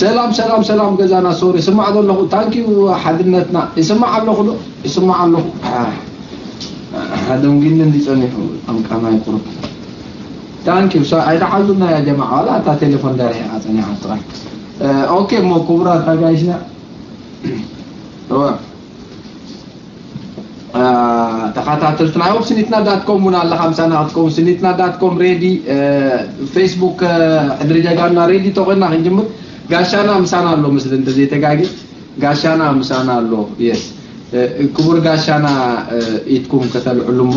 ሰላም ሰላም ሰላም ገዛና ሶሪ ስማዕ ዘለኹ ታንኪዩ ሓድነትና ይስማዕ ኣለኹ ዶ ይስማዕ ኣለኹ። ደንጊኒ እንዲ ጸኒሑ ኣምቃማይ ቁሩብ ታንኪዩ። ኣይተሓዙና ያ ጀማዓ ዋላ እታ ቴሌፎን ደሪሒኻ ጸኒሓ ጥራይ። ኦኬ እሞ ክቡራት ኣጋይሽና ተኸታተልትና ዮም ስኒትና ዳትኮም እውን ኣለኻ ምሳና ክትከውን ስኒትና ዳትኮም ሬዲ። ፌስቡክ ሕድሪ ጀጋና ሬዲ ተኾይና ክንጅምር። ጋሻና ምሳና ኣሎ ምስሊ እንተዘይተጋጊ ጋሻና ምሳና ኣሎ። የስ ክቡር ጋሻና ኢድኩም ከተልዕሉ እሞ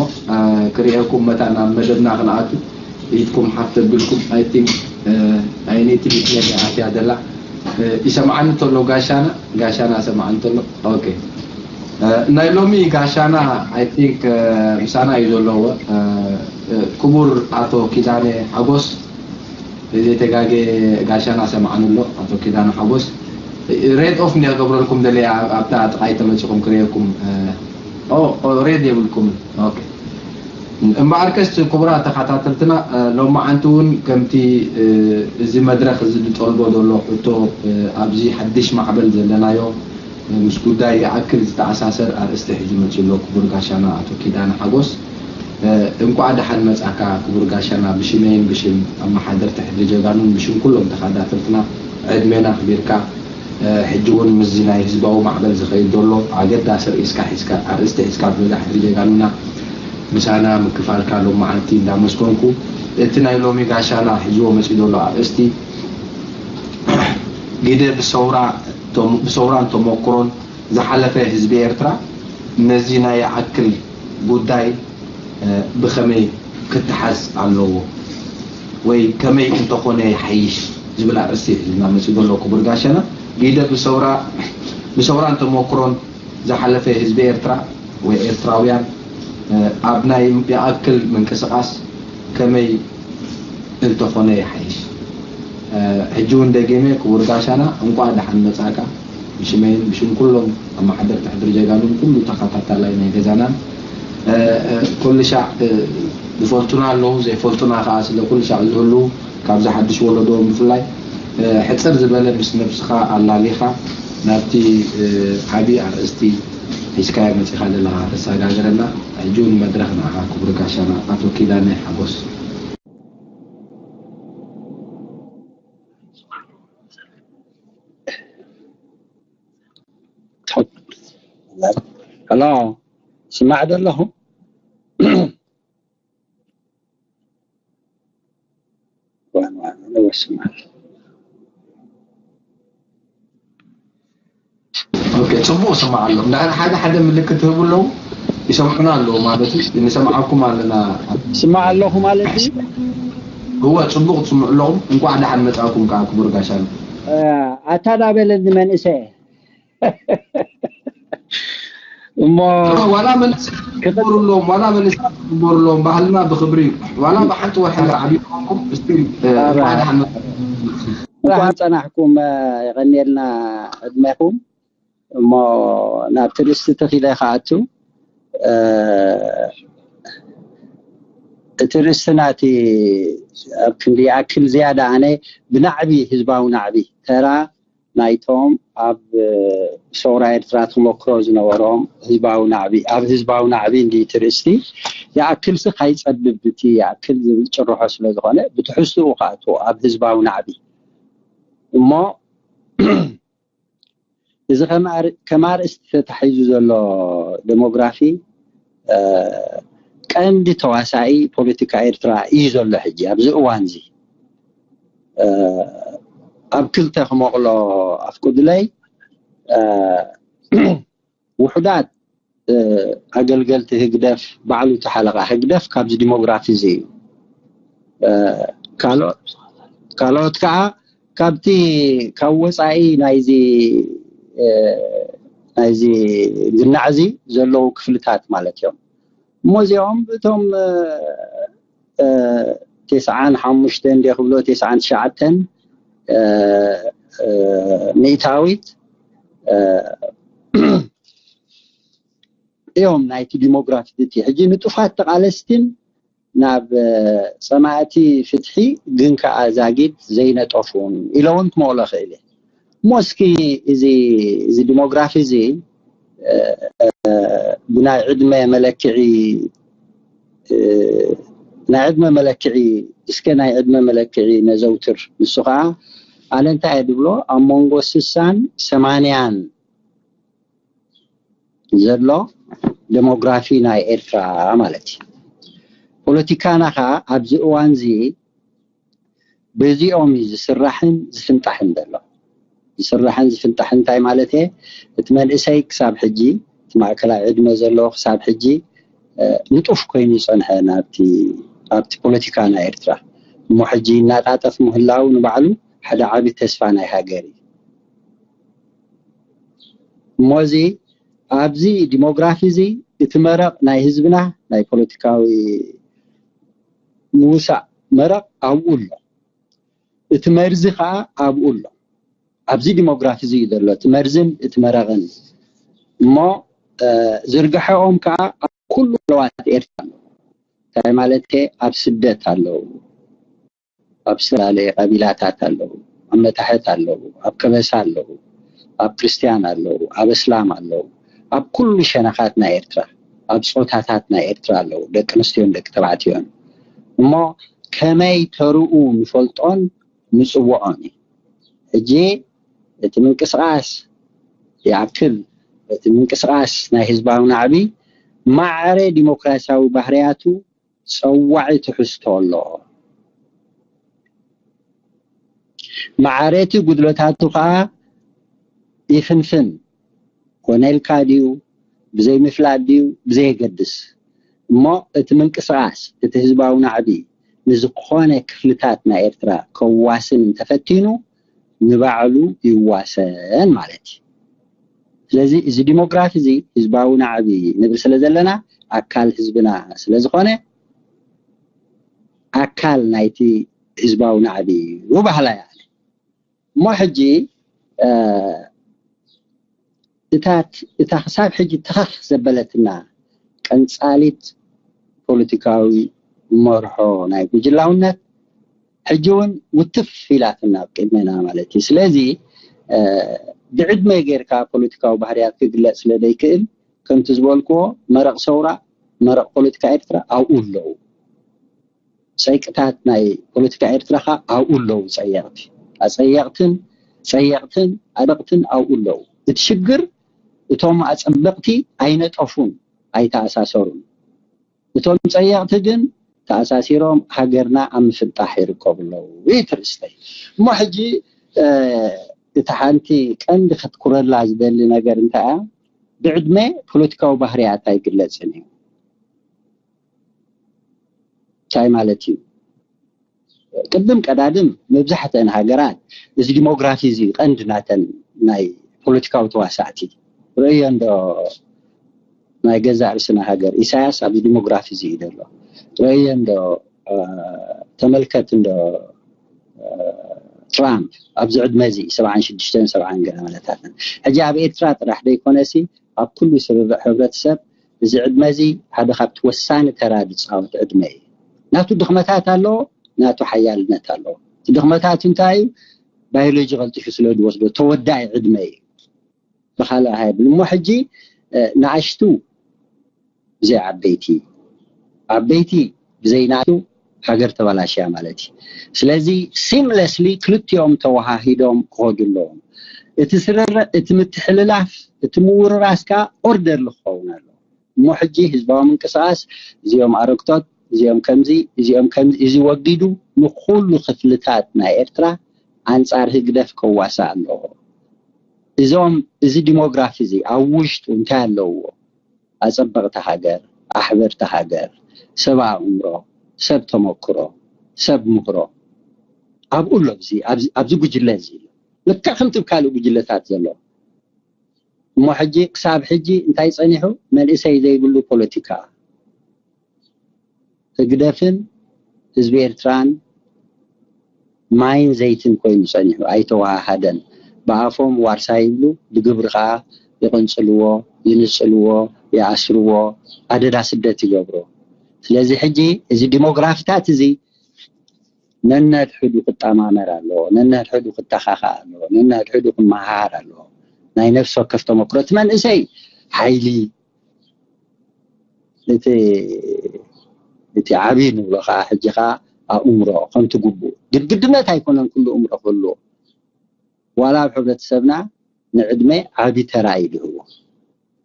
ክርእየኩም መታ ናብ መደብና ክንኣቱ ኢድኩም ሓፍ ተብልኩም። I think ኣይነይቲ ሚድያ ኣትያ ዘላ ይሰምዓኒ ተሎ ጋሻና ጋሻና ሰምዓኒ ተሎ። ኦኬ ናይ ሎሚ ጋሻና I think ምሳና እዩ ዘለዎ። ክቡር ኣቶ ኪዳነ ሓጎስ ዘይተጋገ ጋሻና ሰምዓኒ ኣሎ። ኣቶ ኪዳነ ሓጎስ ሬድ ኦፍ እንዲያ ገብረልኩም ደለ ኣብታ ጥቃይ ተመፂኹም ክርእየኩም ሬድ የብልኩም። ኦኬ እምበኣርከስ ክቡራት ተኸታተልትና ሎማዓንቲ እውን ከምቲ እዚ መድረኽ እዚ ዝጠልቦ ዘሎ ሕቶ ኣብዚ ሓድሽ ማዕበል ዘለናዮ ምስ ጉዳይ ይኣክል ዝተኣሳሰር ኣርእስቲ ሒዙ መፂኡ ኣሎ ክቡር ጋሻና ኣቶ ኪዳነ ሓጎስ። እንኳዕ ደሓን መፃካ ክቡር ጋሻና ብሽመይን ብሽም ኣመሓደርቲ ሕድሪ ጀጋኑን ብሽም ኩሎም ተኸታተልትና ዕድሜና ኣኽቢርካ ሕጂ እውን ምስዚ ናይ ህዝባዊ ማዕበል ዝኸይድ ዘሎ ኣገዳሲ ርእስካ ሒዝካ ኣርእስቲ ሒዝካ ብበዛ ሕድሪ ጀጋኑና ምሳና ምክፋልካ ሎማዓንቲ እንዳመስገንኩ እቲ ናይ ሎሚ ጋሻና ሒዝዎ መፂኡ ዘሎ ኣርእስቲ ግደ ብሰውራን ተመክሮን ዝሓለፈ ህዝቢ ኤርትራ ነዚ ናይ ይኣክል ጉዳይ ብኸመይ ክተሓዝ ኣለዎ ወይ ከመይ እንተኾነ ይሓይሽ ዝብል ኣርእስቲ ሒዝና መፂኡ ዘሎ ክቡር ጋሸና ግደ ብሰውራን ተመክሮን ዝሓለፈ ህዝቢ ኤርትራ ወይ ኤርትራውያን ኣብ ናይ ይኣክል ምንቅስቃስ ከመይ እንተኾነ ይሓይሽ። ሕጂ እውን ደጊመ ክቡር ጋሻና እንቋዕ ደሓን መጻእካ ብሽመይን ብሽም ኩሎም ኣመሓደርቲ ሕድሪ ጀጋኑን ኩሉ ተኸታታላይ ናይ ገዛናን ኩሉ ሻዕ ዝፈልጡና ኣለዉ ዘይፈልጡና ከዓ ስለ ኩሉ ሻዕ ዝህልዉ ካብዚ ሓድሽ ወለዶ ብፍላይ ሕፅር ዝበለ ምስ ነብስኻ ኣላሊኻ ናብቲ ዓብዪ ኣርእስቲ ሒዝካዮ መፂኻ ዘለኻ ተሰጋገረና። ሕጂ እውን መድረኽ ንዓኻ ክቡር ጋሻና ኣቶ ኪዳነ ሓጎስ። ሄሎ ስማዕ ዶ ኣለኹ? ጽቡቕ ስማዕ ኣሎ እንዳ ሓደ ሓደ ምልክት ትህቡ ኣለዉ ይሰምዑና ኣለዉ ማለት እዩ። ንሰምዓኩም ኣለና። ስማዕ ኣለኹ ማለት እዩ። እወ ጽቡቕ ትስምዑ ኣለኹም። እንቋዕ ደሓን መጻእኩም ከዓ ክቡር ጋሻ። ኣታ ዳበለኒ መንእሰ እሞ ዋላ መንእሰይ ክግበሩ ኣለዎም ዋላ መንእሰይ ክግበሩ ኣለዎም ባህልና ብክብሪ እዩ። ዋላ ብሓንቲ ወርሒ ዓብዩ ኾንኩም ስቲል እንኳዕ ደሓን መጣ። ደሓን ፀናሕኩም የቐንየልና ዕድሜኹም። እሞ ናብቲ ርእስቲ ተኺለ ክኣቱ እቲ ርእስቲ ናቲ ኣብ ክንዲ ይኣክል ዝያዳ ኣነ ብናዕቢ ህዝባዊ ናዕቢ ተራ ናይቶም ኣብ ሰውራ ኤርትራ ተመክሮ ዝነበሮም ህዝባዊ ናዕቢ ኣብ ህዝባዊ ናዕቢ እንዲ ትርእስቲ ይኣክልሲ ካይጸብብ ብቲ ይኣክል ዝብል ጭርሖ ስለ ዝኾነ ብትሕዝትኡ ክኣትዎ ኣብ ህዝባዊ ናዕቢ እሞ እዚ ከም ኣርእስቲ ተታሒዙ ዘሎ ደሞግራፊ ቀንዲ ተዋሳኢ ፖለቲካ ኤርትራ እዩ ዘሎ ሕጂ ኣብዚ እዋን እዚ ኣብ ክልተ ክመቕሎ ኣፍቁድለይ ውሑዳት ኣገልገልቲ ህግደፍ ባዕሉ ተሓለቓ ህግደፍ ካብዚ ዲሞግራፊ እዚ እዩ ካልኦት ከዓ ካብቲ ካብ ወፃኢ ናይዚ ናይዚ ግናዕ እዚ ዘለዉ ክፍልታት ማለት እዮም እሞ እዚኦም እቶም ተስዓን ሓሙሽተን እንደ ክብሎ ተስዓን ትሽዓተን ሚእታዊት እዮም ናይቲ ዲሞግራፊ እቲ ሕጂ ንጡፋት ተቃለስቲን ናብ ጸማእቲ ፍትሒ ግን ከኣ ዛጊድ ዘይነጠፉን ኢለ እውን ክመቕሎ ክእል እየ። እሞ እስኪ እዚ እዚ ዲሞግራፊ እዚ ብናይ ዕድመ መለክዒ ናይ ዕድመ መለክዒ እስከ ናይ ዕድመ መለክዒ ነዘውትር። ንሱ ከዓ ኣነ እንታይ እየ ድብሎ፣ ኣብ መንጎ ስሳን ሰማንያን ዘሎ ዴሞግራፊ ናይ ኤርትራ ማለት እዩ። ፖለቲካና ከዓ ኣብዚ እዋን እዚ በዚኦም እዩ ዝስራሕን ዝፍንጣሕን ዘሎ። ዝስራሕን ዝፍንጣሕን እንታይ ማለት እየ? እቲ መንእሰይ ክሳብ ሕጂ፣ እቲ ማእከላይ ዕድመ ዘሎ ክሳብ ሕጂ ንጡፍ ኮይኑ ይጸንሐ ናብቲ ኣብቲ ፖለቲካ ናይ ኤርትራ። እሞ ሕጂ ይናጣጠፍ ምህላው ንባዕሉ ሓደ ዓቢ ተስፋ ናይ ሃገር እዩ። እሞ እዚ ኣብዚ ዲሞግራፊ እዚ እቲ መረቕ ናይ ህዝብና ናይ ፖለቲካዊ ምውሳእ መረቕ ኣብኡ ኣሎ። እቲ መርዚ ከዓ ኣብኡ ኣሎ። ኣብዚ ዲሞግራፊ እዚ እዩ ዘሎ እቲ መርዝን እቲ መረቕን። እሞ ዝርግሐኦም ከዓ ኣብ ኩሉ ዘለዋት ኤርትራ ኣለዉ። እንታይ ማለት እየ? ኣብ ስደት ኣለዉ። ኣብ ዝተፈላለየ ቀቢላታት ኣለዉ። ኣብ መታሕት ኣለዉ። ኣብ ከበሳ ኣለዉ። ኣብ ክርስትያን ኣለዉ። ኣብ እስላም ኣለዉ። ኣብ ኩሉ ሸነኻት ናይ ኤርትራ፣ ኣብ ጾታታት ናይ ኤርትራ ኣለዉ። ደቂ ኣንስትዮን ደቂ ተባዕትዮን። እሞ ከመይ ተርኡ ንፈልጦን ንጽውዖን እዩ። ሕጂ እቲ ምንቅስቓስ ይኣክል፣ እቲ ምንቅስቓስ ናይ ህዝባዊ ናዕቢ ማዕረ ዲሞክራሲያዊ ባህርያቱ ጸዋዒ ትሕዝቶ ኣሎ። ማዕረ እቲ ጉድለታቱ ከኣ ይፍንፍን። ኮነ ኢልካ ድዩ፣ ብዘይ ምፍላጥ ድዩ፣ ብዘየገድስ። እሞ እቲ ምንቅስቓስ፣ እቲ ህዝባዊ ናዕቢ ንዝኾነ ክፍልታት ናይ ኤርትራ ከዋስን እንተፈቲኑ፣ ንባዕሉ ይዋሰን ማለት እዩ። ስለዚ እዚ ዲሞግራፊ እዚ ህዝባዊ ናዕቢ ንብል ስለ ዘለና፣ ኣካል ህዝብና ስለ ዝኾነ፣ ኣካል ናይቲ ህዝባዊ ናዕቢ እዩ ባህላ እያ። እሞ ሕጂ እታ ክሳብ ሕጂ ተኸኽ ዘበለትና ቀንጻሊት ፖለቲካዊ መርሖ ናይ ጉጅላውነት ሕጂ እውን ውትፍ ኢላትና ኣብ ቅድሜና ማለት እዩ። ስለዚ ብዕድመ ጌርካ ፖለቲካዊ ባህርያት ክግለጽ ስለ ዘይክእል፣ ከምቲ ዝበልክዎ፣ መረቕ ሰውራ፣ መረቕ ፖለቲካ ኤርትራ ኣብኡ ኣለዉ። ጸይቅታት ናይ ፖለቲካ ኤርትራ ከኣ ኣብኡ ኣለዉ። ጸየቕቲ፣ ኣጸየቕትን ጸየቕትን ኣደቕትን ኣብኡ ኣለዉ። እቲ ሽግር እቶም ኣጸበቕቲ ኣይነጠፉን፣ ኣይተኣሳሰሩን። እቶም ጸየቕቲ ግን ተኣሳሲሮም ሃገርና ኣብ ምፍንጣሕ ይርከቡ ኣለዉ። ይትርስተይ እሞ ሕጂ እቲ ሓንቲ ቀንዲ ክትኩረላ ዝደሊ ነገር እንታይ እያ? ብዕድመ ፖለቲካዊ ባህርያት ኣይግለጽን እዩ። እንታይ ማለት እዩ? ቅድም ቀዳድም መብዛሕተን ሃገራት እዚ ዲሞግራፊ እዚ ቀንዲ ናተን ናይ ፖለቲካዊ ተዋሳእቲ ርእዮ እንዶ ናይ ገዛእ ርእስና ሃገር ኢሳያስ ኣብዚ ዲሞግራፊ እዚ እዩ ዘሎ። ርእዮ እንዶ ተመልከት እንዶ ትራምፕ ኣብዚ ዕድመ እዚ ሰብዓን ሽዱሽተን ሰብዓን ገለ መለታትን ሕጂ ኣብ ኤርትራ ጥራሕ ዘይኮነሲ ኣብ ኩሉ ስርርዕ ሕብረተሰብ እዚ ዕድመ እዚ ሓደ ካብቲ ወሳኒ ተራ ዝፃወት ዕድመ እዩ። ናቱ ድኽመታት ኣለዎ፣ ናቱ ሓያልነት ኣለዎ። እቲ ድኽመታት እንታይ እዩ? ባዮሎጂ ቀልጢፉ ስለ ዝወስዶ ተወዳኢ ዕድመ እዩ። ብካልእ ሃይብል እሞ ሕጂ ንኣሽቱ ብዘይ ዓበይቲ፣ ዓበይቲ ብዘይ ናቱ ሃገር ተበላሽያ ማለት እዩ። ስለዚ ሲምለስሊ ክልቲኦም ተወሃሂዶም ክኸዱ ኣለዎም። እቲ ስርርዕ፣ እቲ ምትሕልላፍ፣ እቲ ምውርራስ ከዓ ኦርደር ክኸውን ኣለዎ። እሞ ሕጂ ህዝባዊ ምንቅስቃስ እዚኦም ኣረግቶት፣ እዚኦም ከምዚ፣ እዚኦም ከምዚ፣ እዚ ወጊዱ ንኩሉ ክፍልታት ናይ ኤርትራ ኣንጻር ህግደፍ ከዋሳእ ኣለዎ። እዞም እዚ ዲሞግራፊ እዚ ኣብ ውሽጡ እንታይ ኣለዎ? ኣጸበቕቲ ሃገር፣ ኣሕበርቲ ሃገር፣ ሰብ ኣእምሮ፣ ሰብ ተመክሮ፣ ሰብ ምህሮ ኣብኡ ኣሎ። ኣብዚ ኣብዚ ጉጅለ እዚ ልክዕ ከምቲ ካልእ ጉጅለታት ዘሎ እሞ ሕጂ ክሳብ ሕጂ እንታይ ጸኒሑ? መንእሰይ ዘይብሉ ፖለቲካ ህግደፍን ህዝቢ ኤርትራን ማይን ዘይትን ኮይኑ ጸኒሑ ኣይተወሃሃደን። ብኣፎም ዋርሳይ ይብሉ፣ ብግብሪ ከኣ ይቕንጽልዎ፣ ይንጽልዎ፣ ይኣስርዎ፣ ኣደዳ ስደት ይገብሩ። ስለዚ ሕጂ እዚ ዲሞግራፊታት እዚ ነንሕድሕዱ ክጠማመር ኣለዎ፣ ነንሕድሕዱ ክተኻኻእ ኣለዎ፣ ነንሕድሕዱ ክመሃር ኣለዎ። ናይ ነፍሲ ወከፍ ተመክሮ እቲ መንእሰይ ሓይሊ እቲ እቲ ዓብዪ ንብሎ ከዓ ሕጂ ከዓ ኣእምሮ ከምቲ ግቡእ ግድግድነት ኣይኮነን ኩሉ እምሮ ክህልዎ ዋላ ኣብ ሕብረተሰብና ንዕድመ ዓቢ ተራ እዩ ዝህቦ።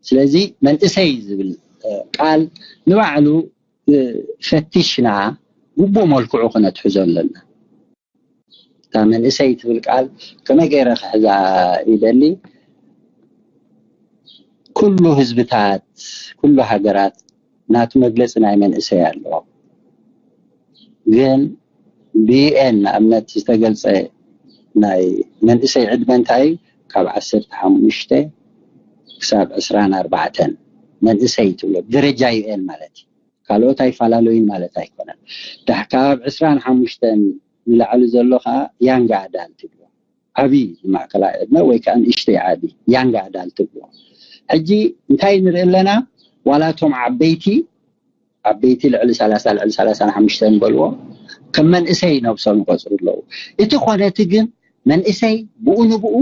ስለዚ መንእሰይ ዝብል ቃል ንባዕሉ ፈቲሽና ግቡእ መልክዑ ክነትሕዞ ኣለና። እታ መንእሰይ ትብል ቃል ከመይ ገይረ ክሕዛ ይደሊ? ኩሉ ህዝብታት፣ ኩሉ ሃገራት ናቱ መግለፂ ናይ መንእሰይ ኣለዎ። ግን ብዩኤን ንኣብነት ዝተገልፀ ናይ መንእሰይ ዕድመ እንታይ እዩ? ካብ ዓሰርተ ሓሙሽተ ክሳብ ዕስራን ኣርባዕተን መንእሰይ ትብሎ ደረጃ ዩኤን ማለት እዩ። ካልኦት ኣይፈላለዩን ማለት ኣይኮነን። ዳሕ ካብ ዕስራን ሓሙሽተን ንላዕሊ ዘሎ ከዓ ያንግ ኣዳልት ይብሎ። ዓብዪ ማእከላይ ዕድመ ወይ ከዓ ንእሽተይ ዓቢ ያንግ ኣዳልት ይብሎ። ሕጂ እንታይ ንርኢ ኣለና? ዋላ እቶም ዓበይቲ ዓበይቲ ልዕሊ ሰላሳ ልዕሊ ሰላሳን ሓሙሽተን በልዎ ከም መንእሰይ ነብሶም ይቆፅሩ ኣለዉ። እቲ ኮነ እቲ ግን መንእሰይ ብኡ ንብኡ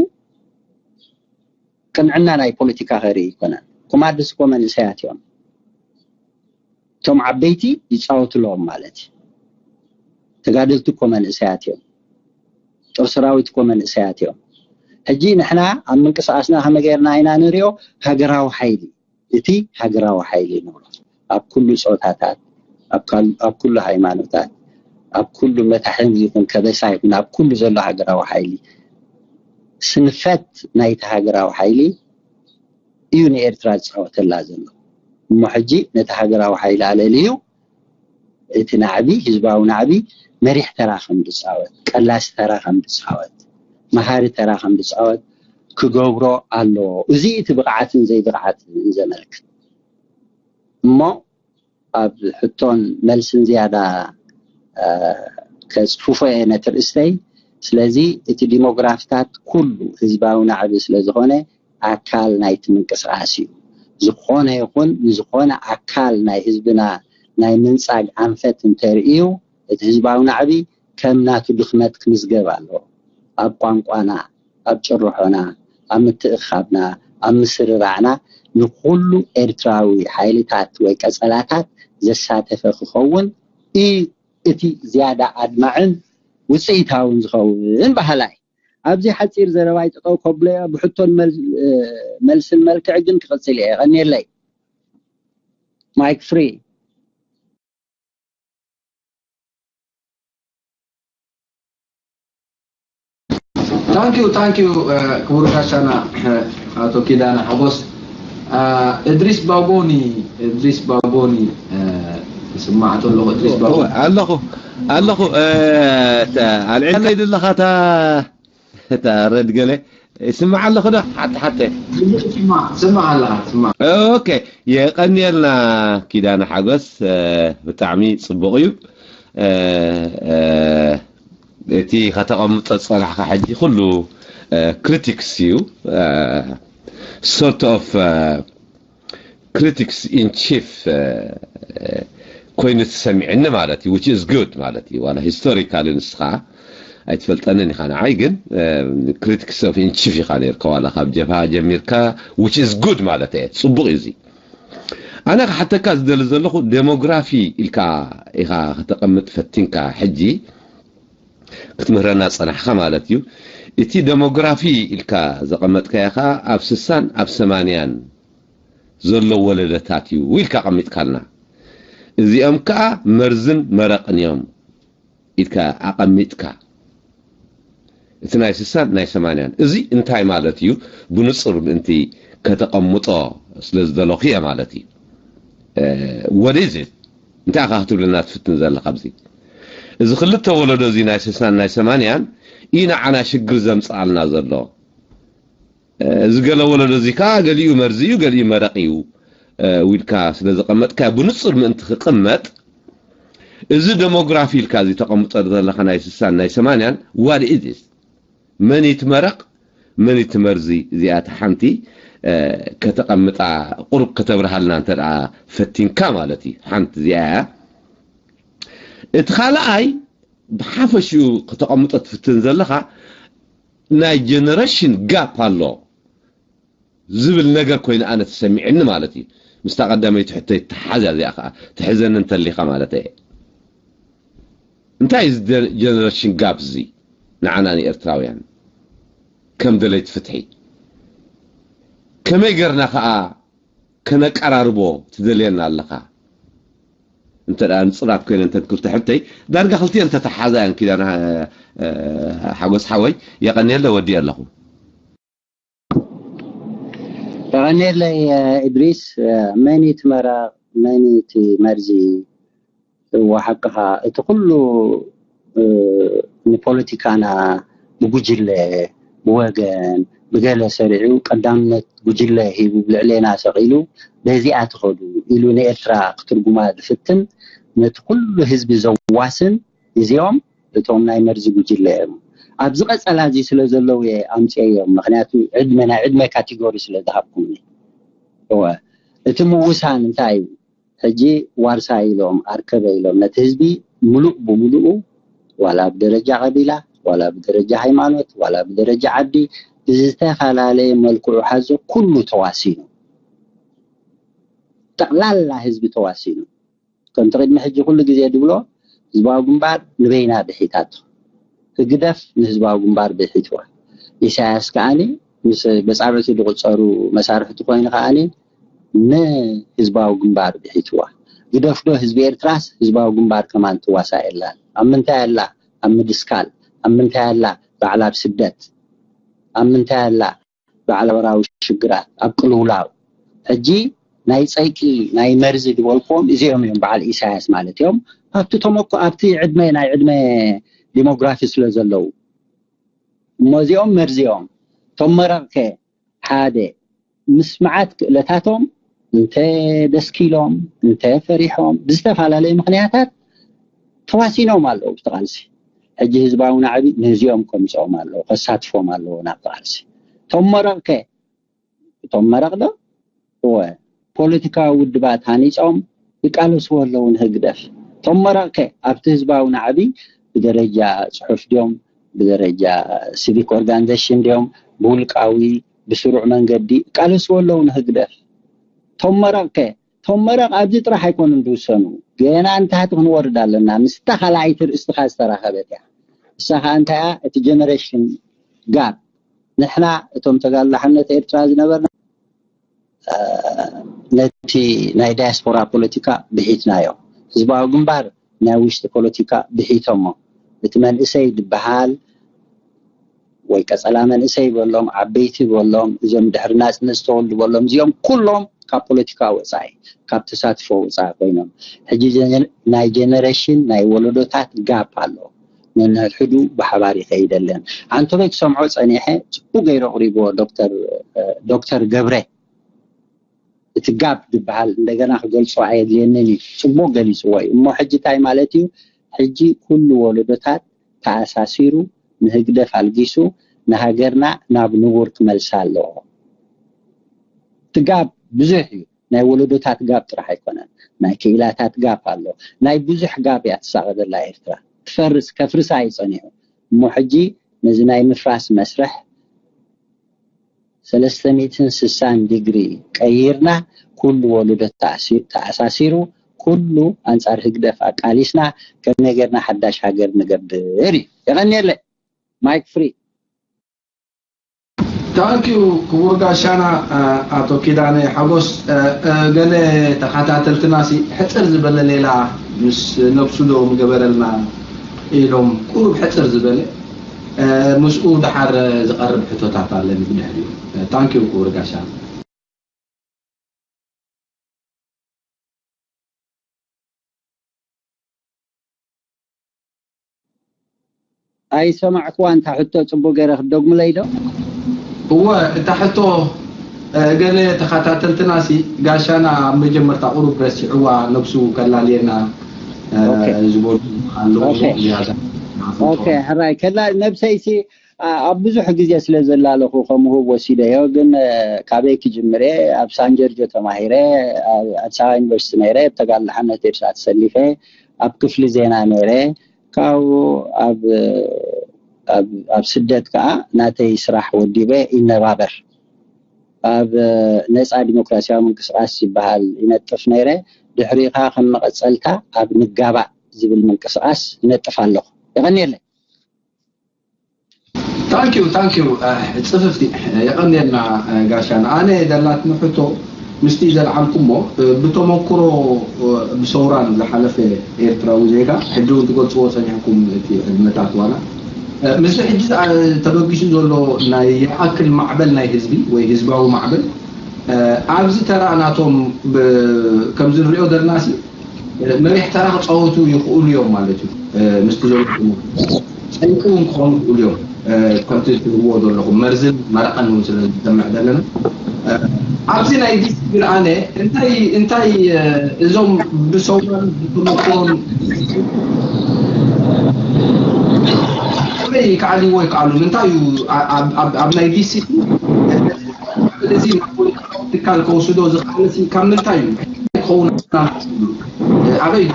ቅንዕና ናይ ፖለቲካ ከርኢ ኣይኮነን። ኮማድስ እኮ መንእሰያት እዮም። እቶም ዓበይቲ ይፃወቱ ኣለዎም ማለት እዩ። ተጋደልቲ እኮ መንእሰያት እዮም። ጦር ሰራዊት እኮ መንእሰያት እዮም። ሕጂ ንሕና ኣብ ምንቅስቃስና ከመይ ጌርና ኢና ንሪኦ? ሃገራዊ ሓይሊ፣ እቲ ሃገራዊ ሓይሊ ንብሎ ኣብ ኩሉ ፆታታት፣ ኣብ ካል- ኣብ ኩሉ ሃይማኖታት፣ ኣብ ኩሉ መታሕን ይኹን ከበሳ ይኹን ኣብ ኩሉ ዘሎ ሃገራዊ ሓይሊ ስንፈት ናይቲ ሃገራዊ ሓይሊ እዩ ንኤርትራ ዝፃወተላ ዘሎ። እሞ ሕጂ ነቲ ሃገራዊ ሓይሊ ኣለልዩ እቲ ናዕቢ ህዝባዊ ናዕቢ መሪሕ ተራ ከም ዝፃወት፣ ቀላሲ ተራ ከም ዝፃወት፣ መሃሪ ተራ ከም ዝፃወት ክገብሮ ኣለዎ። እዚ እቲ ብቕዓትን ዘይብቕዓትን ዘመልክት እሞ ኣብ ሕቶን መልስን ዝያዳ ከፅፍፎ እየ ነቲ ርእስተይ። ስለዚ እቲ ዲሞግራፊታት ኩሉ ህዝባዊ ናዕቢ ስለዝኾነ ኣካል ናይቲ ምንቅስቃስ እዩ። ዝኾነ ይኹን ንዝኾነ ኣካል ናይ ህዝብና ናይ ምንፃግ ኣንፈት እንተርእዩ እቲ ህዝባዊ ናዕቢ ከም ናቱ ድኽመት ክምዝገብ ኣለዎ። ኣብ ቋንቋና፣ ኣብ ጭርሖና፣ ኣብ ምትእኻብና፣ ኣብ ምስርራዕና ንኹሉ ኤርትራዊ ሓይልታት ወይ ቀጸላታት ዘሳተፈ ክኸውን እዩ እቲ ዝያዳ ኣድማዕን ውፅኢታውን ዝኸውን በሃላይ። ኣብዚ ሓፂር ዘረባይ ጠጠው ከብለዮ ብሕቶን መልስን መልክዕ ግን ክቕፅል እየ። የቐንየለይ። ማይክ ፍሪ። ታንኪዩ ታንኪዩ ክቡር ጋሻና ኣቶ ኪዳነ ሓጎስ። እድሪስ ባቦኒ እድሪስ ባቦኒ ስማዕ ተለኹ እድሪስ ባቦኒ ኣለኹ ኣለኹ ኣልዕልካይ ዘለኻ እታ እታ ረድ ገለ ይስማዕ ኣለኹ ዶ ሓተ ሓተ ስማዕ ኣለኻ ስማዕ ኦኬ የቐንየልና ኪዳነ ሓጎስ ብጣዕሚ ፅቡቕ እዩ እቲ ከተቐምጦ ዝፀናሕካ ሕጂ ኩሉ ክሪቲክስ እዩ ሶርት ኦፍ ክሪቲክስ ኢን ቺፍ ኮይኑ ተሰሚዕኒ ማለት እዩ which is good ማለት እዩ ዋላ ሂስቶሪካሊ ንስኻ ኣይትፈልጠንን ኢኻ ንዓይ ግን ክሪቲክስ ኦፍ ኢን ቺፍ ኢኻ ነርካ ዋላ ካብ ጀብሃ ጀሚርካ which is good ማለት እየ ፅቡቕ እዩ እዚ ኣነ ክሓተካ ዝደሊ ዘለኹ ደሞግራፊ ኢልካ ኢኻ ከተቐምጥ ፈቲንካ ሕጂ ክትምህረና ዝፀናሕካ ማለት እዩ እቲ ደሞግራፊ ኢልካ ዘቐመጥካዮ ከዓ ኣብ ስሳን ኣብ ሰማንያን ዘሎ ወለደታት እዩ ኢልካ ኣቐሚጥካልና እዚኦም ከዓ መርዝን መረቕን እዮም ኢልካ ኣቐሚጥካ እቲ ናይ ስሳን ናይ ሰማንያን እዚ እንታይ ማለት እዩ ብንፁር ምእንቲ ከተቐምጦ ስለ ዝደለኹ እየ ማለት እዩ what is it እንታይ ኢኻ ክትብለና ትፍትን ዘለኻ ኣብዚ እዚ ክልተ ወለዶ እዚ ናይ ስሳን ናይ ሰማንያን እዩ ንዓና ሽግር ዘምፅኣልና ዘሎ እዚ ገለ ወለዶ እዚ ከዓ ገሊኡ መርዚ እዩ ገሊኡ መረቕ እዩ ኢልካ ስለ ዘቐመጥካ ብንፁር ምእንቲ ክቕመጥ እዚ ደሞግራፊ ኢልካ እዚ ተቐምጦ ዘለካ ናይ ስሳን ናይ ሰማንያን what is this መን እዩ እቲ መረቕ መን እዩ እቲ መርዚ እዚኣ እታ ሓንቲ ከተቐምጣ ቁሩብ ከተብርሃልና እንተ ፈቲንካ ማለት እዩ ሓንቲ እዚኣ እያ እቲ ካልኣይ ብሓፈሽኡ ከተቐምጦ ትፍትን ዘለኻ ናይ ጀነሬሽን ጋፕ ኣሎ ዝብል ነገር ኮይኑ ኣነ ተሰሚዕኒ ማለት እዩ። ምስታ ቀዳመይቲ ሕቶ ይተሓዝ እያ። እዚኣ ከዓ ትሕዘኒ እንተሊኻ ማለት እየ። እንታይ እዚ ጀነሬሽን ጋፕ እዚ ንዓና ንኤርትራውያን ከም ደለይቲ ፍትሒ ከመይ ገርና ከዓ ከነቀራርቦ ትደልየና ኣለኻ? እንተ ደኣ ንጽራት ኮይነ እንተ ትኩር ትሕተይ፣ ዳርጋ ክልቲኤን ተተሓዛያን ኪዳነ፣ እ፣ ሓጎስ ሓወይ፣ የቐንየለ ወዲ ኣለኹ። ተቐንየለይ፣ እ፣ እድሪስ፣ እ፣ መን እዩ እቲ መረቕ፣ መን እዩ እቲ መርዚ? እወ፣ ሓቅኻ። እቲ ኩሉ፣ እ፣ ንፖለቲካና ብጉጅለ፣ ብወገን፣ ብገለ ሰሪዑ ቀዳምነት ጉጅለ ሂቡ ብልዕሌና ሰቒሉ፣ በዚኣ ትኸዱ ኢሉ ንኤርትራ ክትርጉማ ዝፍትን፣ ነቲ ኩሉ ህዝቢ ዘዋስን፣ እዚኦም እቶም ናይ መርዚ ጉጅለ እዮም። ኣብዚ ቀጸላ እዚ ስለ ዘለዉ እየ ኣምጽኤዮም፣ ምኽንያቱ ዕድመ፣ ናይ ዕድመ ካቴጎሪ ስለ ዝሃብኩምኒ። እወ፣ እቲ ምውሳን እንታይ እዩ? ሕጂ ዋርሳይ ኢሎም፣ ኣርከበ ኢሎም፣ ነቲ ህዝቢ ምሉእ ብምሉኡ፣ ዋላ ብደረጃ ቀቢላ፣ ዋላ ብደረጃ ሃይማኖት፣ ዋላ ብደረጃ ዓዲ፣ ብዝተፈላለየ መልክዑ ሓዞ ኩሉ ተዋሲኑ። ጠቕላላ ህዝቢ ተዋሲኑ። ከምቲ ቅድሚ ሕጂ ኩሉ ግዜ ድብሎ፣ ህዝባዊ ግንባር ንበይና ብሒታቶ። ህግደፍ ንህዝባዊ ግንባር ብሒትዋ። ኢሳያስ ከኣኒ ምስ በጻብዕቲ ዝቑጸሩ መሳርሕቲ ኮይኑ ከኣኒ ንህዝባዊ ግንባር ብሒትዋ። ግደፍዶ ህዝቢ ኤርትራስ ህዝባዊ ግንባር ከማን ትዋሳእ የላን። ኣብ ምንታይ ኣላ? ኣብ ምድስካል። ኣብ ምንታይ ኣላ? ባዕላ ኣብ ስደት። ኣብ ምንታይ ኣላ? ባዕላ ወራዊ ሽግራት፣ ኣብ ቅልውላው። ሕጂ ናይ ጸይቂ፣ ናይ መርዚ ዝበልክዎም እዚኦም እዮም፣ በዓል ኢሳያስ ማለት እዮም። ኣብቲ ተመኮ-፣ ኣብቲ ዕድመ፣ ናይ ዕድመ ዲሞግራፊ ስለ ዘለዉ። እሞ እዚኦም መርዚ እዮም። እቶም መረቕ ከ ሓደ፣ ምስ መዓት ክእለታቶም እንተ ደስኪሎም፣ እንተ ፈሪሖም፣ ብዝተፈላለየ ምኽንያታት ተዋሲኖም ኣለዉ ኣብቲ ቃልሲ። ሕጂ ህዝባዊ ናዕቢ ነዚኦም ከምጽኦም ኣለዉ፣ ከሳትፎም ኣለዎ ናብቲ ቃልሲ። እቶም መረቕ ከ፣ እቶም መረቕ ዶ? እወ፣ ፖለቲካዊ ውድባት ሃኒጾም ይቃለስዎ ኣለዉ ንህግደፍ። እቶም መረቕ ከ፣ ኣብቲ ህዝባዊ ናዕቢ ብደረጃ ጽሑፍ ድዮም፣ ብደረጃ ሲቪክ ኦርጋኒዜሽን ድዮም፣ ብውልቃዊ፣ ብስሩዕ መንገዲ ይቃለስዎ ኣለዉ ንህግደፍ። እቶም መረቕ ከ፣ እቶም መረቕ ኣብዚ ጥራሕ ኣይኮኑን ዝውሰኑ። ገና ንታሕቲ ክንወርድ ኣለና። ምስታ ካልኣይቲ ርእስትኻ ዝተራኸበት እያ። ንሳ ኸኣ እንታይ እያ? እቲ ጀነሬሽን ጋፕ። ንሕና እቶም ተጋድሎ ሓርነት ኤርትራ ዝነበርና፣ እ፣ ነቲ ናይ ዳያስፖራ ፖለቲካ ብሒትናዮ። ህዝባዊ ግንባር ናይ ውሽጢ ፖለቲካ ብሒቶሞ። እቲ መንእሰይ ዝበሃል ወይ ቀጸላ መንእሰይ በሎም፣ ዓበይቲ በሎም፣ እዞም ድሕሪ ናጽነት ዝተወልዱ በሎም፣ እዚኦም ኩሎም ካብ ፖለቲካ ወጻኢ፣ ካብ ተሳትፎ ወጻኢ ኮይኖም። ሕጂ ጀነ-፣ ናይ ጀነሬሽን፣ ናይ ወለዶታት ጋፕ ኣሎ። ነንሕድሕዱ ብሓባር ይኸይድ ኣለን። ኣንቶበይ ክሰምዖ ጸኒሐ፣ ጽቡቕ ገይሩ ኣቕሪብዎ ዶክተር፣ እ፣ ዶክተር ገብረ። እቲ ጋፕ ዝበሃል እንደገና ክገልጾ ኣየድልየንን እዩ። ጽቡቕ ገሊጽዎ እዩ። እሞ ሕጂ እንታይ ማለት እዩ? ሕጂ ኩሉ ወለዶታት ተኣሳሲሩ፣ ንህግደፍ ኣልጊሱ፣ ንሃገርና ናብ ንቡር ክመልሳ ኣለዎ። እቲ ጋፕ ብዙሕ እዩ። ናይ ወለዶታት ጋፕ ጥራሕ ኣይኮነን። ናይ ክኢላታት ጋፕ ኣሎ። ናይ ብዙሕ ጋፕ እያ ትሳቐ ዘላ ኤርትራ። ትፈርስ፣ ከፍርሳ እዩ ጸኒሑ። እሞ ሕጂ ነዚ ናይ ምፍራስ መስርሕ ሰለስተ ሚእትን ስሳን ዲግሪ ቀይርና፣ ኩሉ ወለዶ ተኣሲ-፣ ተኣሳሲሩ፣ ኩሉ ኣንጻር ህግደፍ ኣቃሊስና፣ ከመይ ጌርና ሓዳሽ ሃገር ንገብር እዩ። የቐንየለይ። ማይክ ፍሪ። ታንኪዩ ክቡር ጋሻና፣ እ፣ ኣቶ ኪዳነ ሓጎስ። እ፣ እ፣ ገለ ተኸታተልትና ሲ ሕጽር ዝበለ ሌላ ምስ ነብሱ ዶ ምገበረልና ኢሎም፣ ቁሩብ ሕጽር ዝበለ፣ እ፣ ምስኡ ደሓር ዝቐርብ ሕቶታት ኣለኒ ብድሕሪኡ። እ፣ ታንኪዩ ክቡር ጋሻና። ኣይሰማዕኩዋን። እታ ሕቶ ጽቡቕ ገይረ ክትደግሙለይ ዶ? እወ፣ እታ ሕቶ፣ እ፣ ገለ ተኸታተልትና ሲ ጋሻና ኣብ መጀመርታ ቁሩብ ረሲዕዋ፣ ነብሱ ከላልየና፣ እ፣ ኦኬ። ዝበሉ ኣለዉ። ኦኬ። ዝያዳ ኦኬ፣ ሕራይ። ከላ ነብሰይሲ፣ ኣ-፣ ኣብ ብዙሕ ግዜ ስለ ዘላለኹ ከም ውሁብ ወሲደዮ፣ ግን፣ እ፣ ካበይ ክጅምር እየ? ኣብ ሳን ጆርጆ ተማሂረ፣ ኣብ ኣዲስ ኣበባ ዩኒቨርሲቲ ነይረ፣ ኣብ ተጋድሎ ሓርነት ኤርትራ ተሰሊፈ፣ ኣብ ክፍሊ ዜና ነይረ። ካብኡ ኣብ ኣብ ኣብ ስደት ከዓ ናተይ ስራሕ ወዲበ ይነባበር። ኣብ ነፃ ዲሞክራሲያዊ ምንቅስቃስ ዝበሃል ይነጥፍ ነይረ። ድሕሪኡ ከዓ ከም መቐፀልታ ኣብ ንጋባእ ዝብል ምንቅስቃስ ይነጥፍ ኣለኹ። የቐንየለይ። ታንኪዩ ታንኪዩ። ጽፍፍቲ የቐንየልና። ጋሻን ኣነ ደላትኒ ሕቶ ምስቲ ዘልዓልኩሞ ብተመክሮ ብሰውራን ዝሓለፈ ኤርትራዊ ዜጋ ሕጂ እውን ትገልፅዎ ፀኒሕኩም እቲ ዕድመታት ዋላ ምስዚ ሕጂ ተበጊሱ ዘሎ ናይ ይኣክል ማዕበል ናይ ህዝቢ ወይ ህዝባዊ ማዕበል ኣብዚ ተራ ናቶም ከምዚ ንሪኦ ዘለና መሪሕ ተራ ክፃወቱ ይኽእሉ እዮም ማለት እዩ። ምስቲ ዘሎ ጨንቂ እውን ክኾኑ ይኽእሉ እዮም። ከምቲ ትብልዎ ዘለኹም መርዝን መረቐን እውን ስለ ዝሰምዕ ዘለና ኣብዚ ናይ ዲሲ ግን ኣነ እንታይ እንታይ እዞም ብሰውራን ብተመክሮን ኣበይ ክዓልዎ ይክኣሉ እንታይ እዩ ኣብ ናይ ዲሲ እዚ ትካል ከወስዶ ዝኽኣለ ካብ ምንታይ እዩ ክኸውን ኣበይ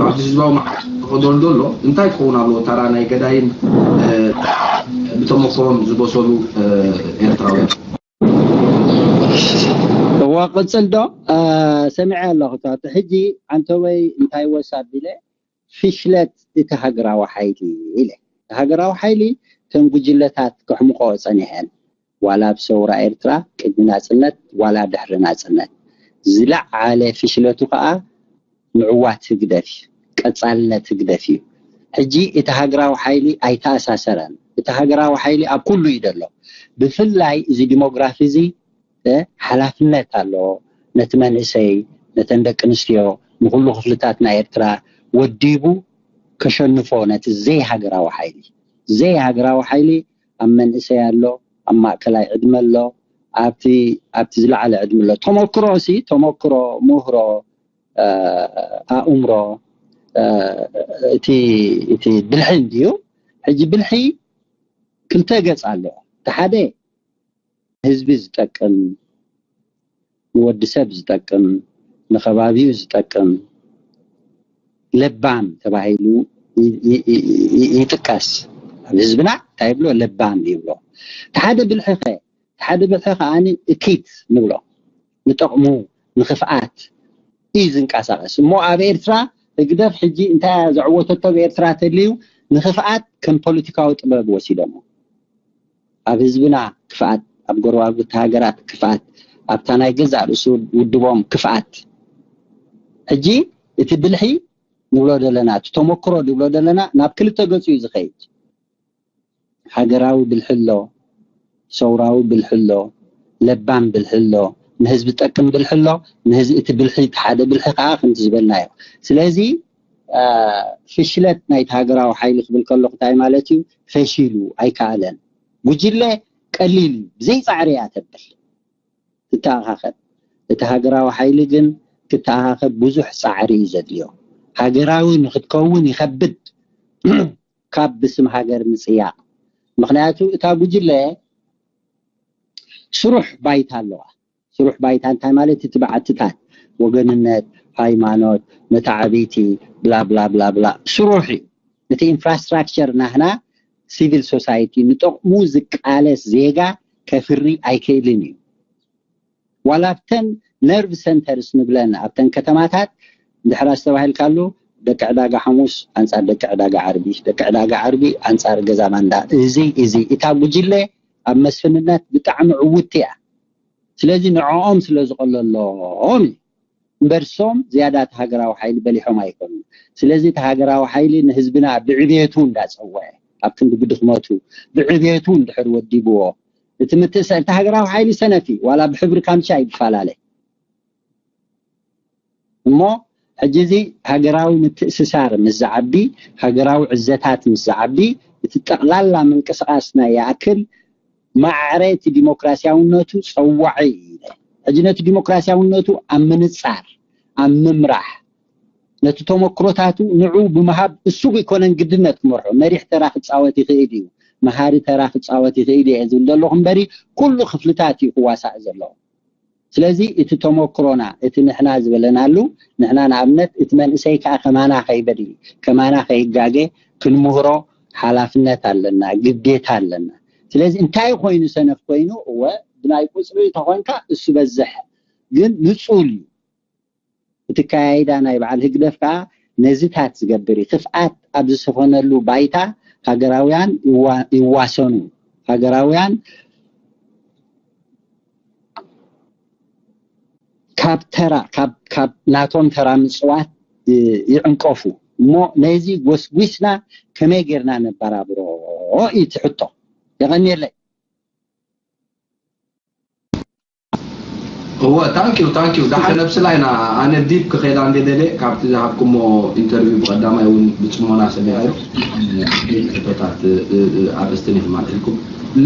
ኣብዚ ህዝባዊ ማዕዶል ዘሎ እንታይ ክኸውን ኣለዎ ተራ ናይ ገዳይን ብተመክሮን ዝበሰሉ ኤርትራውያን እዋ ቅፅል ዶ ሰሚዐ ኣለኹ። ሕጂ ኣንተወይ እንታይ ወስ ኣቢለ ፍሽለት እቲ ሃገራዊ ሓይሊ ኢለ። ሃገራዊ ሓይሊ ተን ጉጅለታት ከሕምቆ ጸኒሐን ዋላ ኣብ ሰውራ ኤርትራ ቅድሚ ናጽነት ዋላ ድሕሪ ናጽነት ዝለዓለ ፍሽለቱ ከኣ ምዕዋት ህግደፍ እዩ፣ ቀጻልነት ህግደፍ እዩ። ሕጂ እቲ ሃገራዊ ሓይሊ ኣይተኣሳሰረን። እቲ ሃገራዊ ሓይሊ ኣብ ኩሉ እዩ ዘሎ። ብፍላይ እዚ ዲሞግራፊ እዚ ሓላፍነት ኣለዎ ነቲ መንእሰይ፣ ነተን ደቂ ኣንስትዮ፣ ንኹሉ ክፍልታት ናይ ኤርትራ ወዲቡ ከሸንፎ ነቲ ዘይሃገራዊ ሓይሊ። ዘይሃገራዊ ሓይሊ ኣብ መንእሰይ ኣሎ፣ ኣብ ማእከላይ ዕድመ ኣሎ፣ ኣብቲ ኣብቲ ዝለዓለ ዕድመ ኣሎ። ተመክሮ ሲ ተመክሮ ምህሮ ኣእምሮ እቲ እቲ ብልሒ እንድዩ። ሕጂ ብልሒ ክልተ ገጽ ኣለዎ። እቲ ሓደ ንህዝቢ ዝጠቅም፣ ንወዲ ሰብ ዝጠቅም፣ ንኸባቢኡ ዝጠቅም ለባም ተባሂሉ ይጥቀስ። ኣብ ህዝብና እንታይ ይብሎ? ለባም ይብሎ። እቲ ሓደ ብልሒ ኸ? እቲ ሓደ ብልሒ ከኣ እኪት ንብሎ። ንጠቕሙ፣ ንኽፍኣት እዩ ዝንቀሳቐስ። እሞ ኣብ ኤርትራ ህግደፍ ሕጂ እንታይ እያ ዘዕወተቶ? ኣብ ኤርትራ ተልዩ ንኽፍኣት ከም ፖለቲካዊ ጥበብ ወሲዶሞ። ኣብ ህዝብና ክፍኣት፣ ኣብ ጎረባብቲ ሃገራት ክፍኣት፣ ኣብታ ናይ ገዛእ ርእሱ ውድቦም ክፍኣት። ሕጂ እቲ ብልሒ ንብሎ ዘለና፣ እቲ ተመክሮ ንብሎ ዘለና ናብ ክልተ ገጹ እዩ ዝኸይድ። ሃገራዊ ብልሒ ኣሎ፣ ሰውራዊ ብልሒ ኣሎ፣ ለባም ብልሒ ኣሎ፣ ንህዝቢ ጠቅም ብልሒ ኣሎ። ንህዝቢ እቲ ብልሒ እቲ ሓደ ብልሒ ከዓ ከምቲ ዝበልናዮ። ስለዚ ፍሽለት ናይቲ ሃገራዊ ሓይሊ ክብል ከለኹ እንታይ ማለት እዩ? ፈሺሉ፣ ኣይከኣለን። ጉጅለ ቀሊል እዩ፣ ብዘይ ፃዕሪ እያ ተብል ትተኣኻኸብ። እቲ ሃገራዊ ሓይሊ ግን ክተኣኻኸብ ብዙሕ ፃዕሪ እዩ ዘድልዮ። ሃገራዊ ንክትከውን ይኸብድ ካብ ብስም ሃገር ምፅያቕ። ምኽንያቱ እታ ጉጅለ ስሩሕ ባይታ ኣለዋ። ስሩሕ ባይታ እንታይ ማለት እቲ በዓትታት ወገንነት፣ ሃይማኖት፣ መተዓብይቲ ብላ ብላ ብላ ብላ ስሩሕ እዩ። እቲ ኢንፍራስትራክቸር ናህና ሲቪል ሶሳይቲ ንጠቕሙ ዝቃለስ ዜጋ ከፍሪ ኣይክእልን እዩ። ዋላ ኣብተን ነርቭ ሰንተርስ ንብለን ኣብተን ከተማታት ድሕር ኣስተባሂልካሉ ደቂ ዕዳጋ ሓሙስ ኣንፃር ደቂ ዕዳጋ ዓርቢ፣ ደቂ ዕዳጋ ዓርቢ ኣንፃር ገዛ ማንዳ። እዚ እዚ እታ ጉጅለ ኣብ መስፍንነት ብጣዕሚ ዕውቲ እያ። ስለዚ ንዕኦም ስለ ዝቐለሎም እዩ እምበር ሶም ዝያዳ እቲ ሃገራዊ ሓይሊ በሊሖም ኣይኮኑን። ስለዚ እቲ ሃገራዊ ሓይሊ ንህዝብና ብዕቤቱ እንዳፀወዐ ኣብ ክንዲ ብድኽመቱ ብዕቤቱ እንድሕር ወዲብዎ እቲ ምትእሰ እቲ ሃገራዊ ሓይሊ ሰነፍ እዩ ዋላ ብሕብሪ ካምቻ ይፈላለ እሞ ሕጂ እዚ ሃገራዊ ምትእስሳር ምስ ዝዓቢ ሃገራዊ ዕዘታት ምስ ዝዓቢ እቲ ጠቕላላ ምንቅስቃስ ናይ ይኣክል ማዕረ እቲ ዲሞክራሲያውነቱ ፀዋዒ እዩ ኢለ ሕጂ ነቲ ዲሞክራሲያውነቱ ኣብ ምንፃር ኣብ ምምራሕ ነቲ ተመክሮታቱ ንዑ ብምሃብ እሱ ይኮነን ግድነት ክመርሖ መሪሕ ተራ ክፃወት ይኽእል እዩ መሃሪ ተራ ክፃወት ይኽእል እየ ዝብል ዘለኹ እምበሪ ኩሉ ክፍልታት እዩ ክዋሳእ ዘለዎ ስለዚ እቲ ተመክሮና፣ እቲ ንሕና ዝበለናሉ፣ ንሕና ንኣብነት እቲ መንእሰይ ከዓ ከማና ከይበድል፣ ከማና ከይጋገ ክንምህሮ ሓላፍነት ኣለና፣ ግዴታ ኣለና። ስለዚ እንታይ ኮይኑ ሰነፍ ኮይኑ፣ እወ ብናይ ቁፅሪ ተኾንካ እሱ በዝሕ፣ ግን ንፁል እዩ እቲ ከያይዳ ናይ በዓል ህግደፍ ከዓ ነዚታት ዝገብር እዩ። ክፍኣት ኣብ ዝሰፈነሉ ባይታ ሃገራውያን ይዋ- ይዋሰኑ። ሃገራውያን ካብ ተራ ካብ ካብ ናቶም ተራ ምፅዋት ይ- ይዕንቀፉ። እሞ ነዚ ጎስጒስና ከመይ ጌርና ነበራብሮ እዩ እቲ ሕቶ። የቐንየለይ። እወ thank you thank you ዳሓ ነብስላ ኢና። ኣነ ዲፕ ክኸይዳ እንደ ደለ ካብቲ ዝሃብኩሞ ኢንተርቪው ብቐዳማይ እውን ብፅሞና ሰሚዐዮ። ሕቶታት ኣርእስትን ይኽማልኩም።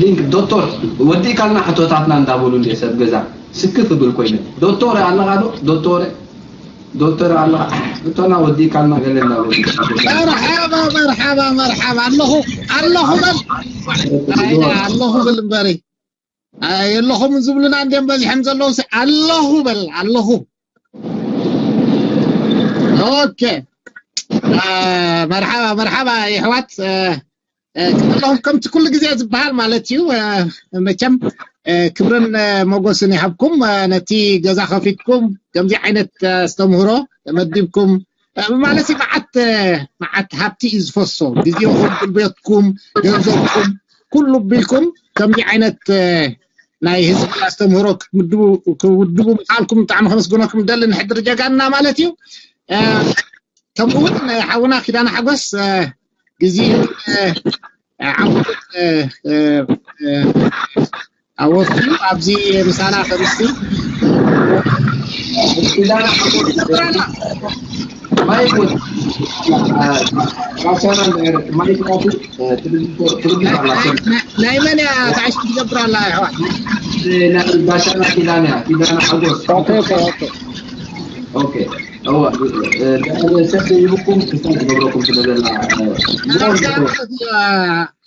ሊንክ ዶክተር ወዲእካልና ሕቶታትና እንዳበሉ እንደ ሰብ ገዛ ስክፍ ብል ኮይነ። ዶክተር ኣለኻ ዶ? ዶክተር ዶክተር ኣለኻ? ሕቶና ወዲእካልና ገለ እንዳበሉ። መርሓባ መርሓባ መርሓባ ኣለኹ ኣለኹ በል ኣይዳ ኣለኹ በል እምበሪ። ኣይ፣ የለኹም ዝብሉና እንዲም በዚሖም ዘለዉ ሲ ኣለኹ በል ኣለኹ። ኦኬ። አ፣ መርሓባ መርሓባ የሕዋት። አ፣ አ፣ ከለኹም ከምቲ ኩሉ ግዜ ዝበሃል ማለት እዩ። አ፣ መቸም አ፣ ክብርን አ፣ ሞጎስን ይሃብኩም። አ፣ ነቲ ገዛ ከፊትኩም ከምዚ ዓይነት አ፣ ኣስተምህሮ መዲብኩም አ፣ ማለት እዩ። መዓት አ፣ መዓት ሃብቲ እዩ ዝፈሶ፣ ግዜኹም፣ ጉልበትኩም፣ ገንዘብኩም ኩሉ ቢልኩም ከምዚ ዓይነት አ፣ ናይ ህዝቢ ኣስተምህሮ ክትምድቡ ክውድቡ ምኻልኩም ብጣዕሚ ከመስግነኩም ደሊ ንሕድር ጀጋንና ማለት እዩ። አ፣ ከምኡ እውን ሓውና ኪዳነ ሓጎስ አ፣ ግዜ አ፣ ዓመት አ፣ አ፣ አ፣ ኣወፊዩ ኣብዚ ምሳና ከምስቲ ኪዳነ ሓጎስ ማይክ ወድ- አ፣ ካሳና ማይክ ናቱ ትልልፎ ትልልፎ ኣላ። ናይ መን እያ ታዕሽቲ ትገብር ኣላ ኣሕዋት? ናይ ባሻና ኪዳነ እያ። ኪዳነ ሓጎስ። ኦኬ ኦኬ ኦኬ ኦኬ። እዋ ሰብ ይብኩም ክስታይ ትገብረኩም ስለ ዘላ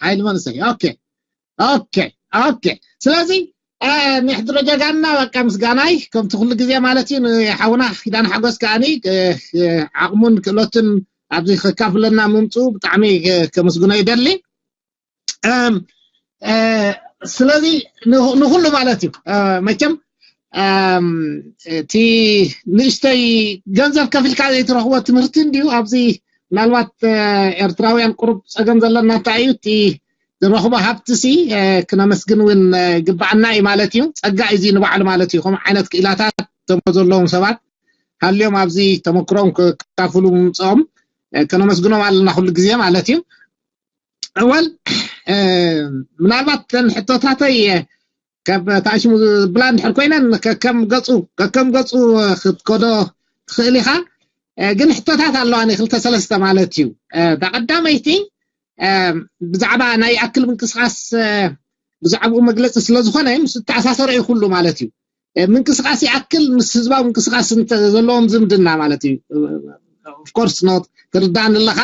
ሓይሊ መንሰይ ኦኬ ኦኬ ኦኬ። ስለዚ አ፣ ንሕድሮ ጀጋንና በቃ ምስጋናይ ከምቲ ኩሉ ግዜ ማለት እዩ። ንሓውና ኪዳነ ሓጎስ ከዓኒ እ፣ እ፣ ዓቕሙን ክእለቱን ኣብዚ ከካፍለና ምምፅኡ ብጣዕሚ እ፣ ከመስግኖ ይደሊ። እም፣ እ፣ ስለዚ ንኹ- ንኹሉ ማለት እዩ እ፣ መቸም እም፣ እቲ ንእሽተይ ገንዘብ ከፊልካ ዘይትረኽቦ ትምህርቲ እንድዩ። ኣብዚ ምናልባት እ፣ ኤርትራውያን ቁሩብ ፀገም ዘለና እንታይ እዩ እቲ ዝረኽቦ ሃብቲ ሲ እ፣ ክነመስግን እውን እ፣ ግባኣና እዩ ማለት እዩ። ጸጋ እዩ እዚ ንባዕሉ ማለት እዩ። ከምኡ ዓይነት ክኢላታት ተመክሮ ዘለዎም ሰባት ሃልዮም ኣብዚ ተመክሮም ክካፍሉ ምምፅኦም እ፣ ከነመስግኖም ኣለና ኩሉ ግዜ ማለት እዩ። እወል እ፣ ምናልባት ተን ሕቶታተይ እ፣ ካብ ታሽሙ ዝብላ እንድሕር ኮይነን ከከም ገፁ ከከም ገፁ ክትከዶ ትኽእል ኢኻ። እ፣ ግን ሕቶታት ኣለዋኒ ክልተ ሰለስተ ማለት እዩ። እ፣ እታ ቀዳመይቲ እ፣ ብዛዕባ ናይ ኣክል ምንቅስቃስ እ፣ ብዛዕባኡ መግለፂ ስለ ዝኾነ ምስ ተኣሳሰረ እዩ ኩሉ ማለት እዩ። እ፣ ምንቅስቃስ ይኣክል ምስ ህዝባዊ ምንቅስቃስ እንተ ዘለዎም ዝምድና ማለት እዩ። ኦፍኮርስ ኖት ትርዳእኒ ኣለኻ።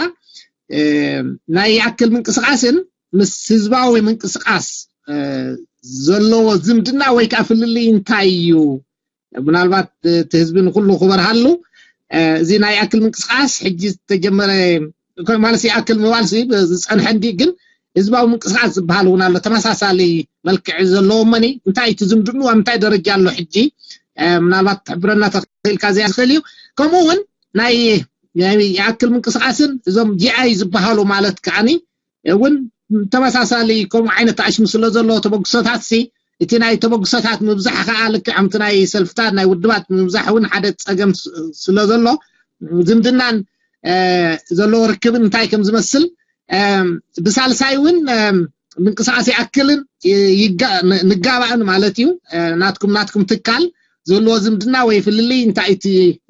እ፣ ናይ ኣክል ምንቅስቃስን ምስ ህዝባዊ ምንቅስቃስ እ፣ ዘለዎ ዝምድና ወይ ከዓ ፍልልይ እንታይ እዩ? ምናልባት እቲ ህዝቢ ንኩሉ ክበርሃሉ እ፣ እዚ ናይ ኣክል ምንቅስቃስ ሕጂ ዝተጀመረ ኮ- ማለት ይኣክል ምባል ሲ ዝፀንሐ እንዲ ግን ህዝባዊ ምንቅስቃስ ዝበሃል እውን ኣሎ። ተመሳሳሊ መልክዕ ዘለዎ መኒ እንታይ እቲ ዝምድኑ ኣብ እንታይ ደረጃ ኣሎ ሕጂ እ፣ ምናልባት ትሕብረና ተኽእልካ ዘያ ዝኽእል እዩ። ከምኡ እውን ናይ ናይ ይኣክል ምንቅስቃስን እዞም ጂኣይ ዝበሃሉ ማለት ከዓኒ እውን ተመሳሳሊ ከምኡ ዓይነት ኣሽሙ ስለ ዘሎ ተበግሶታት ሲ እቲ ናይ ተበግሶታት ምብዛሕ ከዓ ልክዕ ከምቲ ናይ ሰልፍታት ናይ ውድባት ምብዛሕ እውን ሓደ ፀገም ስ- ስለ ዘሎ ዝምድናን እ፣ ዘለዎ ርክብን እንታይ ከም ዝመስል እ፣ ብሳልሳይ እውን እ፣ ምንቅስቃስ ይኣክልን ይ- ይጋ- ን- ንጋባእን ማለት እዩ እ፣ ናትኩም ናትኩም ትካል ዘለዎ ዝምድና ወይ ፍልልይ እንታይ እቲ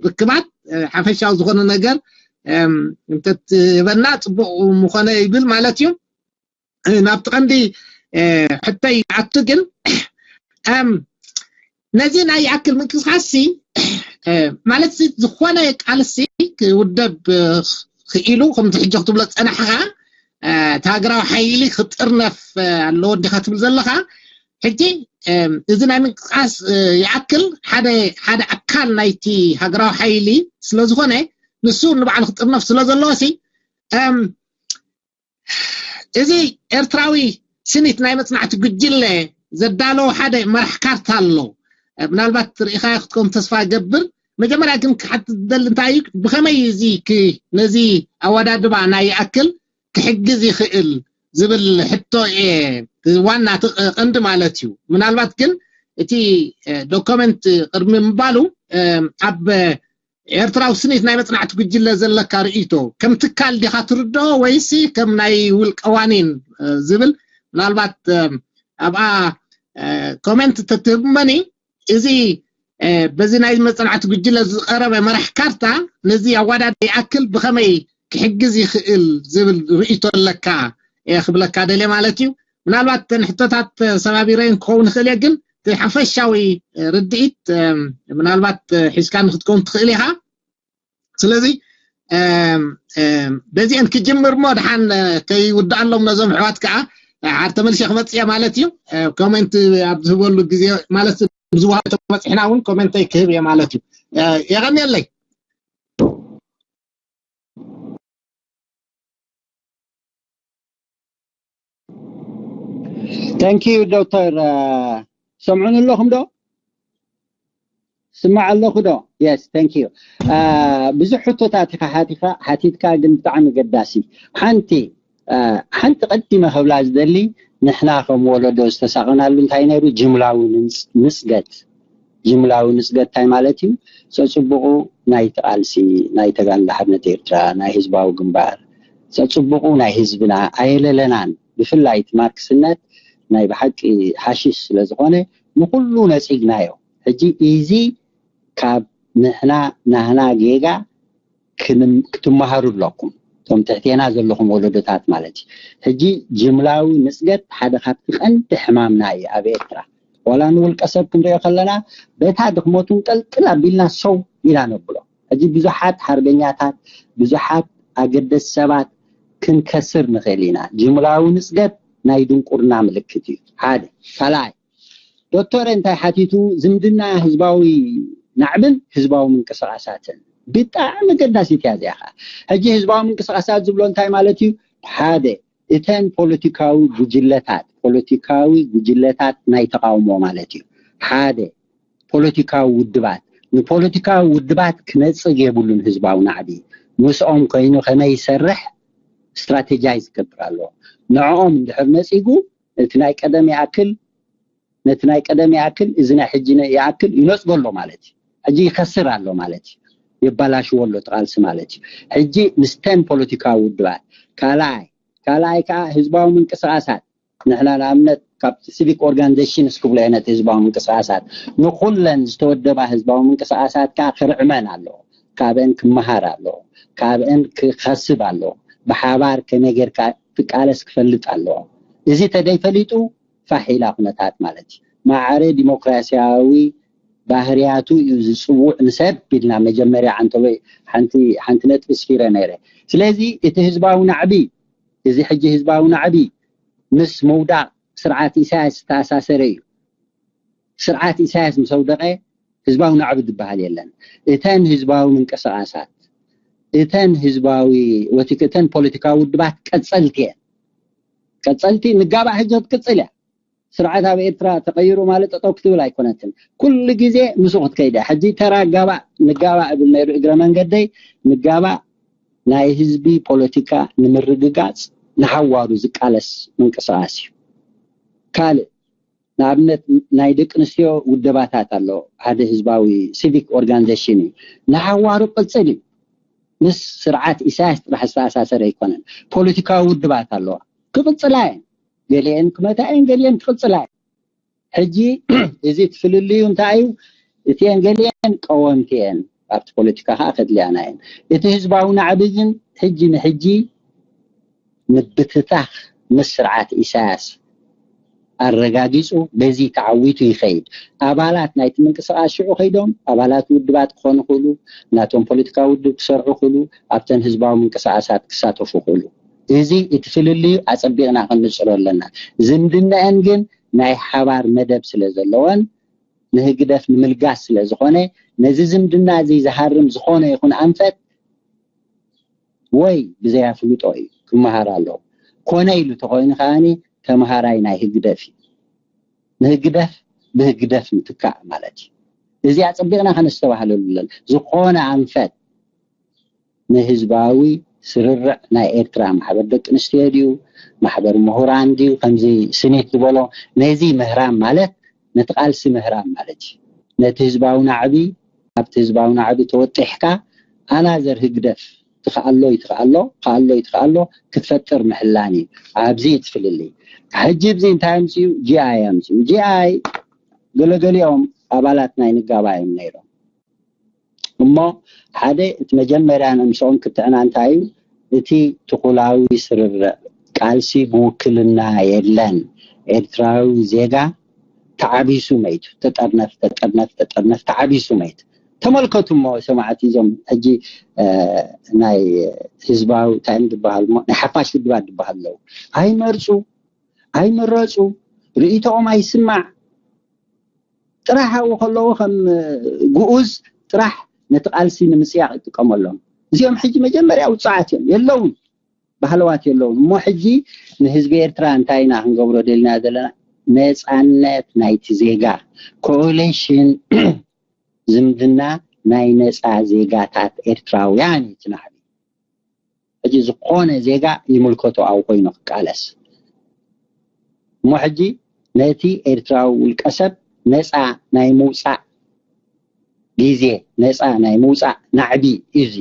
ርክባት እ፣ ሓፈሻዊ ዝኾነ ነገር እም፣ እንተትህበና ፅቡቅ ምኾነ ይብል ማለት እዩ። እ፣ ናብቲ ቀንዲ እ፣ ሕቶይ ኣቱ ግን እም፣ ነዚ ናይ ይኣክል ምንቅስቃስ ሲ እ፣ ማለት ሲ ዝኾነ ቃልሲ ክውደብ እ፣ ክኢሉ ከምቲ ሕጂ ክትብሎ ዝፀናሕኻ እ፣ እቲ ሃገራዊ ሓይሊ ክጥርነፍ እ፣ ኣለዎ እንዲኻ ትብል ዘለኻ ሕጂ እዚ ናይ ምንቅስቃስ ይኣክል ሓደ ሓደ ኣካል ናይቲ ሃገራዊ ሓይሊ ስለዝኾነ ንሱ ንባዕሉ ክጥርነፍ ስለ ዘለዎ ሲ እዚ ኤርትራዊ ስኒት ናይ መጽናዕቲ ጉጅለ ዘዳለዎ ሓደ መራሕ ካርታ ኣሎ። ምናልባት ርኢኻ ክትከውን ተስፋ ገብር። መጀመርያ ግን ክሓትት ደሊ እንታይ እዩ፣ ብኸመይ እዚ ነዚ ኣወዳድባ ናይ ይኣክል ክሕግዝ ይኽእል ዝብል ሕቶ እየ ዋና ቀንዲ ማለት እዩ። ምናልባት ግን እቲ ዶኮመንት ቅድሚ ምባሉ ኣብ ኤርትራዊ ስኒት ናይ መጽናዕቲ ጉጅለ ዘለካ ርእይቶ ከም ትካል ዲኻ ትርድኦ ወይሲ ከም ናይ ውልቀ ዋኒን ዝብል ምናልባት ኣብኣ ኮሜንት ተትህብመኒ እዚ በዚ ናይ መጽናዕቲ ጉጅለ ዝቐረበ መራሕ ካርታ ነዚ ኣዋዳድ ይኣክል ብኸመይ ክሕግዝ ይኽእል ዝብል ርእይቶ ኣለካ እየ ክብለካ ደልየ ማለት እዩ። ምናልባት ተን ሕቶታት ሰባቢረን ክኸውን ይኽእል እየ፣ ግን እቲ ሓፈሻዊ ርድኢት ምናልባት ሒዝካ ንክትከውን ትኽእል ኢኻ። ስለዚ በዚአን ክጅምር ሞ ድሓን ከይውድኣሎም ነዞም ኣሕዋት ከዓ ሓር ተመልሸ ክመፅእ እየ ማለት እዩ። ኮሜንት ኣብ ዝህበሉ ግዜ ማለት ዝወሃብ ተመፅሕና እውን ኮሜንተይ ክህብ እየ ማለት እዩ። የቐንየለይ። Thank you ዶክተር። ሰምዑን ኣለኹም ዶ? ስማዕ ኣለኹ ዶ? Yes, thank you። ብዙሕ ሕቶታት ኢኻ ሓቲኻ ሓቲትካ፣ ግን ብጣዕሚ ገዳሲ ሓንቲ ሓንቲ ቀዲመ ከብላ ዝደሊ፣ ንሕና ከም ወለዶ ዝተሳቐናሉ እንታይ ነይሩ? ጅምላዊ ንስገት። ጅምላዊ ንስገት እንታይ ማለት እዩ? ጸጽቡቑ ናይቲ ቃልሲ ናይ ተጋድሎ ሓርነት ኤርትራ፣ ናይ ህዝባዊ ግንባር፣ ጸጽቡቑ ናይ ህዝብና ኣየለለናን። ብፍላይ እቲ ማርክስነት ናይ ብሓቂ ሓሽሽ ስለ ዝኾነ ንኹሉ ነጺግናዮ። ሕጂ እዚ ካብ ንሕና ናህና ጌጋ ክትመሃሩ ኣለኩም። እቶም ትሕቴና ዘለኹም ወለዶታት ማለት እዩ። ሕጂ ጅምላዊ ንፅገት ሓደ ካብቲ ቀንዲ ሕማምና እዩ ኣብ ኤርትራ። ዋላ ንውልቀ ሰብ ክንሪኦ ከለና በታ ድኽመቱ እንጠልጥል ኣቢልና ሰው ኢና ነብሎ። ሕጂ ብዙሓት ሓርበኛታት፣ ብዙሓት ኣገደስ ሰባት ክንከስር ንኽእል ኢና። ጅምላዊ ንፅገት ናይ ድንቁርና ምልክት እዩ። ሓደ። ካልኣይ፣ ዶክተር እንታይ ሓቲቱ? ዝምድና ህዝባዊ ናዕብን ህዝባዊ ምንቅስቃሳትን። ብጣዕሚ ገዳሲት እያ እዚኣ ኸዓ። ሕጂ ህዝባዊ ምንቅስቃሳት ዝብሎ እንታይ ማለት እዩ? ሓደ፣ እተን ፖለቲካዊ ጉጅለታት፣ ፖለቲካዊ ጉጅለታት ናይ ተቃውሞ ማለት እዩ። ሓደ፣ ፖለቲካዊ ውድባት፣ ንፖለቲካዊ ውድባት ክነፅግ የብሉን ህዝባዊ ናዕቢ። ምስኦም ኮይኑ ከመይ ይሰርሕ ስትራቴጃይዝ ክገብር ኣለዎ። ንዕኦም እንድሕር ነፂጉ እቲ ናይ ቀደም ይኣክል ነቲ ናይ ቀደም ይኣክል እዚ ናይ ሕጂ ይኣክል ይነፅጎ ኣሎ ማለት እዩ። ሕጂ ይኸስር ኣሎ ማለት እዩ። የባላሽዎ ኣሎ እቲ ቃልሲ ማለት እዩ። ሕጂ ምስተን ፖለቲካዊ ውድባት ካልኣይ ካልኣይ ከዓ ህዝባዊ ምንቅስቃሳት ንሕና ንኣብነት ካብ ሲቪክ ኦርጋኒዜሽንስ ክብሎ እየ ነቲ ህዝባዊ ምንቅስቃሳት ንኩለን ዝተወደባ ህዝባዊ ምንቅስቃሳት ከዓ ክርዕመን ኣለዎ። ካብአን ክመሃር ኣለዎ። ካብአን ክኸስብ ኣለዎ። ብሓባር ከመይ ጌርካ ትቃለስ ክፈልጥ ኣለዎ። እዚ ተደይፈሊጡ ፋሕ ኢላ ኩነታት ማለት እዩ። ማዕረ ዲሞክራሲያዊ ባህርያቱ እዩ ዝፅውዕ ንሰብ ኢልና መጀመርያ ዓንተበይ ሓንቲ ሓንቲ ነጥቢ ስፊረ ነይረ። ስለዚ እቲ ህዝባዊ ናዕቢ እዚ ሕጂ ህዝባዊ ናዕቢ ምስ ምውዳቕ ስርዓት ኢሳያስ ዝተኣሳሰረ እዩ። ስርዓት ኢሳያስ ምስ ኣውደቐ ህዝባዊ ናዕቢ ዝበሃል የለን። እተን ህዝባዊ ምንቅስቃሳት እተን ህዝባዊ ወቲክ እተን ፖለቲካዊ ውድባት ቀፀልቲ እየን። ቀፀልቲ ንጋባእ ሕጂ ክትቅፅል እያ። ስርዓት ኣብ ኤርትራ ተቐይሩ ማለት ጠጠው ክትብል ኣይኮነትን። ኩሉ ግዜ ምስኡ ክትከይድ እያ። ሕጂ ተራ ጋባእ ንጋባእ እብል ነይሩ እግረ መንገደይ ንጋባእ ናይ ህዝቢ ፖለቲካ ንምርግጋፅ ንሓዋሩ ዝቃለስ ምንቅስቃስ እዩ። ካልእ ንኣብነት ናይ ደቂ ኣንስትዮ ውደባታት ኣሎ። ሓደ ህዝባዊ ሲቪክ ኦርጋኒዜሽን እዩ። ንሓዋሩ ቅፅል እዩ። ምስ ስርዓት ኢሳያስ ጥራሕ ዝተኣሳሰረ ኣይኮነን። ፖለቲካዊ ውድባት ኣለዋ። ክቕፅላ እየን። ገሊአን ክመታ እየን፣ ገሊአን ክቕፅላ እየን። ሕጂ እዚ እቲ ፍልልዩ እንታይ እዩ? እቲአን ገሊአን ቀወምቲ እየን፣ ኣብቲ ፖለቲካ ከዓ ከድልያና እየን። እቲ ህዝባዊ ናዕቢ ግን ሕጂ ንሕጂ ምብትታኽ ምስ ስርዓት ኢሳያስ ኣረጋጊፁ በዚ ተዓዊቱ ይኸይድ። ኣባላት ናይቲ ምንቅስቃስ ሽዑ ከይዶም ኣባላት ውድባት ክኾኑ ክእሉ፣ ናቶም ፖለቲካዊ ውድብ ክሰርሑ ክእሉ፣ ኣብተን ህዝባዊ ምንቅስቃሳት ክሳተፉ ክእሉ። እዚ እቲ ፍልልዩ ኣፀቢቕና ክንፅሎ ኣለና። ዝምድናአን ግን ናይ ሓባር መደብ ስለ ዘለወን ንህግደፍ ንምልጋስ ስለ ዝኾነ ነዚ ዝምድና እዚ ዝሃርም ዝኾነ ይኹን ኣንፈት ወይ ብዘይ ኣፍልጦ እዩ ክመሃር ኣለዎ። ኮነ ኢሉ ተኾይኑ ከዓኒ ተምሃራይ ናይ ህግደፍ እዩ። ንህግደፍ ብህግደፍ ምትካእ ማለት እዩ። እዚ ኣጸቢቕና ከነስተባህለሉ ኣለና። ዝኾነ ኣንፈት ንህዝባዊ ስርርዕ ናይ ኤርትራ ማሕበር ደቂ ኣንስትዮ ድዩ ማሕበር ምሁራን ድዩ ከምዚ ስኒት ዝበሎ ነዚ ምህራም ማለት ነቲ ቃልሲ ምህራም ማለት እዩ። ነቲ ህዝባዊ ናዕቢ ኣብቲ ህዝባዊ ናዕቢ ተወጢሕካ ኣናዘር ህግደፍ ትኽኣሎ ይትኽኣሎ ክኣሎ ይትኽኣሎ ክትፈጥር ምሕላን እዩ። ኣብዚ እዩ እቲ ፍልልይ። ሕጂ እዚ እንታይ ኣምፅኡ? ጂኣይ ኣምፅኡ። ጂኣይ ገለገሊኦም ኣባላት ናይ ንጋባ እዮም ነይሮም። እሞ ሓደ እቲ መጀመርያ ነምስኦም ክትዕና እንታይ እዩ? እቲ ትኹላዊ ስርርዕ ቃልሲ ብውክልና የለን። ኤርትራዊ ዜጋ ተዓቢሱ መይቱ። ተጠርነፍ ተጠርነፍ ተጠርነፍ ተዓቢሱ መይቱ። ተመልከቱ እሞ ሰማዕቲ እዞም ሕጂ ናይ ህዝባዊ እንታይ ዝበሃል ናይ ሓፋሽ ውድባት ዝበሃል ኣለዉ። ኣይመርፁ ኣይምረፁ፣ ርእይቶኦም ኣይስማዕ ጥራሕ ኣብኡ ከለዉ ከም ግኡዝ ጥራሕ ነቲ ቃልሲ ንምፅያቕ ይጥቀመሎም። እዚኦም ሕጂ መጀመርያ ውፅዓት እዮም የለውን ባህለዋት የለውን እሞ ሕጂ ንህዝቢ ኤርትራ እንታይ ኢና ክንገብሮ ደልና ዘለና? ነፃነት ናይቲ ዜጋ ኮኦሌሽን ዝምድና ናይ ነፃ ዜጋታት ኤርትራውያን እዩ ትናዕቢ። ሕጂ ዝኾነ ዜጋ ይምልከቶ ኣብ ኮይኑ ክቃለስ እሞ ሕጂ ነቲ ኤርትራዊ ውልቀሰብ ነፃ ናይ ምውፃእ ግዜ ነፃ ናይ ምውፃእ ናዕቢ እዩ እዚ።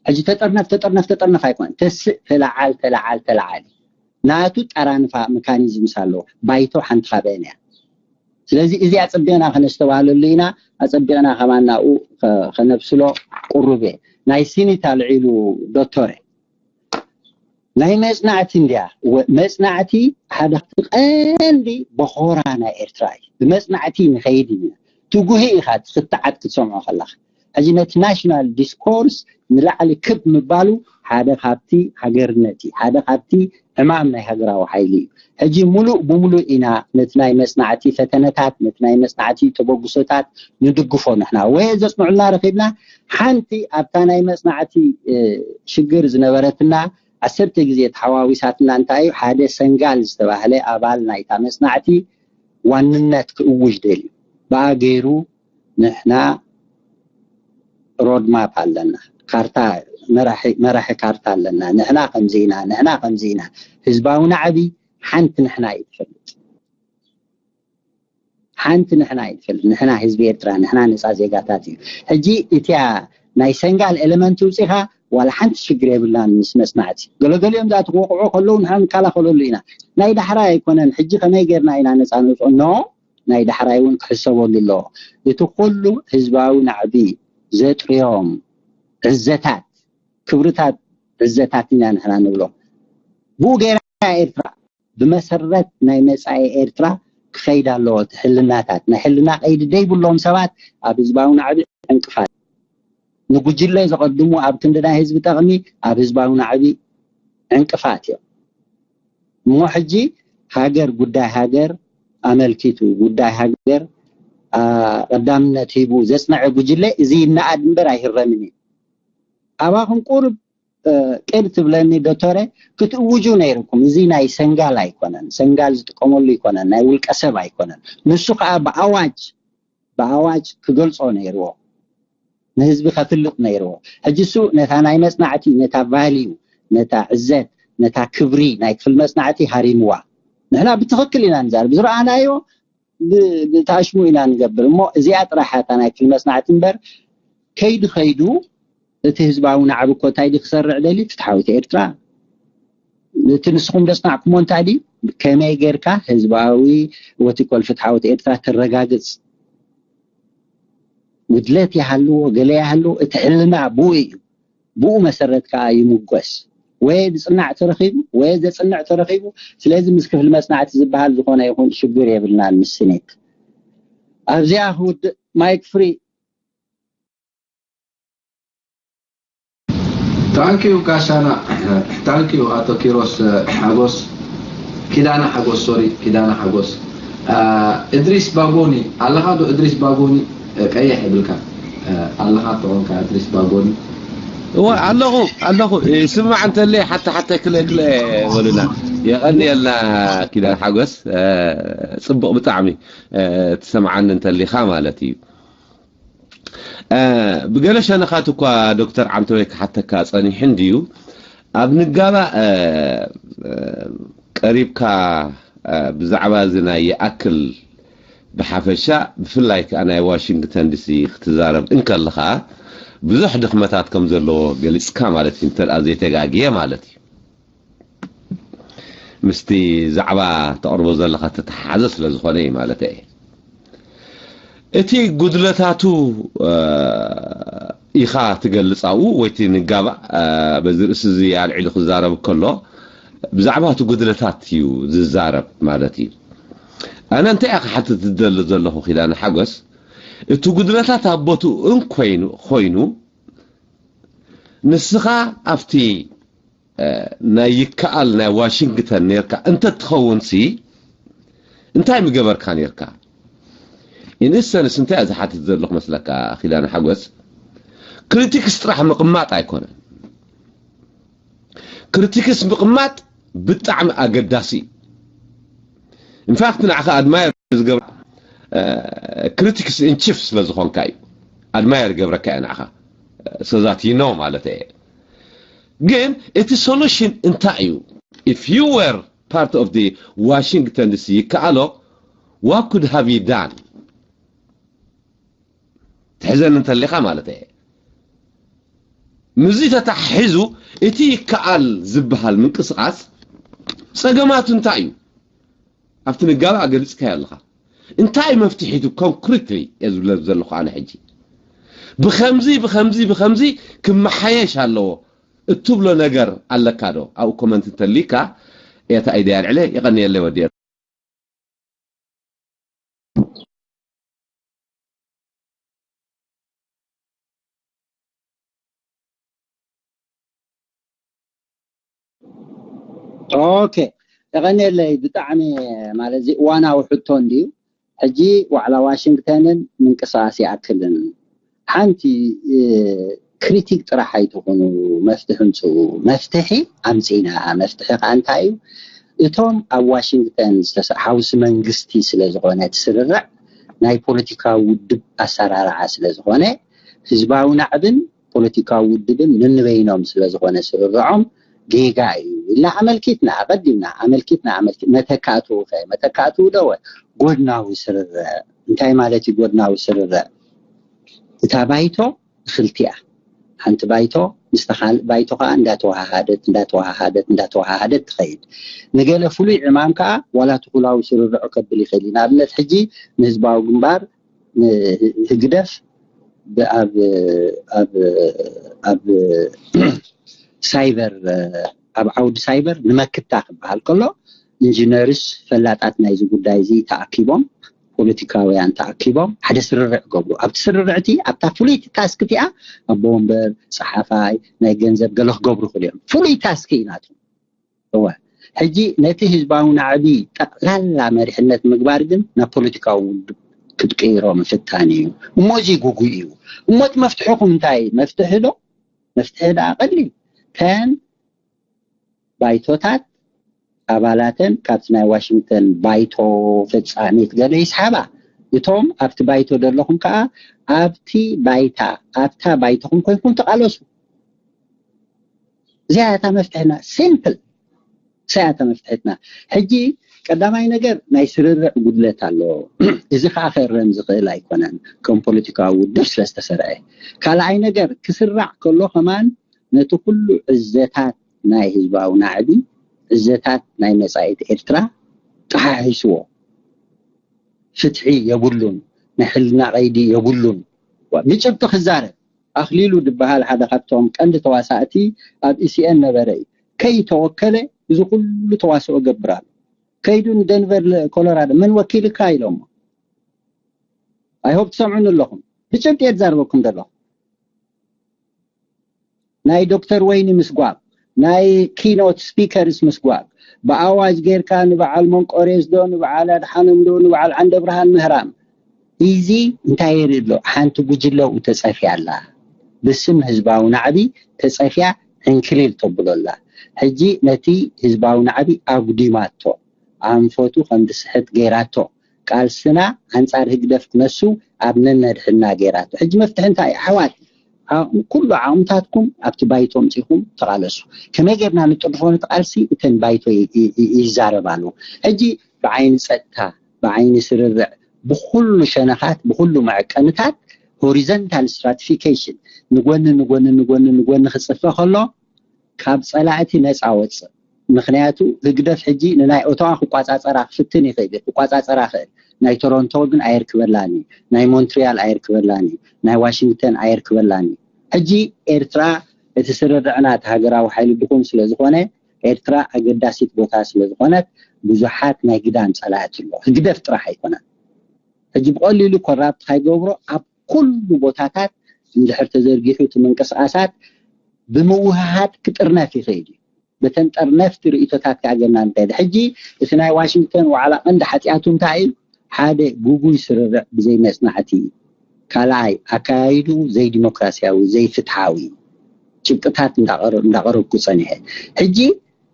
ሕጂ ተጠርነፍ ተጠርነፍ ተጠርነፍ ኣይኮነን። ተስእ ተለዓል ተለዓል ተለዓል እዩ። ናቱ ጠራንፋ መካኒዝምስ ኣለዎ። ባይቶ ሓንቲ ካበአን እያ። ስለዚ እዚ ኣፀቢቕና ከነስተባህለሉ ኢና። ኣፀቢቕና ከማን ናብኡ ከነብስሎ ቁሩብ እየ። ናይ ሲኒት ኣልዒሉ ዶክተር ናይ መፅናዕቲ እንድያ። መፅናዕቲ ሓደ ቀንዲ በኾራ ናይ ኤርትራ እዩ። ብመፅናዕቲ ንኸይድ ኢና። ትጉሂ ኢኻ ክትዓት ክትሰምዖ ከለኻ ሕጂ ነቲ ናሽናል ዲስኮርስ ንላዕሊ ክብ ምባሉ ሓደ ካብቲ ሃገርነት እዩ። ሓደ ካብቲ ዕማም ናይ ሃገራዊ ሓይሊ እዩ። ሕጂ ሙሉእ ብሙሉእ ኢና ነቲ ናይ መፅናዕቲ ፈተነታት ነቲ ናይ መፅናዕቲ ተበግሶታት ንድግፎ ንሕና ወይ ዘፅንዑልና ረኺብና። ሓንቲ ኣብታ ናይ መፅናዕቲ ሽግር ዝነበረትና ዓሰርተ ግዜ ተሓዋዊሳትና እንታይ እዩ ሓደ ሰንጋል ዝተባህለ ኣባል ናይታ መፅናዕቲ ዋንነት ክእውጅ ደልዩ ብኣ ገይሩ ንሕና ሮድማፕ ኣለና ካርታ መራሒ ካርታ ኣለና ንሕና ከምዚ ኢና ንሕና ከምዚ ኢና። ህዝባዊ ናዕቢ ሓንቲ ንሕና እዩ ትፈልጥ ሓንቲ ንሕና እዩ ትፈልጥ ንሕና ህዝቢ ኤርትራ ንሕና ነፃ ዜጋታት እዩ። ሕጂ እቲያ ናይ ሰንጋል ኤለመንት ውፂኻ ዋላ ሓንቲ ሽግር የብላን ምስ መፅናዕቲ ገለገሊኦም ዛቲ ክወቕዑ ከለዉ ንሕና ንከላኸለሉ ኢና። ናይ ዳሕራይ ኣይኮነን ሕጂ ከመይ ጌርና ኢና ነፃ ንውፅኦ ኖ ናይ ዳሕራይ እውን ክሕሰበሉ ኣለዎ። እቲ ኩሉ ህዝባዊ ናዕቢ ዘጥርዮም ዕዘታት ክብርታት ዕዘታት ኢና ንሕና ንብሎ። ብኡ ገይራ ኤርትራ ብመሰረት ናይ መጻኢ ኤርትራ ክኸይድ ኣለዎ። እቲ ሕልናታት ናይ ሕልና ቀይዲ ደይብሎም ሰባት ኣብ ህዝባዊ ናዕቢ ዕንቅፋት ንጉጅለ ዘቐድሙ ኣብ ክንዲ ናይ ህዝቢ ጠቕሚ ኣብ ህዝባዊ ናዕቢ ዕንቅፋት እዮም። እሞ ሕጂ ሃገር ጉዳይ ሃገር ኣመልኪቱ ጉዳይ ሃገር ቀዳምነት ሂቡ ዘጽንዐ ጉጅለ እዚ ይነኣድ እምበር ኣይህረምን እዩ። ኣባኹም ቁርብ ቅር ትብለኒ ዶክተረ ክትእውጁ ነይርኩም። እዚ ናይ ሰንጋል ኣይኮነን፣ ሰንጋል ዝጥቀመሉ ኣይኮነን፣ ናይ ውልቀ ሰብ ኣይኮነን። ንሱ ከዓ ብኣዋጅ ብኣዋጅ ክገልጾ ነይርዎ፣ ንህዝቢ ከፍልጥ ነይርዎ። ሕጂ እሱ ነታ ናይ መጽናዕቲ ነታ ቫልዩ ነታ ዕዘት ነታ ክብሪ ናይ ክፍሊ መጽናዕቲ ሃሪምዋ። ንሕና ብትኽክል ኢና ንዛረብ፣ ዝረኣናዮ ብታሽሙ ኢና ንገብር እሞ እዚኣ ጥራሕ እታ ናይ ክፍሊ መጽናዕቲ እምበር ከይዱ ከይዱ እቲ ህዝባዊ ናዕቢ እኮ እንታይ ድዩ ክሰርዕ ደልዩ? ፍትሓዊት ኤርትራ። እቲ ንስኹም ዘጽናዕኩሞ እንታይ ድዩ? ከመይ ጌርካ ህዝባዊ ወቲኮል ፍትሓዊት ኤርትራ ተረጋግጽ? ጉድለት ይሃልዎ ገለ ይሃልዎ እቲ ሕልና ብኡ እዩ። ብኡ መሰረት ከኣ ይምጎስ። ወይ ዝጽናዕ ተረኺቡ ወይ ዘጽንዕ ተረኺቡ። ስለዚ ምስ ክፍሊ መጽናዕቲ ዝበሃል ዝኾነ ይኹን ሽግር የብልናን ምስ ስኔት። ኣብዚኣ ክውድእ ማይክ ፍሪ። ታንኪዩ ጋሻና ታንኪዩ ኣቶ ኪሮስ ሓጎስ ኪዳነ ሓጎስ ሶሪ ኪዳነ ሓጎስ እድሪስ ባጎኒ ኣለኻ ዶ? እድሪስ ባጎኒ ቀይሕ ይብልካ ኣለኻ ተኾንካ እድሪስ ባጎኒ። እወ ኣለኹ ኣለኹ። ስማዕ እንተለይ ሓታ ሓታ ክለ ክለ በሉና። የቐንየልና ኪዳን ሓጎስ። ጽቡቕ ብጣዕሚ ትሰምዓኒ እንተሊኻ ማለት እዩ። ብገለ ሸነኻት እኳ ዶክተር ዓንተወይ ክሓተካ ጸኒሑ እንድዩ። ኣብ ንጋባእ ቀሪብካ ብዛዕባ እዚ ናይ ይኣክል ብሓፈሻ ብፍላይ ከዓ ናይ ዋሽንግተን ዲሲ ክትዛረብ እንከለኻ ብዙሕ ድኽመታት ከም ዘለዎ ገሊፅካ ማለት እዩ፣ እንተ ዘይተጋግየ ማለት እዩ። ምስቲ ዛዕባ ተቕርቦ ዘለኻ ተተሓሓዘ ስለ ዝኾነ እዩ ማለት እየ። እቲ ጉድለታቱ ኢኻ ትገልጽ ኣብኡ ወይ እቲ ንጋባእ በዚ ርእሲ እዚ ኣልዒሉ ክዛረብ ከሎ ብዛዕባ እቲ ጉድለታት እዩ ዝዛረብ ማለት እዩ። ኣነ እንታይ እየ ክሓትት ዝደሊ ዘለኹ ኪዳነ ሓጎስ፣ እቲ ጉድለታት ኣብ ቦትኡ እንኮይኑ ኮይኑ ንስኻ ኣብቲ ናይ ይከኣል ናይ ዋሽንግተን ነርካ እንተ ትኸውን ሲ እንታይ ምገበርካ ነርካ? ኢንሰንስ እንታይ እየ ዝሓትት ዘለኹ መስለካ ኪዳነ ሓጎስ? ክሪቲክስ ጥራሕ ምቕማጥ ኣይኮነን። ክሪቲክስ ምቕማጥ ብጣዕሚ ኣገዳሲ እዩ። ኢንፋክት ንዓኻ ኣድማየር ዝገብር ክሪቲክስ ኢን ቺፍ ስለ ዝኾንካ እዩ። ኣድማየር ገብረካ እየ ንዓኻ ሰዛት ይኖ ማለት እየ። ግን እቲ ሶሉሽን እንታይ እዩ? If you were part of the ዋሽንግተን ዲሲ ይከኣሎ what could have you done? ትሕዘኒ እንተሊኻ ማለት እየ። ምዚ ተታሒዙ እቲ ይከኣል ዝበሃል ምንቅስቃስ ጸገማቱ እንታይ እዩ? ኣብቲ ንጋባእ ገሊጽካዮ ኣለኻ። እንታይ መፍትሒቱ ኮንክሪትሊ እየ ዝብለ ዘለኹ ኣነ ሕጂ። ብኸምዚ ብኸምዚ ብኸምዚ ክመሓየሽ ኣለዎ እትብሎ ነገር ኣለካ ዶ? ኣብኡ ኮመንት እንተሊካ እየ እቲ ኣይድያ ኣልዕለ። የቐንየለይ ወዲ ኤረ። ኦኬ፣ የቐንየለይ ብጣዕሚ። ማለት እዚ እዋናዊ ሕቶ እንድዩ። ሕጂ ዋዕላ ዋሽንግተንን ምንቅስቃስ ይኣክልን ሓንቲ ክሪቲክ ጥራሕ ኣይትኹኑ፣ መፍትሒ ምፅኡ። መፍትሒ ኣምፂና። መፍትሒ ከዓ እንታይ እዩ? እቶም ኣብ ዋሽንግተን ዝተሰ- ሓውሲ መንግስቲ ስለ ዝኾነ እቲ ስርርዕ ናይ ፖለቲካዊ ውድብ ኣሰራርዓ ስለ ዝኾነ ህዝባዊ ናዕብን ፖለቲካዊ ውድብን ነንበይኖም ስለ ዝኾነ ስርርዖም ጌጋ እዩ ኢልና ኣመልኪትና፣ ኣቐዲምና ኣመልኪትና፣ ኣመልኪ- መተካእትኡ ኸ? መተካእትኡ ዶ ጎድናዊ ስርርዕ? እንታይ ማለት እዩ ጎድናዊ ስርርዕ? እታ ባይቶ ክልቲኣ፣ ሓንቲ ባይቶ ምስታ ካልእ ባይቶ ከዓ እንዳተወሃሃደት እንዳተወሃሃደት እንዳተወሃሃደት ትኸይድ። ንገለ ፍሉይ ዕማም ከዓ ዋላ ትኹላዊ ስርርዑ ከብል ይኽእል እዩ። ንኣብነት ሕጂ ንህዝባዊ ግንባር ንህግደፍ ብኣብ ኣብ ኣብ ሳይበር ኣብ ዓውዲ ሳይበር ንመክታ ክበሃል ከሎ ኢንጂነርስ ፈላጣት ናይዚ ጉዳይ እዚ ተኣኪቦም ፖለቲካውያን ተኣኪቦም ሓደ ስርርዕ ገብሩ ኣብቲ ስርርዕቲ ኣብታ ፍሉይቲ ታስክ እቲኣ ኣቦ ወንበር ፀሓፋይ ናይ ገንዘብ ገለ ክገብሩ ክእል እዮም ፍሉይ ታስክ እዩ ናቱ እወ ሕጂ ነቲ ህዝባዊ ናዕቢ ጠቕላላ መሪሕነት ምግባር ግን ናብ ፖለቲካዊ ውድብ ክትቅይሮ ምፍታን እዩ እሞ እዚ ጉጉይ እዩ እሞ እቲ መፍትሕኹም እንታይ መፍትሒ ዶ መፍትሒ ደኣ ቀሊል ተን ባይቶታት ኣባላተን ካብቲ ናይ ዋሽንግተን ባይቶ ፈፃሚት ገለ ይስሓባ እቶም ኣብቲ ባይቶ ዘለኹም ከዓ ኣብቲ ባይታ ኣብታ ባይቶኹም ኮይንኩም ተቃለሱ እዚኣ እታ መፍትሕና ሲምፕል እዚኣ እታ መፍትሕትና ሕጂ ቀዳማይ ነገር ናይ ስርርዕ ጉድለት ኣሎ እዚ ከዓ ክእረም ዝኽእል ኣይኮነን ከም ፖለቲካዊ ውድብ ስለዝተሰርዐ ካልኣይ ነገር ክስራዕ ከሎ ከማን ነቲ ኩሉ ዕዘታት ናይ ህዝባዊ ናዕቢ ዕዘታት ናይ መጻኢት ኤርትራ ጠሓሒስዎ ፍትሒ የብሉን ናይ ሕልና ቀይዲ የብሉን ብጭብጢ ክዛረብ ኣኽሊሉ ዝበሃል ሓደ ካብቶም ቀንዲ ተዋሳእቲ ኣብ ኢሲኤን ነበረ እዩ ከይተወከለ እዚ ኩሉ ተዋስኦ ገብር ኣሎ ከይዱ ንደንቨር ኮሎራዶ መን ወኪልካ ኢሎሞ ኣይሆብ ትሰምዑኒ ኣለኹም ብጭብጢ እየ ዝዛረበኩም ዘለኹ ናይ ዶክተር ወይኒ ምስጓብ ናይ ኪኖት ስፒከርስ ምስጓብ ብኣዋጅ ጌርካ ንበዓል መንቆሬስ ዶ ንበዓል ኣድሓኖም ዶ ንበዓል ዓንደ ብርሃን ምህራም። እዚ እንታይ የርኢ ኣሎ? ሓንቲ ጉጅለኡ ተጸፊያ ኣላ። ብስም ህዝባዊ ናዕቢ ተጸፊያ ዕንክሊል ተብሎ ኣላ። ሕጂ ነቲ ህዝባዊ ናዕቢ ኣጉዲማቶ፣ ኣንፈቱ ከም ዝስሕት ገይራቶ። ቃልስና ኣንጻር ህግደፍ ክነሱ ኣብ ነነድሕና ገይራቶ። ሕጂ መፍትሒ እንታይ እዩ? ኣሕዋት፣ ዓቕሚ፣ ኩሉ ዓቕምታትኩም ኣብቲ ባይቶ ኣምጺኹም ተቓለሱ። ከመይ ጌርና ንጥድፎ ነቲ ቃልሲ? እተን ባይቶ ይ- ይ- ይ- ይዛረባሉ። ሕጂ ብዓይኒ ጸጥታ፣ ብዓይኒ ስርርዕ፣ ብኹሉ ሸነኻት፣ ብኹሉ መዐቀንታት፣ ሆሪዘንታል ስትራቲፊኬሽን፣ ንጎኒ ንጎኒ ንጎኒ ንጎኒ ክጽፈ ከሎ፣ ካብ ጸላእቲ ነጻ ወጽእ። ምክንያቱ ህግደፍ ሕጂ ንናይ ኦታዋ ክቋጻጸራ ክፍትን ይኽእል እዩ፣ ክቋጻጸራ ክእል። ናይ ቶሮንቶ ግን ኣየርክበላን እዩ፣ ናይ ሞንትሪያል ኣየርክበላን እዩ፣ ናይ ዋሽንግተን ኣየርክበላን እዩ። ሕጂ ኤርትራ፣ እቲ ስርርዕና እቲ ሃገራዊ ሓይሊ ድኹም ስለ ዝኾነ፣ ኤርትራ ኣገዳሲት ቦታ ስለ ዝኾነት፣ ብዙሓት ናይ ግዳም ጸላእቲ ኣሎ። ህግደፍ ጥራሕ ኣይኮነን። ሕጂ ብቐሊሉ ኮራፕት ካይገብሮ ኣብ ኩሉ ቦታታት እንድሕር ተዘርጊሑ እቲ ምንቅስቃሳት ብምውህሃድ ክጥርነፍ ይኽእል እዩ። በተን ጠርነፍቲ ርእይቶታት ከኣ ጌርና ንኸይድ። ሕጂ እቲ ናይ ዋሽንግተን ዋዕላ ቀንዲ ሓጢኣቱ እንታይ እዩ? ሓደ ጉጉይ ስርርዕ ብዘይ መጽናዕቲ፣ ካልኣይ ኣካያይዱ ዘይዲሞክራሲያዊ፣ ዘይፍትሓዊ ጭብጥታት እንዳቐረ- እንዳቐረብኩ ጸኒሐ። ሕጂ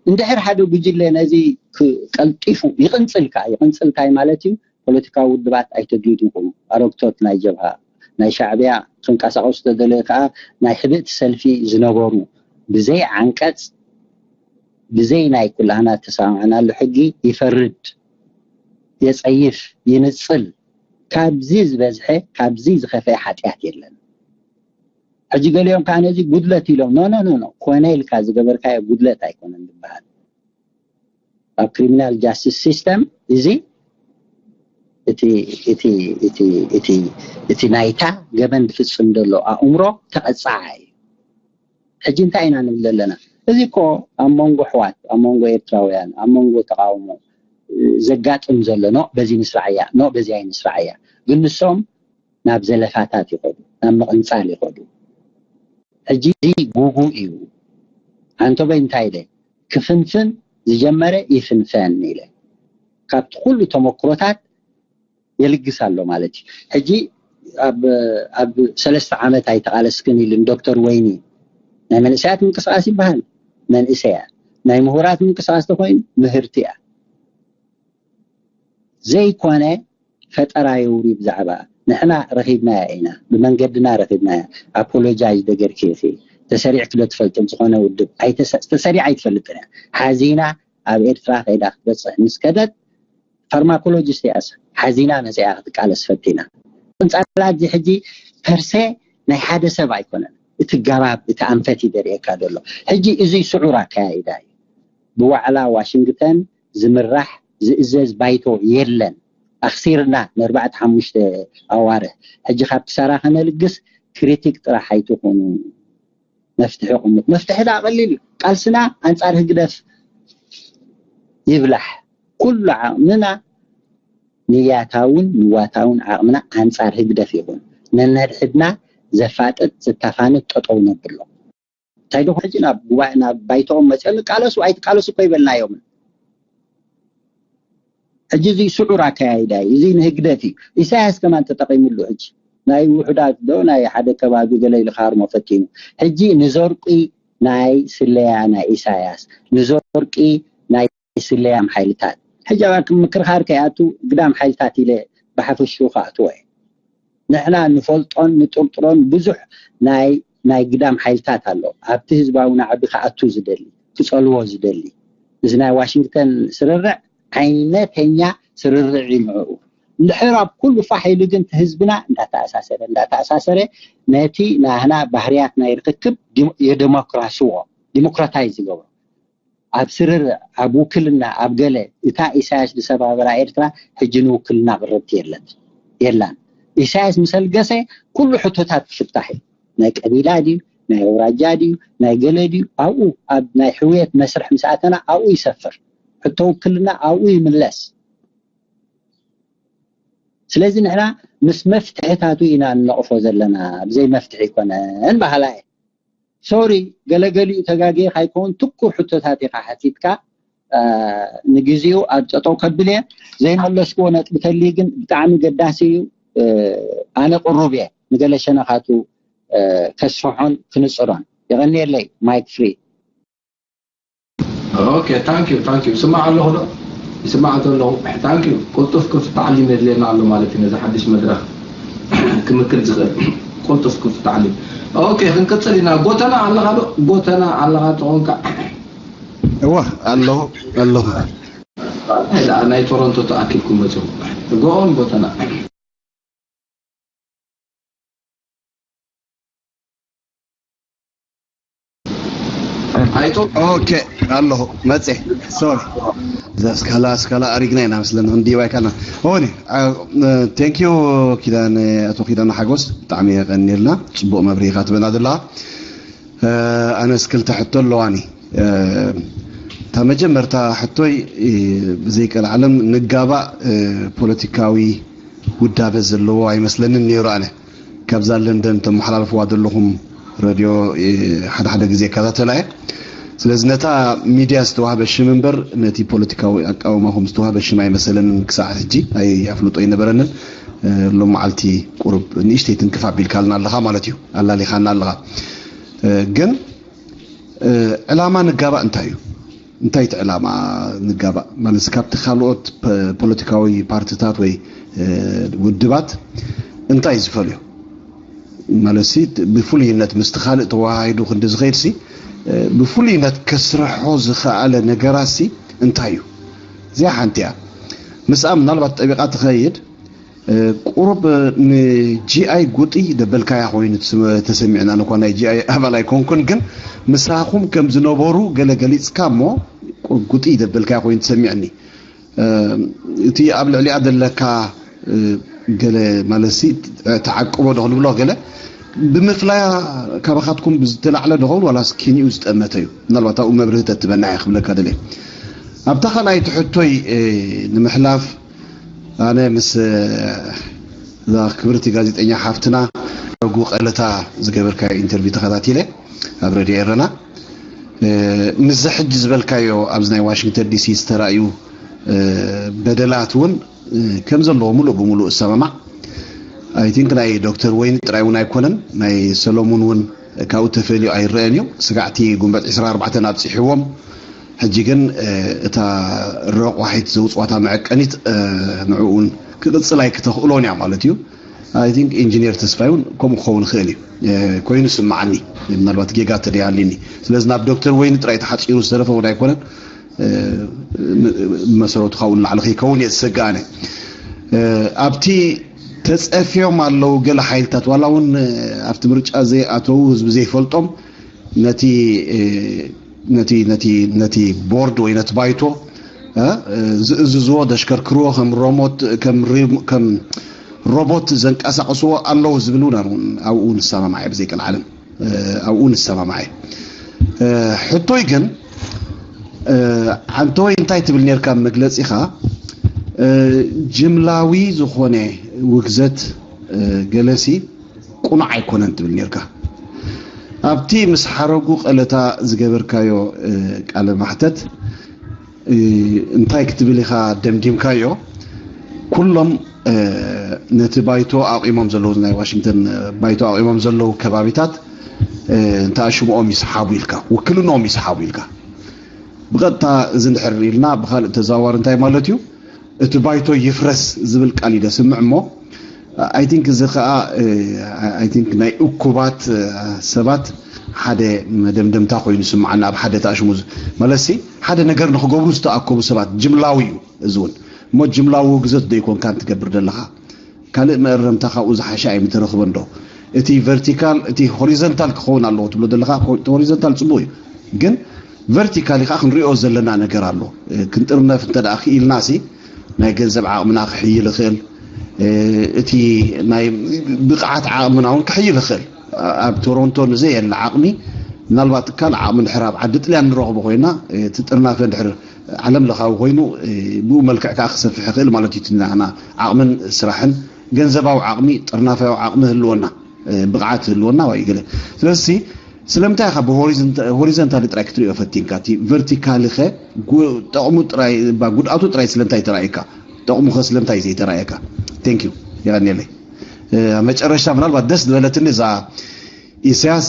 እንድሕር ሓደ ጉጅለ ነዚ ክ- ቀልጢፉ ይቕንጽል ከኣ፣ ይቕንጽል እንታይ ማለት እዩ? ፖለቲካዊ ውድባት ኣይተግይዱ ይኹኑ። ኣረግቶት ናይ ጀብሃ፣ ናይ ሻዕብያ ክንቀሳቐሱ ተደለዩ ከኣ ናይ ሕብእቲ ሰልፊ ዝነበሩ ብዘይ ዓንቀጽ፣ ብዘይ ናይ ኩላህና ተሰማማዕናሉ ሕጊ ይፈርድ፣ የጸይፍ፣ ይንጽል። ካብዚ ዝበዝሐ፣ ካብዚ ዝኸፍአ ሓጢኣት የለን። ሕጂ ገሊኦም ከኣ ነዚ ጉድለት ኢሎም፣ ኖ ኖ ኖ ኖ፣ ኮነ ኢልካ ዝገበርካዮ ጉድለት ኣይኮነን ዝበሃል። ኣብ ክሪሚናል ጃስቲስ ሲስተም እዚ እቲ እቲ እቲ እቲ እቲ ናይታ ገበን ዝፍጽም ዘሎ ኣእምሮ ተቐጻዓ እዩ። ሕጂ እንታይ ኢና ንብል ዘለና? እዚ እኮ ኣብ መንጎ ኣሕዋት፣ ኣብ መንጎ ኤርትራውያን፣ ኣብ መንጎ ተቃውሞ ዘጋጥም ዘሎ፣ ኖ በዚ ንስራዕያ፣ ኖ በዚ ኣይንስራዕያ። ግን ንሶም ናብ ዘለፋታት ይኸዱ፣ ናብ ምቕንጻል ይኸዱ። ሕጂ እዚ ጉጉ እዩ። ኣንቶበይ እንታይ ኢለ? ክፍንፍን ዝጀመረ ይፍንፈን ኢለ። ካብቲ ኩሉ ተመክሮታት የልግስ ኣሎ ማለት እዩ። ሕጂ ኣብ ኣብ ሰለስተ ዓመት ኣይተቓለስክን ኢሉን ዶክተር ወይኒ። ናይ መንእሰያት ምንቅስቃስ ይበሃል መንእሰያ፣ ናይ ምሁራት ምንቅስቃስ ተኮይኑ ምህርቲ እያ። ዘይኮነ ፈጠራ የውሪ ብዛዕባ ንሕና ረኺብናያ ኢና፣ ብመንገድና ረኺብናያ። ኣፖሎጃይዝ ደገርኪ ኢኺ። ተሰሪዕኪ ዶ ትፈልጢ? ዝኾነ ውድብ ኣይተሰ- ተሰሪዓ ኣይትፈልጥን እያ። ሓዚና ኣብ ኤርትራ ከይዳ ክትበጽሕ ምስ ከደት ፋርማኮሎጂስት እያ። ሓዚና መጽያ ክትቃለስ ፈቲና። ቅንጻላት እዚ ሕጂ ፐርሴ ናይ ሓደ ሰብ ኣይኮነን። እቲ ገባብ፣ እቲ ኣንፈት እዩ ደርእየካ ዘሎ። ሕጂ እዚ ስዑር ኣካያይዳ እዩ። ብዋዕላ ዋሽንግተን ዝምራሕ ዝእዘዝ ባይቶ የለን። ኣኽሲርና ንኣርባዕተ ሓሙሽተ ኣዋርሕ። ሕጂ ካብ ክሳራ ከነልግስ ክሪቲክ ጥራሕ ኣይትኹኑ። መፍትሒ ቁምጥ። መፍትሒ ደኣ ቀሊል እዩ። ቃልስና ኣንጻር ህግደፍ ይብላሕ። ኩሉ ዓቕምና ንያታውን ንዋታውን ዓቕምና ኣንጻር ህግደፍ ይኹን። ነነድሕድና ዘፋጥጥ ዘታፋንት ጠጠው ነብሎ። እንታይ ደኹ ሕጂ ናብ ጉባኤ ናብ ባይቶኦም መጺኦም ይቃለሱ ኣይትቃለሱ እኮ ይበልናዮምን። ሕጂ እዚ ስዑር ኣካያይዳ እዩ። እዚ ንህግደፍ እዩ። ኢሳያስ ከማን ተጠቒምሉ። ሕጂ ናይ ውሑዳት ዶ ናይ ሓደ ከባቢ ገለ ኢሉ ክሃርሞ ፈቲኑ። ሕጂ ንዘርቂ ናይ ስለያ ናይ ኢሳያስ፣ ንዘርቂ ናይ ስለያም ሓይልታት። ሕጂ ኣብ ምክርኻር ከይኣቱ ግዳም ሓይልታት ኢለ ብሓፈሽኡ ክኣትዎ እየ። ንሕና ንፈልጦን ንጥርጥሮን ብዙሕ ናይ ናይ ግዳም ሓይልታት ኣሎ። ኣብቲ ህዝባዊ ናዕቢ ክኣቱ ዝደሊ፣ ክጸልዎ ዝደሊ። እዚ ናይ ዋሽንግተን ስርርዕ ዓይነተኛ ስርርዕ እዩ ንዕኡ። እንድሕር ኣብ ኩሉ ፋሕ ኢሉ ግን እቲ ህዝብና እንዳተኣሳሰረ እንዳተኣሳሰረ ነቲ ናህና ባህርያት ናይ ርክክብ ዲሞ- የደሞክራስዎ፣ ዲሞክራታይዝ ይገብሮ። ኣብ ስርርዕ፣ ኣብ ውክልና፣ ኣብ ገለ እታ ኢሳያስ ዝሰባበራ ኤርትራ ሕጂ ንውክልና ቅርብቲ የለን የላን። ኢሳያስ ምስ ኣልገሰ ኩሉ ሕቶታት ክፍታሕ እዩ። ናይ ቀቢላ ድዩ፣ ናይ ኣውራጃ ድዩ፣ ናይ ገለ ድዩ፣ ኣብኡ ኣብ ናይ ሕውየት መስርሕ ምስ ኣተና ኣብኡ ይሰፍር። ሕቶ ውክልና ኣብኡ ይምለስ። ስለዚ ንሕና ምስ መፍትሕታቱ ኢና ንነቕፎ ዘለና፣ ብዘይ መፍትሒ ኣይኮነን በሃላይ። ሶሪ፣ ገለገሊኡ ተጋግየ ካይከውን ትኩር ሕቶታት ኢኻ ሓቲትካ። ንግዜኡ ኣብ ጠጠው ከብል እየ። ዘይመለስክዎ ነጥቢ ተልዩ ግን ብጣዕሚ ገዳሲ እዩ። ኣነ ቅሩብ እየ ንገለ ሸነኻቱ ከስፍሖን ክንፅሮን። የቐንየለይ። ማይክ ፍሪ። Okay, thank you, thank you. ይስማዕ ኣለኹ ዶ? ይስማዕ እንተለኹ thank you። ቅልጡፍ ቅልጡፍ ተዓሊም የድልየና ኣሎ ማለት እዩ። ነዚ ሓድሽ መድረኽ ክምክት ዝኽእል ቅልጡፍ ቅልጡፍ ተዓሊም። Okay, ክንቅፅል ኢና። ጎተና ኣለኻ ዶ? ጎተና ኣለኻ ተኾንካ? እወ ኣለኹ ኣለኹ። እንታይ ደኣ ናይ ቶሮንቶ ተኣኪብኩም መፅኹም? ጎኦም ጎተና። ኦኬ ኣለኹ መፀ። ሶሪ፣ እዛ ስካላ ስካላ ኣሪግና ኢና መስለኒ ክንድይባ ይካልና። ሆኒ፣ ቴንክ ዩ። ኪዳነ፣ ኣቶ ኪዳነ ሓጎስ፣ ብጣዕሚ የቐንየልና። ፅቡቕ መብርሂ ኢኻ ትበና ዘለኻ። ኣነስ ክልተ ሕቶ ኣለዋኒ። እታ መጀመርታ ሕቶይ፣ ብዘይቀልዓለም ንጋባእ ፖለቲካዊ ውዳበ ዘለዎ ኣይመስለንን ነይሩ። ኣነ ካብዛ ለንደን ተመሓላልፍዋ ዘለኹም ረድዮ ሓደ ሓደ ግዜ እከታተላ እየ። ስለዚ ነታ ሚድያ ዝተዋህበ ሽም እምበር ነቲ ፖለቲካዊ ኣቃውማኹም ዝተዋህበ ሽም ኣይመሰለንን። ክሳዕ ሕጂ ኣይኣፍልጦ ኣይነበረንን። ሎም መዓልቲ ቁሩብ ንእሽተይ ትንክፍ ኣቢልካልና ኣለኻ ማለት እዩ፣ ኣላሊኻና ኣለኻ። ግን ዕላማ ንጋባእ እንታይ እዩ? እንታይ እቲ ዕላማ ንጋባእ ማለት ካብቲ ካልኦት ፖለቲካዊ ፓርትታት ወይ ውድባት እንታይ ዝፈልዮ ማለት ሲ ብፍሉይነት ምስቲ ካልእ ተዋሃሂዱ ክንዲ ዝኸይድ ሲ ብፍሉይነት ከስርሖ ዝኸኣለ ነገራት ሲ እንታይ እዩ? እዚኣ ሓንቲ እያ። ምስኣ ምናልባት ጠቢቓ ትኸይድ ቁሩብ ንጂኣይ ጉጢ ደበልካያ ኮይኑ ተሰሚዕና። እኳ ናይ ጂኣይ ኣባል ኣይኮንኩን፣ ግን ምሳኹም ከም ዝነበሩ ገለ ገሊፅካ እሞ ጉጢ ደበልካያ ኮይኑ ተሰሚዕኒ። እቲ ኣብ ልዕሊኣ ዘለካ ገለ ማለትሲ ተዓቅቦ ዶ ክንብሎ ገለ ብምፍላያ ካባኻትኩም ብዝተላዕለ ዶ ኸውን ዋላስ ኪኒኡ ዝጠመተ እዩ? ምናልባት ኣብኡ መብርሂ ተትበና እየ ክብለካ ደልየ። ኣብታ ካልኣይቲ ሕቶይ ንምሕላፍ ኣነ ምስ እዛ ክብርቲ ጋዜጠኛ ሓፍትና ረጉ ቀለታ ዝገበርካዮ ኢንተርቪው ተኸታቲለ ኣብ ረድዮ ኤረና። ምስዚ ሕጂ ዝበልካዮ ኣብዚ ናይ ዋሽንግተን ዲሲ ዝተራእዩ በደላት እውን ከም ዘለዎ ሙሉእ ብሙሉእ እሰማማዕ። ኣይ ቲንክ ናይ ዶክተር ወይኒ ጥራይ እውን ኣይኮነን፣ ናይ ሰሎሙን እውን ካብኡ ተፈልዩ ኣይረአን እዩ። ስጋዕቲ ጉንበት ዕስራ ኣርባዕተ ኣብፂሕዎም። ሕጂ ግን እታ ረቋሒት ዘውፅዋታ መዐቀኒት ንዕኡ እውን ክቅፅል ኣይክተኽእሎን እያ ማለት እዩ። ኣይ ቲንክ ኢንጂነር ተስፋይ እውን ከምኡ ክኸውን ይኽእል እዩ ኮይኑ ስምዓኒ። ምናልባት ጌጋ ተደይሃልዩኒ። ስለዚ ናብ ዶክተር ወይኒ ጥራይ ተሓፂሩ ዝተረፈ እውን ኣይኮነን። መሰረቱ ካብኡ ንላዕሊ ከይከውን እየ ዝሰግእ ኣነ። ኣብቲ ተፀፍዮም ኣለዉ ገለ ሓይልታት ዋላ እውን ኣብቲ ምርጫ ዘይኣተዉ ህዝቢ ዘይፈልጦም ነቲ ነቲ ነቲ ነቲ ቦርድ ወይ ነቲ ባይቶ ዝእዝዝዎ ዘሽከርክርዎ ከም ሮሞት ከም ሮቦት ዘንቀሳቅስዎ ኣለዉ ዝብል እውን ኣብኡ ንሰማማዕ እየ። ብዘይቀልዓለም ኣብኡ ንሰማማዕ እየ። ሕቶይ ግን ዓንተወይ እንታይ ትብል ነርካ መግለፂኻ ጅምላዊ ዝኾነ ውግዘት ገለሲ ቁኑዕ ኣይኮነን ትብል ነርካ። ኣብቲ ምስ ሓረጉ ቀለታ ዝገበርካዮ ቃለ ማሕተት እንታይ ክትብል ኢኻ ደምዲምካዮ? ኩሎም ነቲ ባይቶ ኣቑሞም ዘለዉ ናይ ዋሽንግተን ባይቶ ኣቑሞም ዘለዉ ከባቢታት እንተኣሽምኦም ይስሓቡ ኢልካ፣ ውክልንኦም ይስሓቡ ኢልካ። ብቐጥታ እዚ እንድሕር ኢልና ብካልእ ተዘዋዋሪ እንታይ ማለት እዩ? እቲ ባይቶ ይፍረስ ዝብል ቃል እዩ ደስምዕ እሞ I think እዚ ከዓ I think ናይ እኩባት ሰባት ሓደ መደምደምታ ኮይኑ ስምዓና ኣብ ሓደ ተኣሽሙ ማለት ሲ ሓደ ነገር ንክገብሩ ዝተኣከቡ ሰባት ጅምላዊ እዩ። እዚ እውን እሞ ጅምላዊ ውግዘት ዶ ይኮንካን ትገብር ዘለካ? ካልእ መእረምታ ካብኡ ዝሓሸ ኣይምተረኽበን ዶ? እቲ ቨርቲካል እቲ ሆሪዘንታል ክኸውን ኣለዎ ትብሎ ዘለካ እቲ ሆሪዘንታል ፅቡቅ እዩ፣ ግን ቨርቲካሊ ከዓ ክንሪኦ ዘለና ነገር ኣሎ። ክንጥርነፍ እንተ ደኣ ክኢልና ሲ ናይ ገንዘብ ዓቕምና ክሕይል ይኽእል፣ እቲ ናይ ብቕዓት ዓቕምና እውን ክሕይል ይኽእል። ኣብ ቶሮንቶ ንዘየለ ዓቕሚ ምናልባት ካልእ ዓቕሚ ድሕር ኣብ ዓዲ ጥልያን ንረኽቦ ኮይና እቲ ጥርናፈ ድሕር ዓለም ለኻዊ ኮይኑ ብኡ መልክዕ ከዓ ክሰፍሕ ይኽእል ማለት እዩ። እቲ ንዓና ዓቕምን ስራሕን ገንዘባዊ ዓቕሚ ጥርናፋዊ ዓቕሚ ህልወና ብቕዓት ህልወና ወይ ገለ ስለዚ ስለምንታይ ኢኻ ብሆሪዞንታሊ ጥራይ ክትሪኦ ፈቲንካ? እቲ ቨርቲካሊ ኸ ጉ- ጠቕሙ ጥራይ እባ ጉድኣቱ ጥራይ ስለምንታይ ተራእየካ? ጠቕሙ ኸ ስለምንታይ ዘይተራእየካ? Thank you። የቐንየለይ። ኣብ መጨረሻ ምናልባት ደስ ዝበለትኒ እዛ ኢሳያስ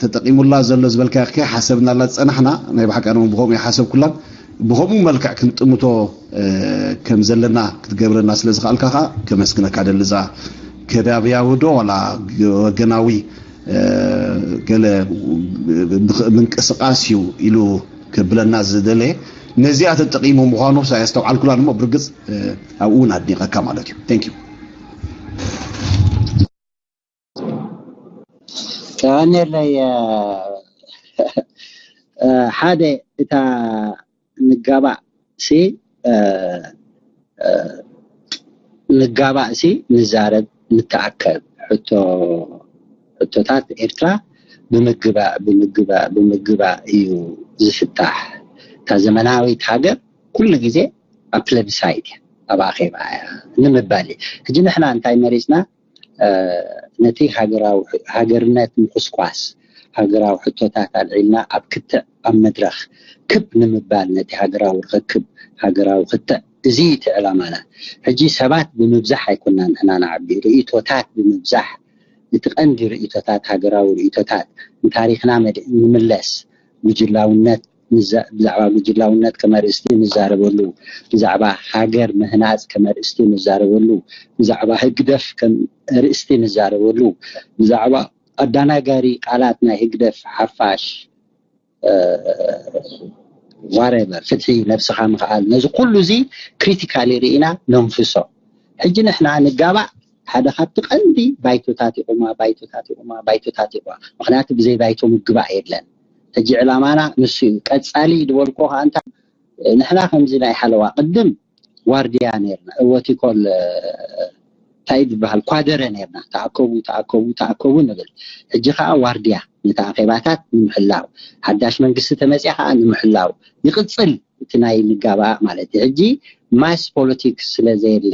ተጠቂሙላ ዘሎ ዝበልካ ከ ሓሰብናላ ዝጸናሕና ናይ ብሓቂ ኣነ ብኸምኡ ይሓሰብኩላን ብኸምኡ መልክዕ ክንጥምቶ ከም ዘለና ክትገብረና ስለ ዝኸኣልካ ከዓ ከመስግነካ ደሊ እዛ ከባብያዊ ዶ ዋላ ወገናዊ ገለ ምንቅስቃስ እዩ ኢሉ ክብለና ዝደለየ ነዚኣ ተጠቂሙ ምዃኑ ኣስተውዓልኩላን እሞ ብርግፅ ኣብኡ እውን ኣድኒቐካ ማለት እዩ። Thank you። ቀንየለይ ሓደ እታ ንጋባእ ሲ ንጋባእ ሲ ንዛረብ ንተኣከብ ሕቶ ሕቶታት ኤርትራ ብምግባእ ብምግባእ ብምግባእ እዩ ዝፍታሕ። እታ ዘመናዊት ሃገር ኩሉ ግዜ ኣብ plebiscite እያ ኣብ ኣኼባ እያ ንምባል እዩ። ሕጂ ንሕና እንታይ መሪፅና ነቲ ሃገርነት ምኹስኳስ ሃገራዊ ሕቶታት ኣልዒልና ኣብ ክትዕ ኣብ መድረኽ ክብ ንምባል ነቲ ሃገራዊ ርኽክብ ሃገራዊ ክትዕ እዚ እቲ ዕላማና። ሕጂ ሰባት ብምብዛሕ ኣይኮና ንሕና ንዓቢ ርእቶታት ብምብዛሕ እቲ ቀንዲ ርእቶታት ሃገራዊ ርእቶታት ንታሪኽና መድ- ንምለስ ጉጅላውነት ብዛዕባ ጉጅላውነት ከም ኣርእስቲ ንዛረበሉ፣ ብዛዕባ ሃገር ምህናፅ ከም ኣርእስቲ ንዛረበሉ፣ ብዛዕባ ህግደፍ ከም ኣርእስቲ ንዛረበሉ፣ ብዛዕባ ኣዳናጋሪ ቃላት ናይ ህግደፍ ሓፋሽ whatever ፍትሒ ነብስኻ ምኽኣል ነዚ ኩሉ እዚ ክሪቲካሊ ርኢና ነንፍሶ። ሕጂ ንሕና ንጋባእ ሓደ ካብቲ ቀንዲ ባይቶታት ይቑማ ባይቶታት ይቑማ ባይቶታት ይቑማ ምክንያቱ ብዘይ ባይቶ ምግባእ የለን። ሕጂ ዕላማና ንሱ እዩ። ቀፃሊ ዝበልኩ ከዓ እንታ ንሕና ከምዚ ናይ ሓለዋ ቅድም ዋርድያ ነርና እወቲኮል እንታይ ዝበሃል ኳደረ ነርና ተኣከቡ ተኣከቡ ተኣከቡ ንብል። ሕጂ ከዓ ዋርድያ ነቲ ኣኼባታት ንምሕላው ሓዳሽ መንግስቲ ተመፅያ ከዓ ንምሕላው ይቕፅል እቲ ናይ ንጋባእ ማለት እዩ። ሕጂ ማስ ፖለቲክስ ስለ ዘየለ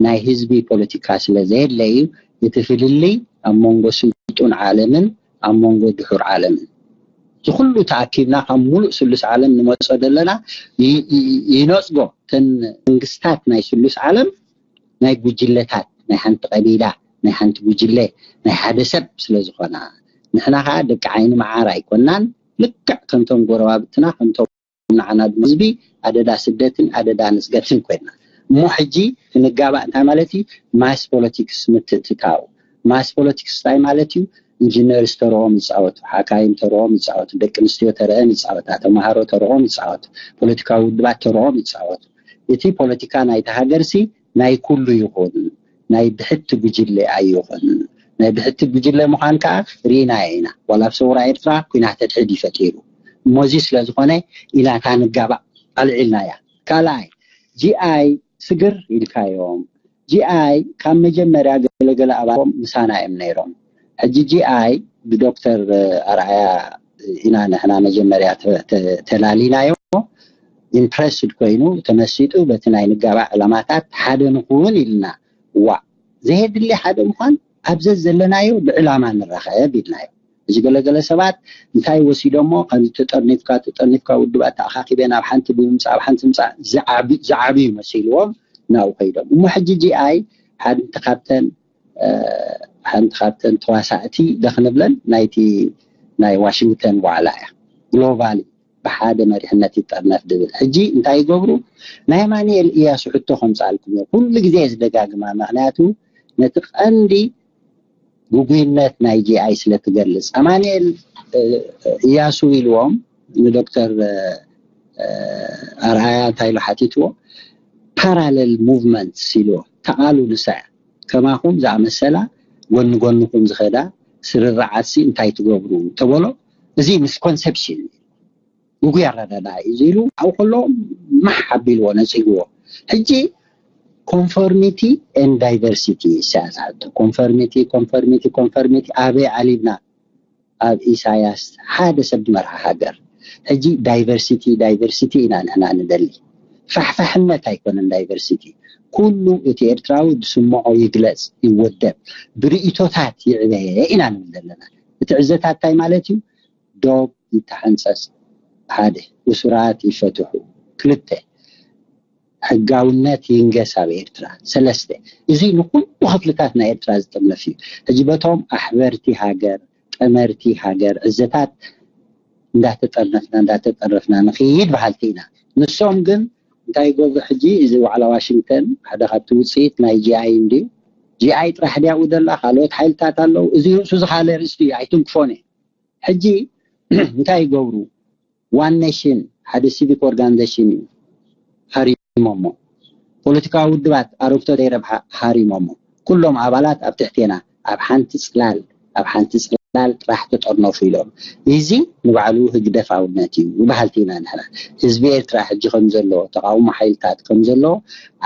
ናይ ህዝቢ ፖለቲካ ስለ ዘየለ እዩ እቲ ፍልልይ ኣብ መንጎ ስልጡን ዓለምን ኣብ መንጎ ድሑር ዓለምን። እዚ ኩሉ ተኣኪብና ካብ ሙሉእ ስሉስ ዓለም ንመፆ ዘለና ይነፅጎ። እተን መንግስታት ናይ ስሉስ ዓለም ናይ ጉጅለታት ናይ ሓንቲ ቀቢላ ናይ ሓንቲ ጉጅለ ናይ ሓደ ሰብ ስለ ዝኾና ንሕና ከዓ ደቂ ዓይኒ መዓር ኣይኮናን። ልክዕ ከምቶም ጎረባብትና ከምቶም ንዓና ድማ ህዝቢ ኣደዳ ስደትን ኣደዳ ንፅገትን ኮይና እሞ ሕጂ ክንጋባእ እንታይ ማለት እዩ? ማስ ፖለቲክስ ምትእትታው። ማስ ፖለቲክስ እንታይ ማለት እዩ? ኢንጂነርስ ተረኦም ይፃወቱ፣ ሓካይም ተረኦም ይፃወቱ፣ ደቂ ኣንስትዮ ተረአን ይፃወታ፣ ተምሃሮ ተረኦም ይፃወቱ፣ ፖለቲካዊ ውድባት ተረኦም ይፃወቱ። እቲ ፖለቲካ ናይቲ ሃገርሲ ናይ ኩሉ ይኹን ናይ ብሕቲ ጉጅለ ኣይኹን። ናይ ብሕቲ ጉጅለ ምዃን ከዓ ርኢናዮ ኢና። ዋላ ኣብ ሰውራ ኤርትራ ኲናት ሕድሕድ እዩ ፈጢሩ። እሞ እዚ ስለ ዝኾነ ኢና እታ ንጋባእ ኣልዒልናያ። ካልኣይ ጂኣይ ስግር ኢልካዮም። ጂኣይ ካብ መጀመርያ ገለገለ ኣባሎም ምሳና እዮም ነይሮም። ሕጂ ጂኣይ ብዶክተር ኣርኣያ ኢና ንሕና መጀመርያ ተላሊናዮ። ኢምፕረስድ ኮይኑ ተመሲጡ በቲ ናይ ንጋባእ ዕላማታት ሓደ ንኽውን ኢልና ዋእ ዘየድሊ ሓደ ምዃን ኣብ ዘዘለናዮ ብዕላማ ንራኸብ ኢልናዮ። እዚ ገለገለ ሰባት እንታይ ወሲዶሞ ከምዚ ተጠርኒፍካ ተጠርኒፍካ ውድባት ተኣኻኺበ ናብ ሓንቲ ብምምፃእ ኣብ ሓንቲ ምፃእ ዝዓብዩ መሲልዎም ናብኡ ከይዶም እሞ ሕጂ ጂኣይ ሓንቲ ካብተን ሓንቲ ካብተን ተዋሳእቲ ደክንብለን ናይቲ ናይ ዋሽንግተን ዋዕላ እያ። ግሎባሊ ብሓደ መሪሕነት ይጠርነፍ ድብል። ሕጂ እንታይ ይገብሩ? ናይ ኣማኑኤል እያሱ ሕቶ ከምፃልኩም እየ ኩሉ ግዜ ዝደጋግማ፣ ምክንያቱ ነቲ ቀንዲ ግጉይነት ናይ ጂኣይ ስለ ትገልፅ። ኣማኑኤል እያሱ ኢልዎም ንዶክተር ኣርኣያ እንታይ ኢሉ ሓቲትዎ? ፓራለል ሙቭመንትስ ኢልዎ። ተቓሉ ንሳ እያ። ከማኹም ዝኣመሰላ ጎኒ ጎንኹም ዝኸዳ ስርርዓትሲ እንታይ ትገብሩ ተበሎ። እዚ ሚስኮንሰፕሽን እዩ። ግጉይ ኣረዳድኣ እዩ ኢሉ ኣብኡ ከሎ ማሕ ኣቢልዎ ነፂግዎ። ሕጂ ኮንፎርሚቲ ኤንድ ዳይቨርሲቲ ኢሳያስ ዓዱ ኮንፎርሚቲ ኮንፎርሚቲ ኮንፎርሚቲ ኣበይ ዓሊብና ኣብ ኢሳያስ ሓደ ሰብ ዝመርሓ ሃገር። ሕጂ ዳይቨርሲቲ ዳይቨርሲቲ ኢና ንሕና ንደሊ። ፋሕፋሕነት ኣይኮነን ዳይቨርሲቲ። ኩሉ እቲ ኤርትራዊ ዝስምዖ ይግለፅ ይወደብ ብርእቶታት ይዕበየ ኢና ንብል ዘለና። እቲ ዕዘታት እንታይ ማለት እዩ? ዶብ ይተሓንፀፅ፣ ሓደ፣ እሱራት ይፈትሑ፣ ክልተ፣ ሕጋውነት ይንገስ ኣብ ኤርትራ፣ ሰለስተ፣ እዚ ንኩሉ ክፍልታት ናይ ኤርትራ ዝጥርነፍ እዩ። ሕጂ በቶም ኣሕበርቲ ሃገር፣ ጠመርቲ ሃገር፣ እዘታት እንዳተጠርነፍና እንዳተጠረፍና ንኽይድ በሃልቲ ኢና። ንሶም ግን እንታይ ይገብሩ? ሕጂ እዚ ዋዕላ ዋሽንግተን ሓደ ካብቲ ውፅኢት ናይ ጂኣይ እንድዩ። ጂኣይ ጥራሕ ድያኡ ደላ ካልኦት ሓይልታት ኣለዉ። እዚ ርእሱ ዝኻለ ርእስቲ እዩ፣ ኣይትንክፎን እየ። ሕጂ እንታይ ይገብሩ? ዋን ኔሽን ሓደ ሲቪክ ኦርጋናይዜሽን እዩ ሃሪሞሞ። ፖለቲካዊ ውድባት ኣረግቶ ዘይረብሓ ሃሪሞሞ። ኩሎም ኣባላት ኣብ ትሕቴና ኣብ ሓንቲ ፅላል ኣብ ሓንቲ ፅላል ጥራሕ ተጠርነፉ ኢሎም። እዚ ንባዕሉ ህግደፋውነት እዩ በሃልቲ ኢና ንሕና። ህዝቢ ኤርትራ ሕጂ ከም ዘሎ ተቃውሞ ሓይልታት ከም ዘሎ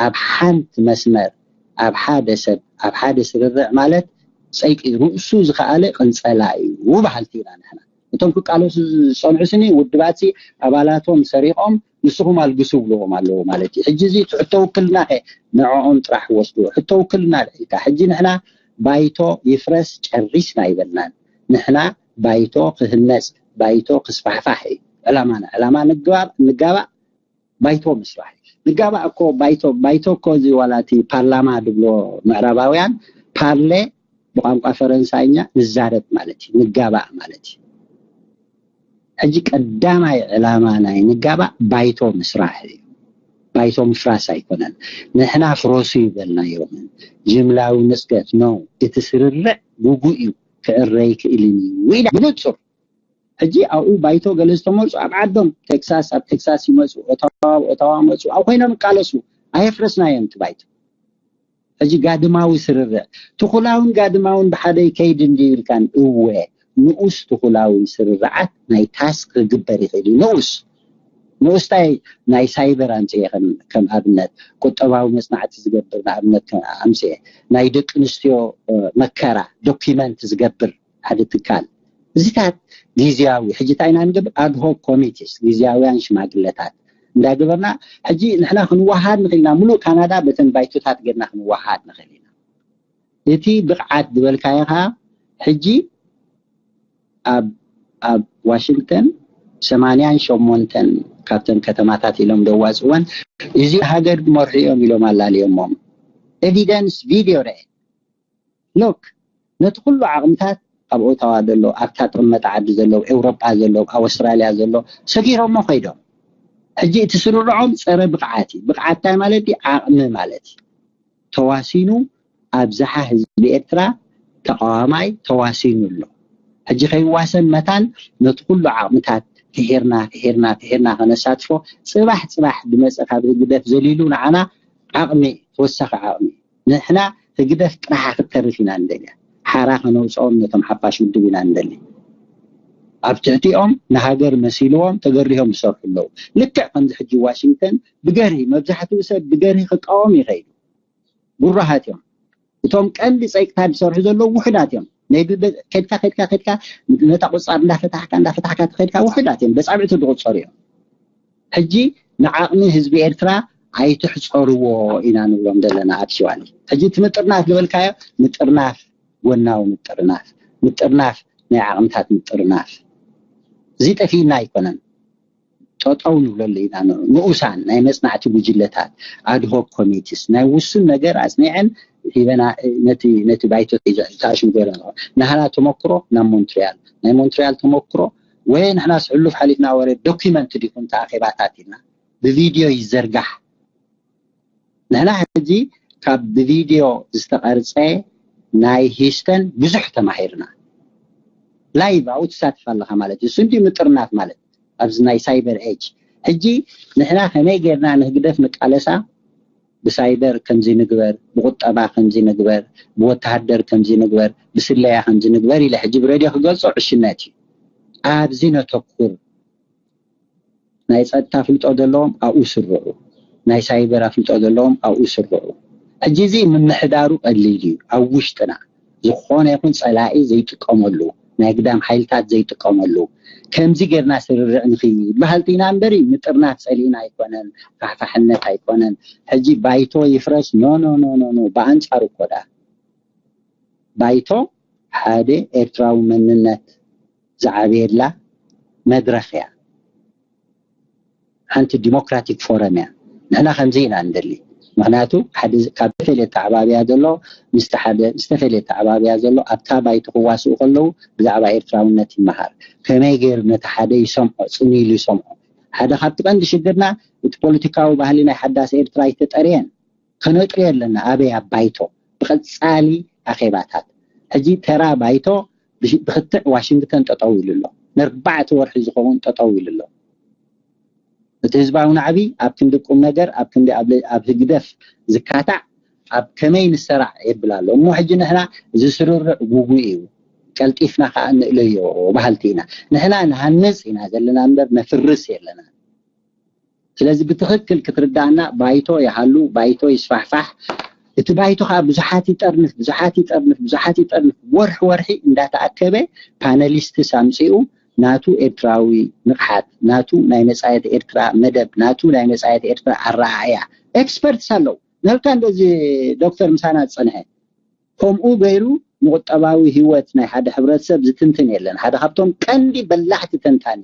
ኣብ ሓንቲ መስመር ኣብ ሓደ ሰብ ኣብ ሓደ ስርርዕ ማለት ፀይቂ ርእሱ ዝኸኣለ ቅንፀላ እዩ በሃልቲ ኢና ንሕና። እቶም ክቃለሱ ዝፀንዑ ስኒ ውድባት ኣባላቶም ሰሪቆም ንስኹም ኣልግሱ ብልዎም ኣለዎ ማለት እዩ። ሕጂ እዚ ሕቶ ውክልና ከ ንዕኦም ጥራሕ ወስድዎ። ሕቶ ውክልና ልዒልካ ሕጂ ንሕና ባይቶ ይፍረስ ጨሪስና ይበልናን። ንሕና ባይቶ ክህነፅ ባይቶ ክስፋሕፋሕ እዩ ዕላማና። ዕላማ ንጋባእ ባይቶ ምስራሕ እዩ። ንጋባእ እኮ ባይቶ ባይቶ እኮ እዚ ዋላ እቲ ፓርላማ ድብሎ ምዕራባውያን ፓርሌ ብቋንቋ ፈረንሳይኛ ንዛረብ ማለት እዩ። ንጋባእ ማለት እዩ። ሕጂ ቀዳማይ ዕላማ ናይ ንጋባእ ባይቶ ምስራሕ እዩ። ባይቶ ምፍራስ ኣይኮነን። ንሕና ፍረሱ ይበልናዮምን ጅምላዊ ንፅገት ነው። እቲ ስርርዕ ግጉእ እዩ፣ ክዕረ ይክእልን እዩ ኢላ ብንፁር። ሕጂ ኣብኡ ባይቶ ገለ ዝተመርፁ ኣብ ዓዶም ቴክሳስ ኣብ ቴክሳስ ይመፁ፣ ኦታዋ ኦታዋ መፁ፣ ኣብ ኮይኖም ይቃለሱ። ኣየፍረስናዮን እቲ ባይቶ። ሕጂ ጋድማዊ ስርርዕ ትኹላውን ጋድማውን ብሓደ ይከይድ እንዲ ኢልካን እወ ንኡስ ትኹላዊ ስርርዓት ናይ ታስክ ክግበር ይኽእል እዩ። ንኡስ ንኡስታይ ናይ ሳይበር ኣምፅኤ ከም ኣብነት ቁጠባዊ መፅናዕቲ ዝገብር ንኣብነት ኣምፅኤ ናይ ደቂ ኣንስትዮ መከራ ዶኪመንት ዝገብር ሓደ ትካል እዚታት ግዜያዊ ሕጂ እንታይ ኢና ንገብር ኣድሆክ ኮሚቴስ ግዜያውያን ሽማግለታት እንዳገበርና ሕጂ ንሕና ክንወሃድ ንኽእል ኢና። ሙሉእ ካናዳ በተን ባይቶታት ጌርና ክንወሃድ ንኽእል ኢና። እቲ ብቕዓት ዝበልካዮ ኸዓ ሕጂ ኣብ ኣብ ዋሽንግተን ሰማንያን ሸሞንተን ካብተን ከተማታት ኢሎም ደዋፅወን እዚ ሃገር ዝመርሑ እዮም ኢሎም ኣላልዮሞም። ኤቪደንስ ቪድዮ ርአ ሎክ ነቲ ኩሉ ዓቕምታት ኣብ ኦታዋ ዘሎ ኣብታ ጥቕመጣ ዓዲ ዘሎ ኤውሮጳ ዘሎ ኣብ ኣውስትራልያ ዘሎ ሰጊሮሞ ከይዶም። ሕጂ እቲ ስርርዖም ፀረ ብቕዓት እዩ። ብቕዓት እንታይ ማለት እዩ? ዓቕሚ ማለት እዩ። ተዋሲኑ ኣብዝሓ ህዝቢ ኤርትራ ተቃዋማይ ተዋሲኑ ኣሎ። ሕጂ ከይዋሰን መታን ነቲ ኩሉ ዓቕምታት ፍሒርና ፍሒርና ፍሒርና ከነሳትፎ ፅባሕ ፅባሕ ድመፀ ካብ ህግደፍ ዘሊሉ ንዓና ዓቕሚ ተወሳኺ ዓቕሚ ንሕና ህግደፍ ጥራሓ ክትተርፍ ኢና ንደልያ። ሓራ ከነውፅኦም ነቶም ሓፋሽ ውድብ ኢና ንደሊ። ኣብ ትሕቲኦም ንሃገር መሲልዎም ተገሪሆም ይሰርሑ ኣለዉ። ልክዕ ከምዚ ሕጂ ዋሽንግተን ብገርሂ መብዛሕትኡ ሰብ ብገርሂ ክቃወም ይኸይዱ። ጉራሃት እዮም። እቶም ቀንዲ ፀይቅታት ዝሰርሑ ዘለዉ ውሑዳት እዮም። ናይ ብበ- ከድካ ከድካ ከድካ ነታ ቁፃር እንዳፈታሕካ እንዳፈታሕካ ተኸድካ ውሑዳት እዮም። በፃብዕቲ ዝቁፀሩ እዮም። ሕጂ ንዓቕሚ ህዝቢ ኤርትራ ኣይትሕፀርዎ ኢና ንብሎም ዘለና። ኣክሽዋሊ ሕጂ እቲ ምጥርናፍ ዝበልካዮ ምጥርናፍ ጎናዊ ምጥርናፍ ምጥርናፍ ናይ ዓቕምታት ምጥርናፍ እዚ ጠፊእና ኣይኮነን። ጠጠው ንብለሉ ኢና። ንኡሳን ናይ መፅናዕቲ ጉጅለታት ኣድሆክ ኮሚቲስ ናይ ውሱን ነገር ኣፅኒዐን ሂበና ነቲ ነቲ ባይቶ ተኣሽሙ ገይረ ንሃና ተመክሮ ናብ ሞንትሪያል ናይ ሞንትሪያል ተመክሮ ወይ ንሕናስ ሕሉፍ ሓሊፍና ወረ ዶኪመንት ዲኩም ተኣኼባታት ኢልና ብቪድዮ ይዘርጋሕ። ንሕና ሕጂ ካብ ብቪድዮ ዝተቐርፀ ናይ ሂስተን ብዙሕ ተማሂርና። ላይቭ ኣብኡ ትሳትፍ ኣለኻ ማለት እዩ። እሱ እንዲ ምጥርናፍ ማለት ኣብዚ ናይ ሳይበር ኤጅ ሕጂ ንሕና ከመይ ጌርና ንህግደፍ ንቃለሳ ብሳይበር ከምዚ ንግበር፣ ብቁጠባ ከምዚ ንግበር፣ ብወተሃደር ከምዚ ንግበር፣ ብስለያ ከምዚ ንግበር ኢለ ሕጂ ብሬድዮ ክገልጾ ዕሽነት እዩ። ኣብዚ ነተኩር። ናይ ጸጥታ ኣፍልጦ ዘለዎም ኣብኡ ስርዑ፣ ናይ ሳይበር ኣፍልጦ ዘለዎም ኣብኡ ስርዑ። ሕጂ እዚ ምምሕዳሩ ቀሊል እዩ። ኣብ ውሽጥና ዝኾነ ይኹን ጸላኢ ዘይጥቀመሉ፣ ናይ ግዳም ሓይልታት ዘይጥቀመሉ ከምዚ ጌርና ስርርዕ ንኽይድ በሃልቲ ኢና እምበሪ ምጥርናፍ ጸሊእና ኣይኮነን፣ ፋሕፋሕነት ኣይኮነን። ሕጂ ባይቶ ይፍረስ ኖ ኖ ኖ ኖ ኖ ብኣንጻሩ እኮ ደኣ ባይቶ ሓደ ኤርትራዊ መንነት ዝዓበየላ መድረኽ እያ። ሓንቲ ዲሞክራቲክ ፎረም እያ። ንሕና ከምዚ ኢና ንደሊ። ምክንያቱ ሓደ ካብ ዝተፈለየ ተዓባብያ ዘሎ ምስቲ ሓደ ዝተፈለየ ተዓባብያ ዘሎ ኣብታ ባይቶ ክዋስኡ ከለዉ ብዛዕባ ኤርትራውነት ይመሃር። ከመይ ገይሩ ነቲ ሓደ ይሰምዖ፣ ጽን ኢሉ ይሰምዖ። ሓደ ካብቲ ቀንዲ ሽግርና እቲ ፖለቲካዊ ባህሊ ናይ ሓዳስ ኤርትራ ኣይተጠርየን። ከነጥርዮ ኣለና። ኣበይ? ኣብ ባይቶ ብቐጻሊ ኣኼባታት። ሕጂ ተራ ባይቶ ብክትዕ ዋሽንግተን ጠጠው ኢሉ ኣሎ። ንርባዕተ ወርሒ ዝኸውን ጠጠው ኢሉ ኣሎ። እቲ ህዝባዊ ናዕቢ ኣብ ክንዲ ቁም ነገር ኣብ ክንዲ ኣብ ህግደፍ ዝካታዕ ኣብ ከመይ ንሰራዕ የብል ኣሎ እሞ ሕጂ ንሕና እዚ ስርርዕ ጉጉይ እዩ። ቀልጢፍና ከዓ ንእለዮ በሃልቲ ኢና። ንሕና ንሃንፅ ኢና ዘለና እምበር ነፍርስ የለና። ስለዚ ብትኽክል ክትርዳእና ባይቶ ይሃሉ፣ ባይቶ ይስፋሕፋሕ። እቲ ባይቶ ከዓ ብዙሓት ይጠርንፍ፣ ብዙሓት ይጠርንፍ፣ ብዙሓት ይጠርንፍ። ወርሒ ወርሒ እንዳተኣከበ ፓነሊስትስ ኣምፂኡ ናቱ ኤርትራዊ ንቕሓት፣ ናቱ ናይ መጻኢት ኤርትራ መደብ፣ ናቱ ናይ መጻኢት ኤርትራ ኣረኣእያ ኤክስፐርትስ ኣለዉ። ነልካ እንደዚ ዶክተር ምሳና ዝጸንሐ ከምኡ ገይሩ ንቁጠባዊ ህይወት ናይ ሓደ ሕብረተሰብ ዝትንትን የለን። ሓደ ካብቶም ቀንዲ በላሕቲ ተንታኒ።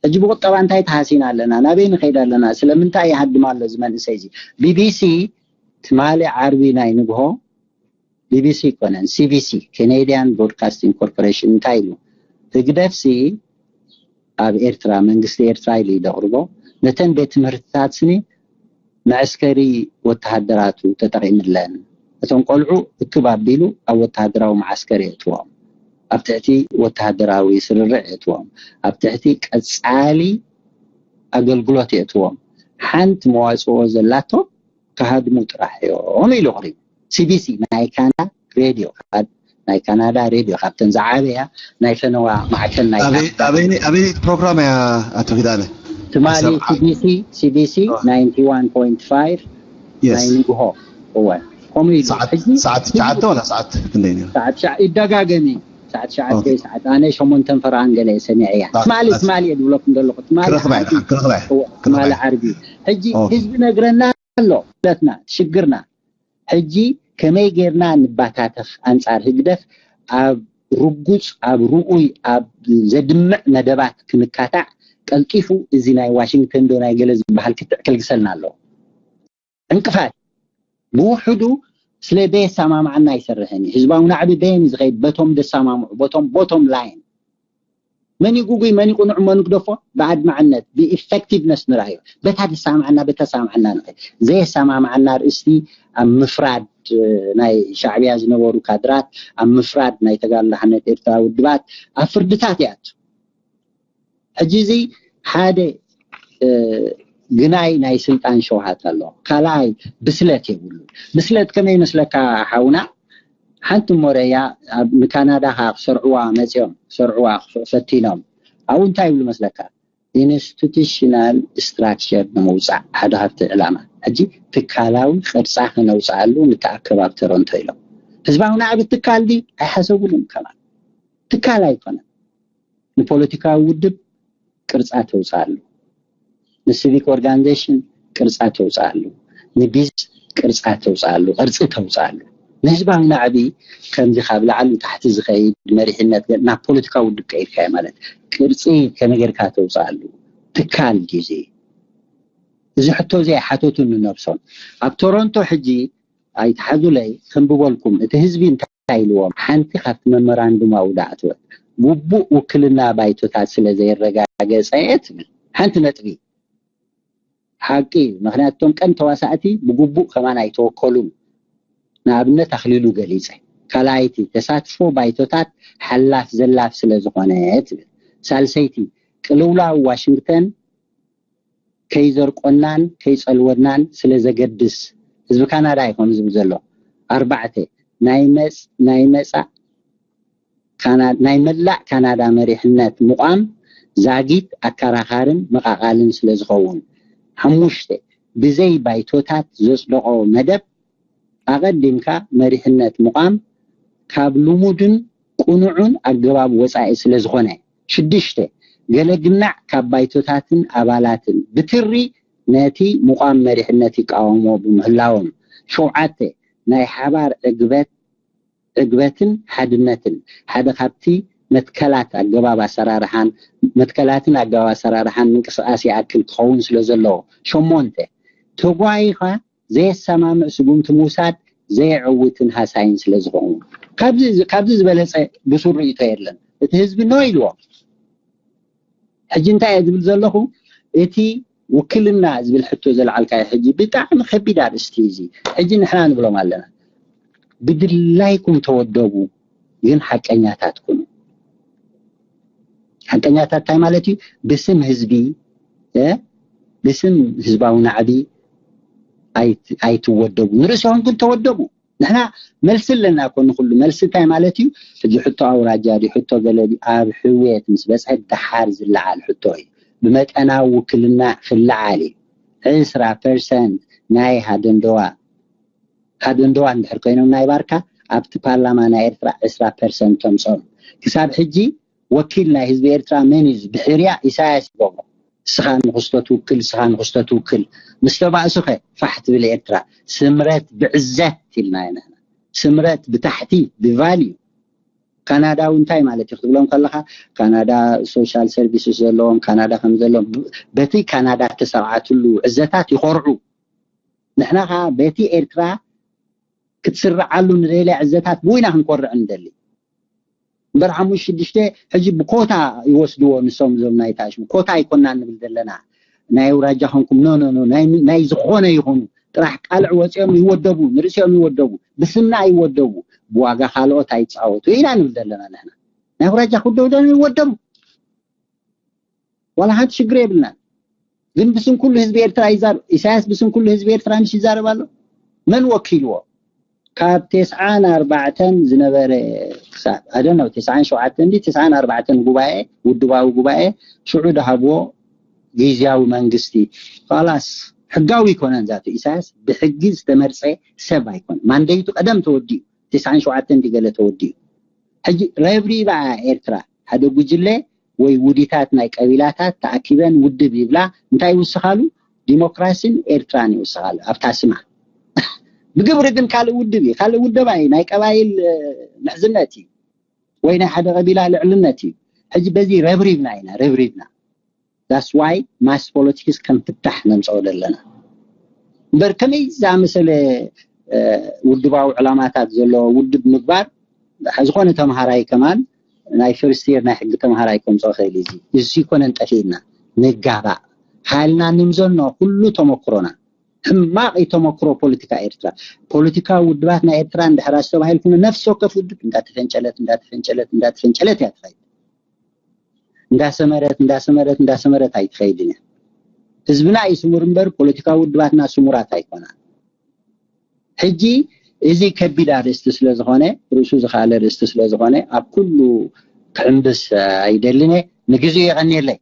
ሕጂ ብቁጠባ እንታይ ተሃሲና ኣለና? ናበይ ንኸይድ ኣለና? ስለምንታይ ይሃድም ኣሎ እዚ መንእሰይ እዚ? ቢቢሲ ትማሊ ዓርቢ ናይ ንግሆ፣ ቢቢሲ ይኮነን፣ ሲቢሲ፣ ካናዲያን ብሮድካስቲንግ ኮርፖሬሽን እንታይ ኢሉ? ህግደፍሲ ኣብ ኤርትራ፣ መንግስቲ ኤርትራ ኢሉ እዩ ዘቕርቦ፣ ነተን ቤት ትምህርትታት ስኒ መዐስከሪ ወተሃደራቱ ተጠቒምለን። እቶም ቆልዑ እክብ ኣቢሉ ኣብ ወተሃደራዊ መዓስከር የእትዎም። ኣብ ትሕቲ ወተሃደራዊ ስርርዕ የእትዎም። ኣብ ትሕቲ ቀጻሊ ኣገልግሎት የእትዎም። ሓንቲ መዋጽኦ ዘላቶ ክሃድሙ ጥራሕ እዮም ኢሉ ኣቕሪቡ። ሲቢሲ ናይ ካናዳ ሬድዮ፣ ናይ ካናዳ ሬድዮ ካብተን ዝዓበያ ናይ ፈነዋ ማዕከል ናይ ኣበይ ፕሮግራም እያ ኣቶ ኪዳነ? ትማሊ ሲቢሲ ሲቢሲ ናይንቲ ዋን ፖይንት ፋይቭ ናይ ንግሆ። እወ፣ ከምኡ ኢሉ። ሰዓት ትሽዓተ ወላ ሰዓት ክንደይ ነይሩ? ሰዓት ትሽዓ ይደጋገም እዩ። ሰዓት ትሽዓተ፣ ሰዓት ኣነ ሸሞንተን ፈረቓን ገለ እየ ሰሚዐያ። ትማሊ ትማሊ እየ ዝብለኩም ዘለኹ። ትማሊ ዓርቢ። ትማሊ ዓርቢ። ሕጂ ህዝቢ ነግረና ኣሎ። ለትና ሽግርና ሕጂ ከመይ ጌርና ንባታተኽ ኣንጻር ህግደፍ ኣብ ርጉጽ፣ ኣብ ርኡይ፣ ኣብ ዘድምዕ መደባት ክንካታዕ ቀልጢፉ እዚ ናይ ዋሽንግተን ዶ ናይ ገለ ዝበሃል ክትዕ ከልግሰልና ኣለዎ። ዕንቅፋት ብውሕዱ ስለ ዘየሰማምዓና ኣይሰርሕን እዩ። ህዝባዊ ናዕቢ በየን እዩ ዝኸይድ? በቶም ደሰማምዑ፣ በቶም ቦቶም ላይን። መን እዩ ጉጉይ፣ መን እዩ ቅኑዕ፣ መን ግደፎ ብኣድማዕነት ብኢፌክቲቭነስ ንርኣዮ። በታ ደሰማምዓና በተሰማምዓና ንኸይድ። ዘየሰማምዓና ኣርእስቲ ኣብ ምፍራድ ናይ ሻዕብያ ዝነበሩ ካድራት፣ ኣብ ምፍራድ ናይ ተጋድሎ ሓርነት ኤርትራ ውድባት ኣብ ፍርድታት ይኣቱ። ሕጂ እዚ ሓደ ግናይ ናይ ስልጣን ሸውሃት ኣሎ። ካልኣይ ብስለት የብሉ። ብስለት ከመይ ይመስለካ ሓውና? ሓንቲ ሞረያ ኣብ ንካናዳ ከዓ ክሰርዕዋ መፅኦም ክሰርዕዋ ፈቲኖም ኣብኡ እንታይ ይብሉ መስለካ? ኢንስቲቱሽናል ስትራክቸር ንምውፃእ ሓደ ካብቲ ዕላማ። ሕጂ ትካላዊ ቅርፃ ክነውፅኣሉ ንተኣከብ ኣብ ቶሮንቶ ኢሎም። ህዝባዊ ናዕቢ ትካል ድዩ? ኣይሓሰቡሉን ከማን። ትካል ኣይኮነን። ንፖለቲካዊ ውድብ ቅርፃ ተውፅኣሉ፣ ንሲቪክ ኦርጋናይዜሽን ቅርፃ ተውፅኣሉ፣ ንቢዝ ቅርፃ ተውፅኣሉ፣ ቅርፂ ተውፅኣሉ። ንህዝባዊ ናዕቢ ከምዚ ካብ ላዕሊ ታሕቲ ዝኸይድ መሪሕነት ናብ ፖለቲካዊ ውድብ ቀይርካዮ ማለት ቅርፂ ከመይ ጌርካ ተውፅኣሉ? ትካል ግዜ እዚ ሕቶ እዚ ኣይሓተቱን ንነብሶም። ኣብ ቶሮንቶ ሕጂ ኣይትሓዙለይ፣ ክንብበልኩም እቲ ህዝቢ እንታይ ኢልዎም? ሓንቲ ካብቲ መመራንዱም ኣብኡ ዳዕትወት ግቡእ ውክልና ባይቶታት ስለ ዘየረጋገጸ እየ ትብል ሓንቲ ነጥቢ። ሓቂ እዩ። ምክንያቱ እቶም ቀንዲ ተዋሳእቲ ብግቡእ ከማን ኣይተወከሉን። ንኣብነት ኣኽሊሉ ገሊጸ። ካልኣይቲ ተሳትፎ ባይቶታት ሓላፍ ዘላፍ ስለ ዝኾነ ትብል። ሳልሰይቲ ቅልውላው ዋሽንግተን ከይዘርቆናን ከይጸልወናን ስለ ዘገድስ ህዝቢ ካናዳ እዩ ከም ዝብል ዘሎ። ኣርባዕተ ናይ መጽ ናይ መጻእ ናይ መላእ ካናዳ መሪሕነት ምቋም ዛጊት ኣከራኻርን መቓቓልን ስለ ዝኸውን። ሓሙሽተ ብዘይ ባይቶታት ዘጽደቖ መደብ ኣቐዲምካ መሪሕነት ምቋም ካብ ልሙድን ቅኑዕን ኣገባብ ወጻኢ ስለ ዝኾነ። ሽዱሽተ ገለ ግናዕ ካብ ባይቶታትን ኣባላትን ብትሪ ነቲ ምቋም መሪሕነት ይቃወሞ ብምህላዎም። ሸውዓተ ናይ ሓባር ዕግበት ዕግበትን ሓድነትን ሓደ ካብቲ መትከላት ኣገባብ ኣሰራርሓን መትከላትን ኣገባብ ኣሰራርሓን ምንቅስቃስ ይኣክል ክኸውን ስለ ዘለዎ። ሸሞንተ፣ ተጓይኻ ዘየሰማምዕ ስጉምቲ ምውሳድ ዘየዕውትን ሃሳይን ስለ ዝኸውን። ካብዚ ዝበለፀ ብሱር ርእይቶ የለን። እቲ ህዝቢ ኖ ኢልዎ። ሕጂ እንታይ እየ ዝብል ዘለኹ? እቲ ውክልና ዝብል ሕቶ ዘልዓልካዮ ሕጂ ብጣዕሚ ከቢድ ኣርእስቲ እዩ። እዚ ሕጂ ንሕና ንብሎም ኣለና፣ ብድላይኩም ተወደቡ፣ ግን ሓቀኛታት ኩኑ። ሓቀኛታት እንታይ ማለት እዩ? ብስም ህዝቢ፣ ብስም ህዝባዊ ናዕቢ ኣይትወደቡ፣ ንርእስኹም ግን ተወደቡ። ንሕና መልሲ ኣለና እኮ ንኩሉ። መልሲ እንታይ ማለት እዩ? ሕጂ ሕቶ ኣውራጃ ድዩ፣ ሕቶ ገለ ድዩ፣ ኣብ ሕውየት ምስ በፅሐ ደሓር ዝለዓል ሕቶ እዩ። ብመጠናዊ ውክልና ክለዓል እዩ። ዕስራ ፐርሰንት ናይ ሃደንደዋ ሃደንደዋ እንድሕር ኮይኖም ናይ ባርካ ኣብቲ ፓርላማ ናይ ኤርትራ ዕስራ ፐርሰንት ተምፅኦም። ክሳብ ሕጂ ወኪል ናይ ህዝቢ ኤርትራ መን እዩ? ብሕርያ ኢሳያስ ይገብሮ። ንስኻ ንኽስቶ ትውክል፣ ንስኻ ንኽስቶ ትውክል። ምስ ተባእሱኸ ፋሕ ትብል ኤርትራ። ስምረት ብዕዘት ኢልና ኢና ንሕና። ስምረት ብታሕቲ ብቫልዩ። ካናዳዊ እንታይ ማለት እዩ ክትብሎም ከለኻ፣ ካናዳ ሶሻል ሰርቪስስ ዘለዎም፣ ካናዳ ከም ዘለዎም፣ በቲ ካናዳ ተሰርዓትሉ ዕዘታት ይኾርዑ። ንሕና ኸዓ በቲ ኤርትራ ክትስርዓሉ ንደልያ ዕዘታት ብኡ ኢና ክንኮርዕ ንደሊ። እምበር ሓሙሽተ ሽዱሽተ ሕጂ ብኮታ ይወስድዎ ንሶም እዞም ናይ ታሽሙ። ኮታ ኣይኮናን ንብል ዘለና። ናይ ኣውራጃ ኾንኩም፣ ኖ፣ ኖ፣ ኖ፣ ናይ፣ ናይ ዝኾነ ይኹኑ። ጥራሕ ቃልዕ ወፂኦም ይወደቡ፣ ንርእሲኦም ይወደቡ፣ ብስምና ይወደቡ፣ ብዋጋ ካልኦት ኣይፃወቱ ኢና ንብል ዘለና ንሕና። ናይ ኣውራጃ ክውደቡ ደልዮም ይወደቡ። ዋላ ሓንቲ ሽግር የብልናን። ግን ብስም ኩሉ ህዝቢ ኤርትራ ይዛረብ። ኢሳያስ ብስም ኩሉ ህዝቢ ኤርትራ ምሽ ይዛረብ ኣሎ። መን ወኪልዎ? ካብ ተስዓን ኣርባዕተን ዝነበረ ክሳብ፣ I don't know፣ ተስዓን ሸውዓተን እንዲ ተስዓን ኣርባዕተን ጉባኤ፣ ውድባዊ ጉባኤ፣ ሽዑ ድሃብዎ ግዝያዊ መንግስቲ። ኻላስ፣ ሕጋዊ ኣይኮነን ዛቱ። ኢሳያስ ብሕጊ ዝተመርጸ ሰብ ኣይኮነን። ማንደይቱ ቀደም ተወዲኡ፣ ተስዓን ሸውዓተን እንዲ ገለ ተወዲኡ። ሕጂ ረብሪባ ኤርትራ፣ ሓደ ጉጅለ ወይ ውዲታት ናይ ቀቢላታት ተኣኪበን ውድብ ይብላ፣ እንታይ ይውስኻሉ? ዲሞክራሲን ኤርትራን ይውስኻሉ ኣብታ ስማ። ብግብሪ ግን ካልእ ውድብ እዩ፣ ካልእ ውደባ እዩ፣ ናይ ቀባይል፣ እ፣ ምሕዝነት እዩ፣ ወይ ናይ ሓደ ቀቢላ ልዕልነት እዩ። ሕጂ በዚ ረብሪብና ኢና፣ ረብሪብና። That's why ማስ ፖለቲክስ ከም ፍታሕ ነምፅኦ ዘለና። እምበር ከመይ ዝኣመሰለ፣ እ፣ ውድባዊ ዕላማታት ዘለዎ ውድብ ምግባር፣ ዝኾነ ተምሃራይ ከማን ናይ ፈርስት የር ናይ ሕጊ ተምሃራይ ከምፅኦ ክእል እዩ። እዚ፣ እዚ ይኮነን ጠፊእና ንጋባእ። ሃልና ንምዘኖ ኩሉ ተመክሮና። ሕማቕ እዩ ተመክሮ ፖለቲካ ኤርትራ። ፖለቲካዊ ውድባት ናይ ኤርትራ እንድሕር ኣስተባሂልኩም፣ ነፍሲ ወከፍ ውድብ እንዳተፈንጨለት፣ እንዳተፈንጨለት፣ እንዳተፈንጨለት እያ ትኸይድ። እንዳሰመረት፣ እንዳሰመረት፣ እንዳሰመረት ኣይትኸይድን እያ። ህዝብና እዩ ስሙር እምበር ፖለቲካዊ ውድባትና ስሙራት ኣይኮናን። ሕጂ እዚ ከቢድ ኣርእስቲ ስለ ዝኾነ፣ ርእሱ ዝኸኣለ ኣርእስቲ ስለ ዝኾነ፣ ኣብ ኩሉ ክሕምብስ ኣይደልን እየ። ንግዜኡ የቐንየለይ።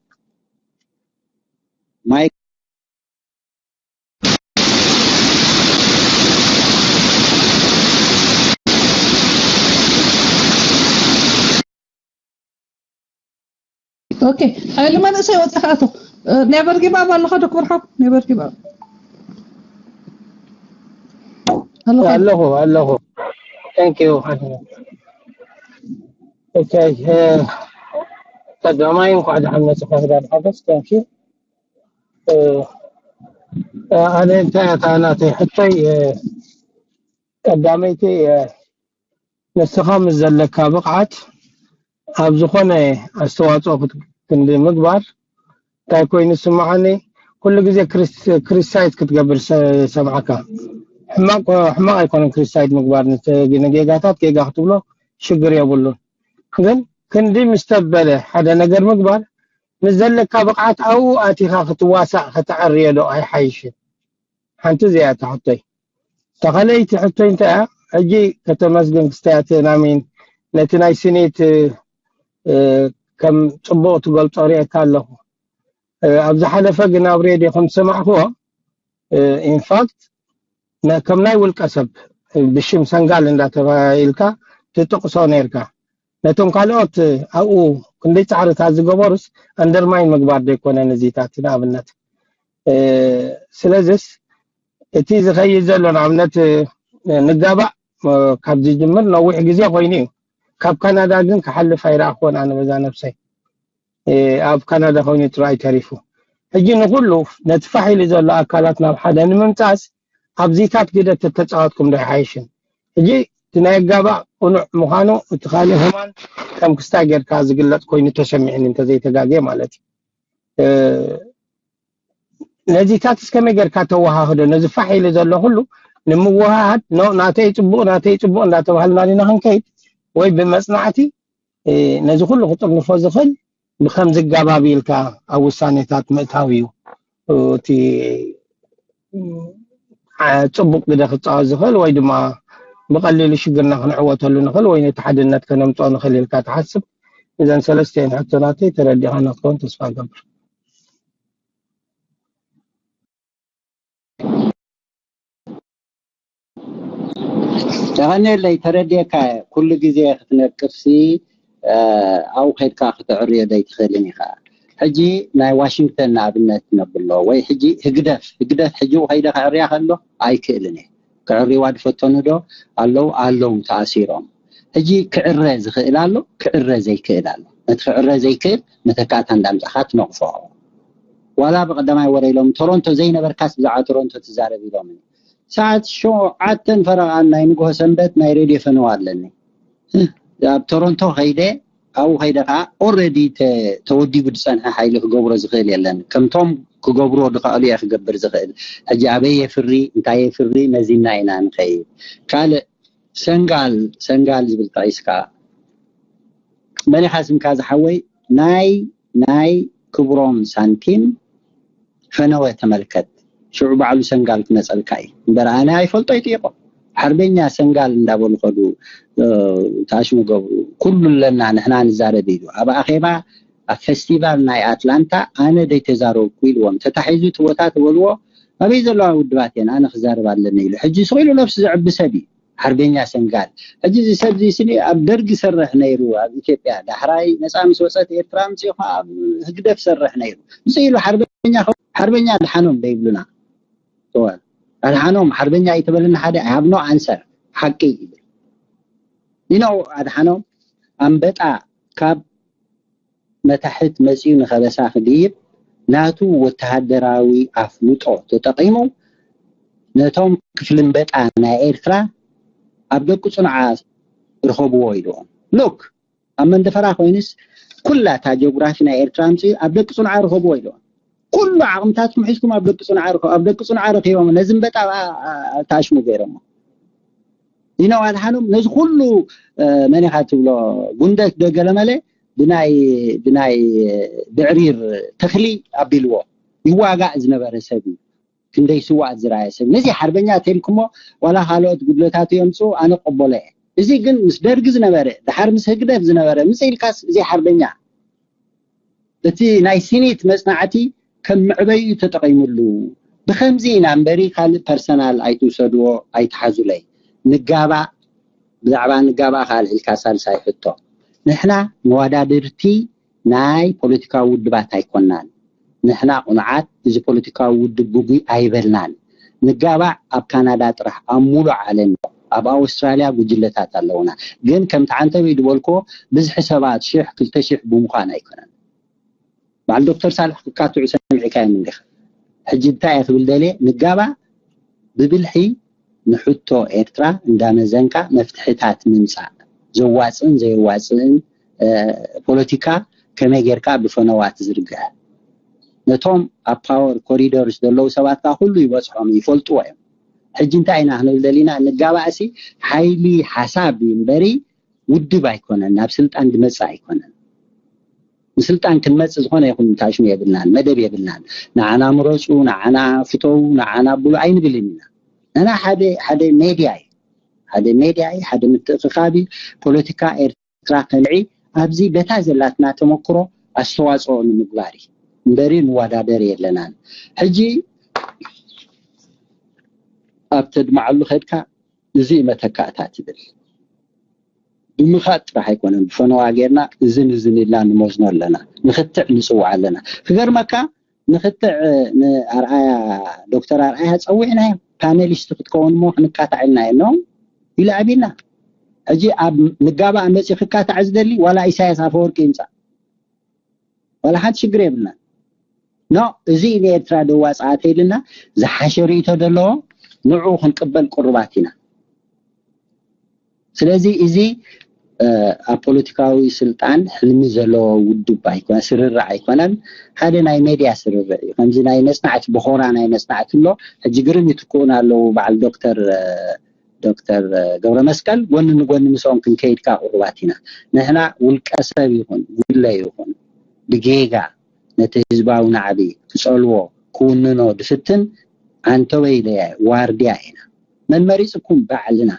ማይክ። ኦኬ፣ ሓይሊ መንእሰይ ወፂኻ ኣቶ። እ፣ ኔቨር ጊቭ ኣፕ ኣለኻ ዶክተር ሓው? ኔቨር ጊቭ ኣፕ ኣለኻ? ኣለኹ፣ ኣለኹ። Thank you። ኦኬ፣ እ፣ ቀዳማይ እንኳዕ ደሓን መፅኻ ህዳር ሓጎስ። Thank you። እ፣ እ፣ ኣነ እንታይ እያ እታ ናተይ ሕቶይ፣ እ፣ ቀዳመይቲ፣ እ፣ ንስኻ ምስ ዘለካ ብቕዓት ኣብ ዝኾነ ኣስተዋፅኦ ክት-፣ ክንዲ ምግባር እንታይ ኮይኑ ዝስምዓኒ፣ ኩሉ ግዜ ክሪስ-፣ ክሪቲሳይዝ ክትገብር ሰ-፣ ሰምዓካ። ሕማቕ ኮ-፣ ሕማቕ ኣይኮነን ክሪቲሳይዝ ምግባር፣ ንተ-፣ ንጌጋታት ጌጋ ክትብሎ ሽግር የብሉን። ግን ክንዲ ምስ ተበለ ሓደ ነገር ምግባር፣ ምስ ዘለካ ብቕዓት ኣብኡ ኣቲኻ ክትዋሳእ ከተዐርዮ ዶ ኣይሓይሽን? ሓንቲ እዚኣ እያ እታ ሕቶይ። እታ ካልኣይቲ ሕቶይ እንታይ እያ? ሕጂ ከተመስግን ክስትያት ናሚን ነቲ ናይ ሲኔት፣ እ፣ ከም ጽቡቕ ትገልጾ ርእየካ ኣለኹ። እ፣ ኣብ ዝሓለፈ ግን ኣብ ሬድዮ ከም ዝሰማዕክዎ፣ እ፣ ኢንፋክት ነ-፣ ከም ናይ ውልቀ ሰብ፣ እ፣ ብሽም ሰንጋል እንዳተባሂልካ ትጥቕሶ ነይርካ። ነቶም ካልኦት ኣብኡ ክንደይ ጻዕርታት ዝገበሩስ ኣንደርማይን ምግባር ዶ ኣይኮነን እዚታት ንኣብነት? እ፣ ስለዚስ እቲ ዝኸይድ ዘሎ ንኣብነት፣ እ፣ ንጋባእ፣ እ፣ ካብ ዝጅምር ነዊሕ ግዜ ኮይኑ እዩ። ካብ ካናዳ ግን ክሓልፍ ኣይረኣኽዎን ኣነ በዛ ነብሰይ። ኣብ ካናዳ ኮይኑ ጥራይ ተሪፉ። ሕጂ ንኹሉ ነቲ ፋሕ ኢሉ ዘሎ ኣካላት ናብ ሓደ ንምምጻስ ኣብዚታት ግደ ተተጻወትኩም ዶ ይሓይሽን? ሕጂ እቲ ናይ ኣጋባእ ቅኑዕ ምዃኑ እቲ ካልእ ህማን ከም ክስታይ ጌርካ ዝግለጽ ኮይኑ ተሰሚዕኒ እንተዘይተጋግየ ማለት እዩ። ነዚታት እስከመይ ጌርካ ተወሃህዶ? ነዚ ፋሕ ኢሉ ዘሎ ኩሉ ንምወሃሃድ፣ ኖ ናተይ ጽቡቕ ናተይ ጽቡቕ እንዳተባሃልና ዲና ክንከይድ ወይ ብመጽናዕቲ ነዚ ኩሉ ክጥርንፎ ዝኽእል ብከምዚ ኣጋባብ ኢልካ ኣብ ውሳኔታት ምእታው እዩ። እቲ ጽቡቕ ግደ ክጻወት ዝኽእል ወይ ድማ ብቐሊሉ ሽግርና ክንዕወተሉ ንኽእል ወይ ነቲ ሓድነት ከነምጽኦ ንኽእል ኢልካ ትሓስብ? እዘን ሰለስቲኤን ሕቶናተይ ተረዲኻና ክትከውን ተስፋ እገብር። ተቐንየለይ፣ ተረዲኤካ። ኩሉ ግዜ ክትነቅፍሲ ኣብኡ ከይድካ ክተዕርዮ ዘይትኽእልን ኢኻ። ሕጂ ናይ ዋሽንግተን ንኣብነት ነብሎ ወይ ሕጂ ህግደፍ ህግደፍ ሕጂ ከይደ ከዕርያ ከሎ ኣይክእልን እየ። ክዕርይዋ ድፈተኑ ዶ ኣለዉ? ኣለዉ ተኣሲሮም። ሕጂ ክዕረ ዝኽእል ኣሎ፣ ክዕረ ዘይክእል ኣሎ። ነቲ ክዕረ ዘይክእል መተካእታ እንዳምጻኻ ትነቕፎ። ዋላ ብቐዳማይ ወረ ኢሎም ቶሮንቶ ዘይነበርካስ ብዛዕባ ቶሮንቶ ትዛረብ ኢሎም። ሰዓት ሸዓተን ፈረቓን ናይ ንግሆ ሰንበት ናይ ሬድዮ ፈነዋ ኣለኒ። ኣብ ቶሮንቶ ከይደ ኣብኡ ከይደ ከዓ ኦረዲ ተወዲቡ ዝፀንሐ ሓይሊ ክገብሮ ዝኽእል የለን። ከምቶም ክገብርዎ ዝኽእሉ እየ ክገብር ዝኽእል። ሕጂ ኣበይ የፍሪ እንታይ የፍሪ መዚና ኢና ንኸይድ። ካልእ ሰንጋል ሰንጋል ዝብል ጠቒስካ መን ኢኻ ስምካ ዝሓወይ? ናይ ናይ ክብሮም ሳንቲም ፈነወ ተመልከት። ሽዑ ባዕሉ ሰንጋል ክመፀልካ እዩ እምበር ኣነ ኣይፈልጦ ይጥይቆ። ሓርበኛ ሰንጋል እንዳበሉ ከዱ ታሽሙ ገብሩ ኩሉ ኣለና ንሕና ንዛረብ ኢሉ ኣብ ኣኼባ ኣብ ፌስቲቫል ናይ ኣትላንታ ኣነ ደይተዛረብኩ ኢልዎም። ተታሒዙ እቲ ቦታ ተበልዎ ኣበይ ዘለዋ ውድባት እየን ኣነ ክዛረብ ኣለኒ ኢሉ ሕጂ ስቕ ኢሉ ነብሱ ዘዕቢ ሰብ እዩ። ሓርበኛ ሰንጋል ሕጂ እዚ ሰብ እዚ ስኒ ኣብ ደርጊ ሰርሕ ነይሩ ኣብ ኢትዮጵያ ዳሕራይ ነፃ ምስ ወፀት ኤርትራ ምፅኡ ከዓ ኣብ ህግደፍ ሰርሕ ነይሩ። ምፅኡ ኢሉ ሓርበኛ ሓርበኛ ኣድሓኖም ደይብሉና ኣድሓኖም ሓርበኛ እዩ ተበልና ሓደ I have no answer ሓቂ ይብል you know ኣድሓኖም ኣንበጣ ካብ መታሕት መፂኡ ንኸበሳ ክድይብ ናቱ ወተሃደራዊ ኣፍልጦ ተጠቒሙ ነቶም ክፍሊ ኣንበጣ ናይ ኤርትራ ኣብ ደቂ ፅኑዓ ርኸብዎ ኢልዎም። ሉክ ኣብ መንደፈራ ኮይንስ ኩላ እታ ጂኦግራፊ ናይ ኤርትራ ኣምፅኡ ኣብ ደቂ ፅኑዓ ርኸብዎ ኢልዎም። ኩሉ ዓቕምታትኩም ሒዝኩም ኣብ ደቂ ፅኑዓ ርኸቡ። ኣብ ደቂ ፅኑዓ ረኺቦም ነዚ እምበጣ ታሽሙ ገይሮሞ ኢኖ ኣድሓኖም ነዚ ኩሉ መን ኢኻ ትብሎ ጉንደት ዶ ገለመለ ብናይ ብናይ ብዕሪር ተኽሊ ኣቢልዎ ይዋጋእ ዝነበረ ሰብ እዩ። ክንደይ ስዋኣት ዝረኣየ ሰብ ነዚ ሓርበኛ ተልኩሞ ዋላ ካልኦት ጉድለታቱ የምፅኡ ኣነ ቀበሎ እየ። እዚ ግን ምስ ደርጊ ዝነበረ ድሓር ምስ ህግደፍ ዝነበረ ምስ ኢልካስ እዚ ሓርበኛ እቲ ናይ ሲኒት መፅናዕቲ ከም መዕበይኡ ተጠቒምሉ። ብኸምዚ ኢና እምበሪ ካልእ ፐርሰናል ኣይትውሰድዎ ኣይትሓዙለይ። ንጋባእ ብዛዕባ ንጋባእ ካልእ ኢልካ ሳልሳይ ሕቶ ንሕና መዋዳድርቲ ናይ ፖለቲካዊ ውድባት ኣይኮናን። ንሕና ቁኑዓት እዚ ፖለቲካዊ ውድብ ግጉይ ኣይበልናን። ንጋባእ ኣብ ካናዳ ጥራሕ ኣብ ሙሉእ ዓለም ኣብ ኣውስትራልያ ጉጅለታት ኣለውና። ግን ከምቲ ዓንተበይ ዝበልክዎ ብዝሒ ሰባት ሽሕ ክልተ ሽሕ ብምዃን ኣይኮነን። በዓል ዶክተር ሳልሕ ክካትዑ ሰሚዕካዮም እንዲኻ። ሕጂ እንታይ እየ ክብል ደልየ ንጋባእ ብብልሒ ንሕቶ ኤርትራ እንዳመዘንካ መፍትሕታት ምምፃእ ዘዋፅእን ዘየዋፅእን ፖለቲካ ከመይ ጌርካ ብፈነዋት ዝርግሐ ነቶም ኣብ ፓወር ኮሪደርስ ዘለዉ ሰባት ከዓ ኩሉ ይበፅሖም ይፈልጥዎ እዮም። ሕጂ እንታይ ኢና ክንብል ደሊና ንጋባእሲ ሓይሊ ሓሳብ እዩ እምበሪ ውድብ ኣይኮነን ናብ ስልጣን ዝመፅእ ኣይኮነን። ንስልጣን ክንመፅእ ዝኾነ ይኹን ታሽሙ የብልናን መደብ የብልናን። ንዓና ምረፁ ንዓና ፍተው ንዓና ብሉ ኣይንብልን ኢና። ንሕና ሓደ ሓደ ሜድያ እዩ ሓደ ሜድያ እዩ ሓደ ምትእኽኻብ እዩ። ፖለቲካ ኤርትራ ከልዒ ኣብዚ በታ ዘላትና ተመክሮ ኣስተዋፅኦ ንምግባር እዩ እምበሪ ንወዳደር የለናን። ሕጂ ኣብ ተድማዓሉ ከድካ እዚ መተካእታ ትብል ብምኻድ ጥራሕ ኣይኮነን ብፈነዋ ጌርና እዝን እዝን ኢልና ንመዝኖ ኣለና። ንክትዕ ንፅውዕ ኣለና። ክገርመካ ንክትዕ ንኣርኣያ ዶክተር ኣርኣያ ፀዊዕናዮ ፓነሊስት ክትከውን ሞ ክንካታዕ ኢልና የኖም ኢሉ ኣቢልና ሕጂ ኣብ ንጋባእ መፂ ክካታዕ ዝደሊ ዋላ ኢሳያስ ኣፈወርቂ ይምፃእ፣ ዋላ ሓንቲ ሽግር የብልና። ኖ፣ እዚ ንኤርትራ ደዋፅኣ ተይልና፣ ዝሓሸ ርእቶ ዘለዎ ንዕኡ ክንቅበል ቅሩባት ኢና። ስለዚ እዚ ኣብ ፖለቲካዊ ስልጣን ሕልሚ ዘለዎ ውድብ ኣይኮነ፣ ስርርዕ ኣይኮነን። ሓደ ናይ ሜድያ ስርርዕ እዩ። ከምዚ ናይ መፅናዕቲ፣ ብኾራ ናይ መፅናዕቲ ኣሎ። ሕጂ ግርም ይትክኡና ኣለዉ። በዓል ዶክተር ዶክተር ገብረ መስቀል ጎኒ ንጎኒ ምስኦም ክንከይድ ከዓ ቅሩባት ኢና። ንሕና ውልቀ ሰብ ይኹን ጉጅለ ይኹን ብጌጋ ነቲ ህዝባዊ ናዕቢ ክፀልዎ ክውንኖ ድፍትን ዓንተወ ኢለያ ዋርድያ ኢና። መን መሪፅኩም? ባዕልና።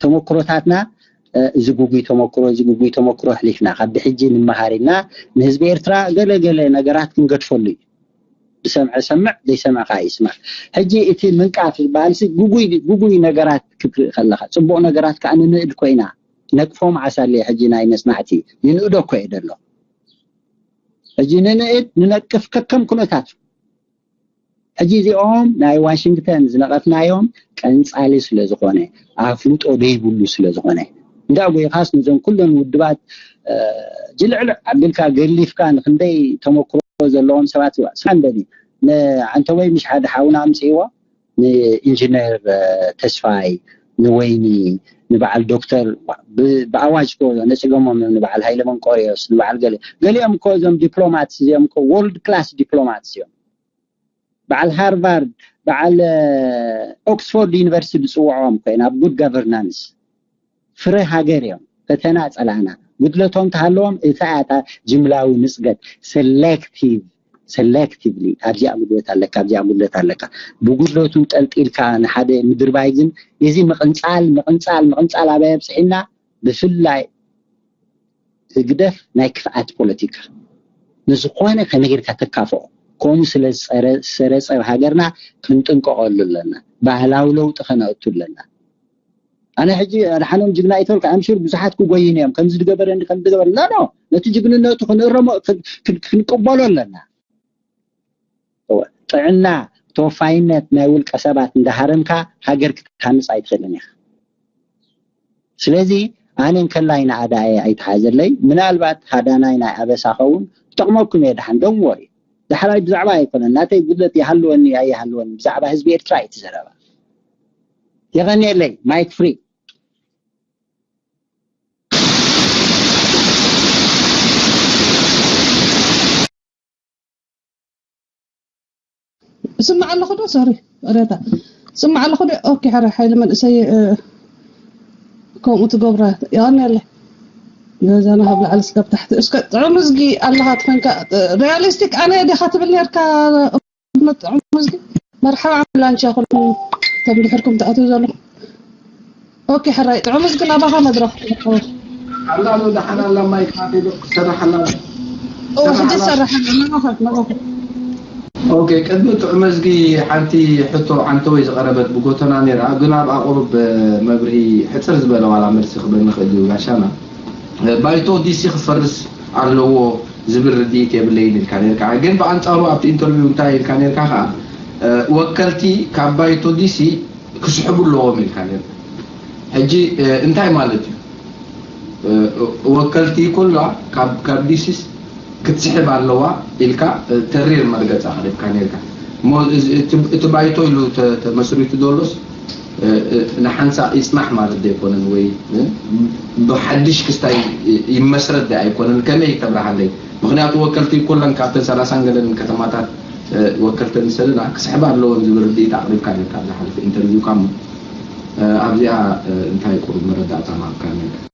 ተመክሮታትና እዚ ጉጉይ ተመክሮ፣ እዚ ጉጉይ ተመክሮ ኣሕሊፍና ካብ ብሕጂ ንመሃር ኢልና ንህዝቢ ኤርትራ ገለ ገለ ነገራት ክንገድፈሉ እዩ። ዝሰምዐ ሰምዕ፣ ዘይሰምዐ ከዓ ይስማዕ። ሕጂ እቲ ምንቃፍ ዝበሃል ሲ ጉጉይ ጉጉይ ነገራት ክትርኢ ከለካ፣ ፅቡቅ ነገራት ከዓ ንንእድ ኮይና ነቅፎም ዓሳለ። ሕጂ ናይ መፅናዕቲ ይንእዶ እኮ እየ ደሎ። ሕጂ ንንእድ ንነቅፍ ከከም ኩነታት። ሕጂ እዚኦም ናይ ዋሽንግተን ዝነቐፍናዮም ቀንፃሊ ስለ ዝኾነ፣ ኣፍልጦ ደይብሉ ስለ ዝኾነ፣ እንዳ ጎይኻስ ነዞም ኩለን ውድባት ጅልዕልዕ ኣቢልካ ገሊፍካ ንክንደይ ተመክሮ ዘለዎም ሰባት ስማዕ እንደኒ ንዓንተወይ ምሽ ሓደ ሓውና ኣምፅእዎ ንኢንጂነር ተስፋይ ንወይኒ ንበዓል ዶክተር ብኣዋጅ ኮ ነፂጎሞም እዮም ንበዓል ሃይለ መንቆሪዮስ ንበዓል ገለ ገሊኦም እኮ እዞም ዲፕሎማትስ እዚኦም እኮ ወርልድ ክላስ ዲፕሎማትስ እዮም። በዓል ሃርቫርድ በዓል ኦክስፎርድ ዩኒቨርሲቲ ዝፅውዖም ኮይና ኣብ ጉድ ጋቨርናንስ ፍረ ሃገር እዮም። ፈተና ፀላእና ጉድለቶም ተሃለዎም እታ ያታ ጅምላዊ ንፅገት ሰሌክቲቭ ሰሌክቲቭሊ ኣብዚኣ ጉድለት ኣለካ ኣብዚኣ ጉድለት ኣለካ ብጉድለቱ ጠልጢልካ ንሓደ ምድርባይ ግን እዚ ምቕንፃል ምቕንፃል ምቕንፃል ኣበይ ኣብፅሒና ብፍላይ ህግደፍ ናይ ክፍኣት ፖለቲካ ንዝኾነ ከመይ ጌርካ ተካፍኦ ከምኡ ስለ ዝሰረፀ ሃገርና ክንጥንቀቐሉ ኣለና። ባህላዊ ለውጢ ከነእቱ ኣለና። ኣነ ሕጂ ኣድሓኖም ጅግና ይተልካ ኣምሽር ብዙሓት ክጎይን እዮም ከምዚ ዝገበረኒ ከም ዝገበር ላኖ ነቲ ጅግንነቱ ክንእረሞ ክንቅበሎ ኣለና። ጥዕና ተወፋይነት ናይ ውልቀ ሰባት እንዳሃረምካ ሃገር ክትሃንፅ ኣይትኽእልን ኢኻ። ስለዚ ኣነ እንከላይ ንኣዳየ ኣይትሓዘለይ። ምናልባት ሃዳናይ ናይ ኣበሳ ኸውን ክጠቕመኩም እየ ድሓን ደንወር እዩ። ዳሕራይ ብዛዕባ ኣይኮነን ናተይ ጉድለት ይሃልወኒ ኣይሃልወኒ ብዛዕባ ህዝቢ ኤርትራ እዩ እቲ ዘረባ። የቐንየለይ። ማይክ ፍሪ። ስማዕ ኣለኹ ዶ ሶሪ ረታ ስማዕ ኣለኹ ዶ ኦኬ። ሕረ ሓይሊ መንእሰይ ከምኡ ትገብራ የቐንየለይ። ገዛና ካብ ላዕሊ ስጋብ ታሕቲ እስከ ጥዑም እዝጊ ኣለኻ ትኾንካ ሪያሊስቲክ ኣነ ዲኻ ትብል ነርካ። ጥዑም እዝጊ መርሓባ ዓምላንቻ ኩልኩም ከም ድሕርኩም ትኣትው ዘለኹም ኦኬ ሕራይ ጥዑም እዝጊ ናባኻ መድረኽ ኣላ ዶ ደሓን ኣላ ማይክ ናተይ ዶ ክሰርሕ ኣላ ኦ ሕጂ ዝሰርሕ ኣሎ ናባኻ ናባኻ ኦኬ ቅድሚ ጥዑም እዝጊ ሓንቲ ሕቶ ዓንተወይ ዝቐረበት ብጎተና ነይራ ግን ኣብኣ ቁሩብ መብርሂ ሕፅር ዝበለ ዋላ መልሲ ክበል ንኽእል እዩ ጋሻና ባይቶ ዲሲ ክፈርስ ኣለዎ ዝብል ርድኢት የብለይን ኢልካ ነርካ ግን ብኣንፃሩ ኣብቲ ኢንተርቪው እንታይ ኢልካ ነርካ ከዓ ወከልቲ ካብ ባይቶ ዲሲ ክስሕቡ ኣለዎም ኢልካ ነርካ ሕጂ እንታይ ማለት እዩ ወከልቲ ኩላ ካብ ዲሲስ ክትስሕብ ኣለዋ ኢልካ ተሪር መርገፂ ኣቕሪብካ ነርካ እሞ እቲ ባይቶ ኢሉ ተመስሪቱ ዘሎስ ንሓንሳእ ይፅናሕ ማለት ዶ ኣይኮነን ወይ ብሓድሽ ክስታይ ይመስረት ዶ ኣይኮነን ከመይ ተብርሃለይ ምክንያቱ ወከልቲ ኩለን ካብተን ሰላሳን ገለን ከተማታት ወከልተን ዝሰደዳ ክስሕባ ኣለወን ዝብል ርድኢት ኣቕሪብካ ነርካ ኣብ ዝሓለፈ ኢንተርቪውካ እሞ ኣብዚኣ እንታይ ቁሩብ መረዳእታ ምሃብካ ነርካ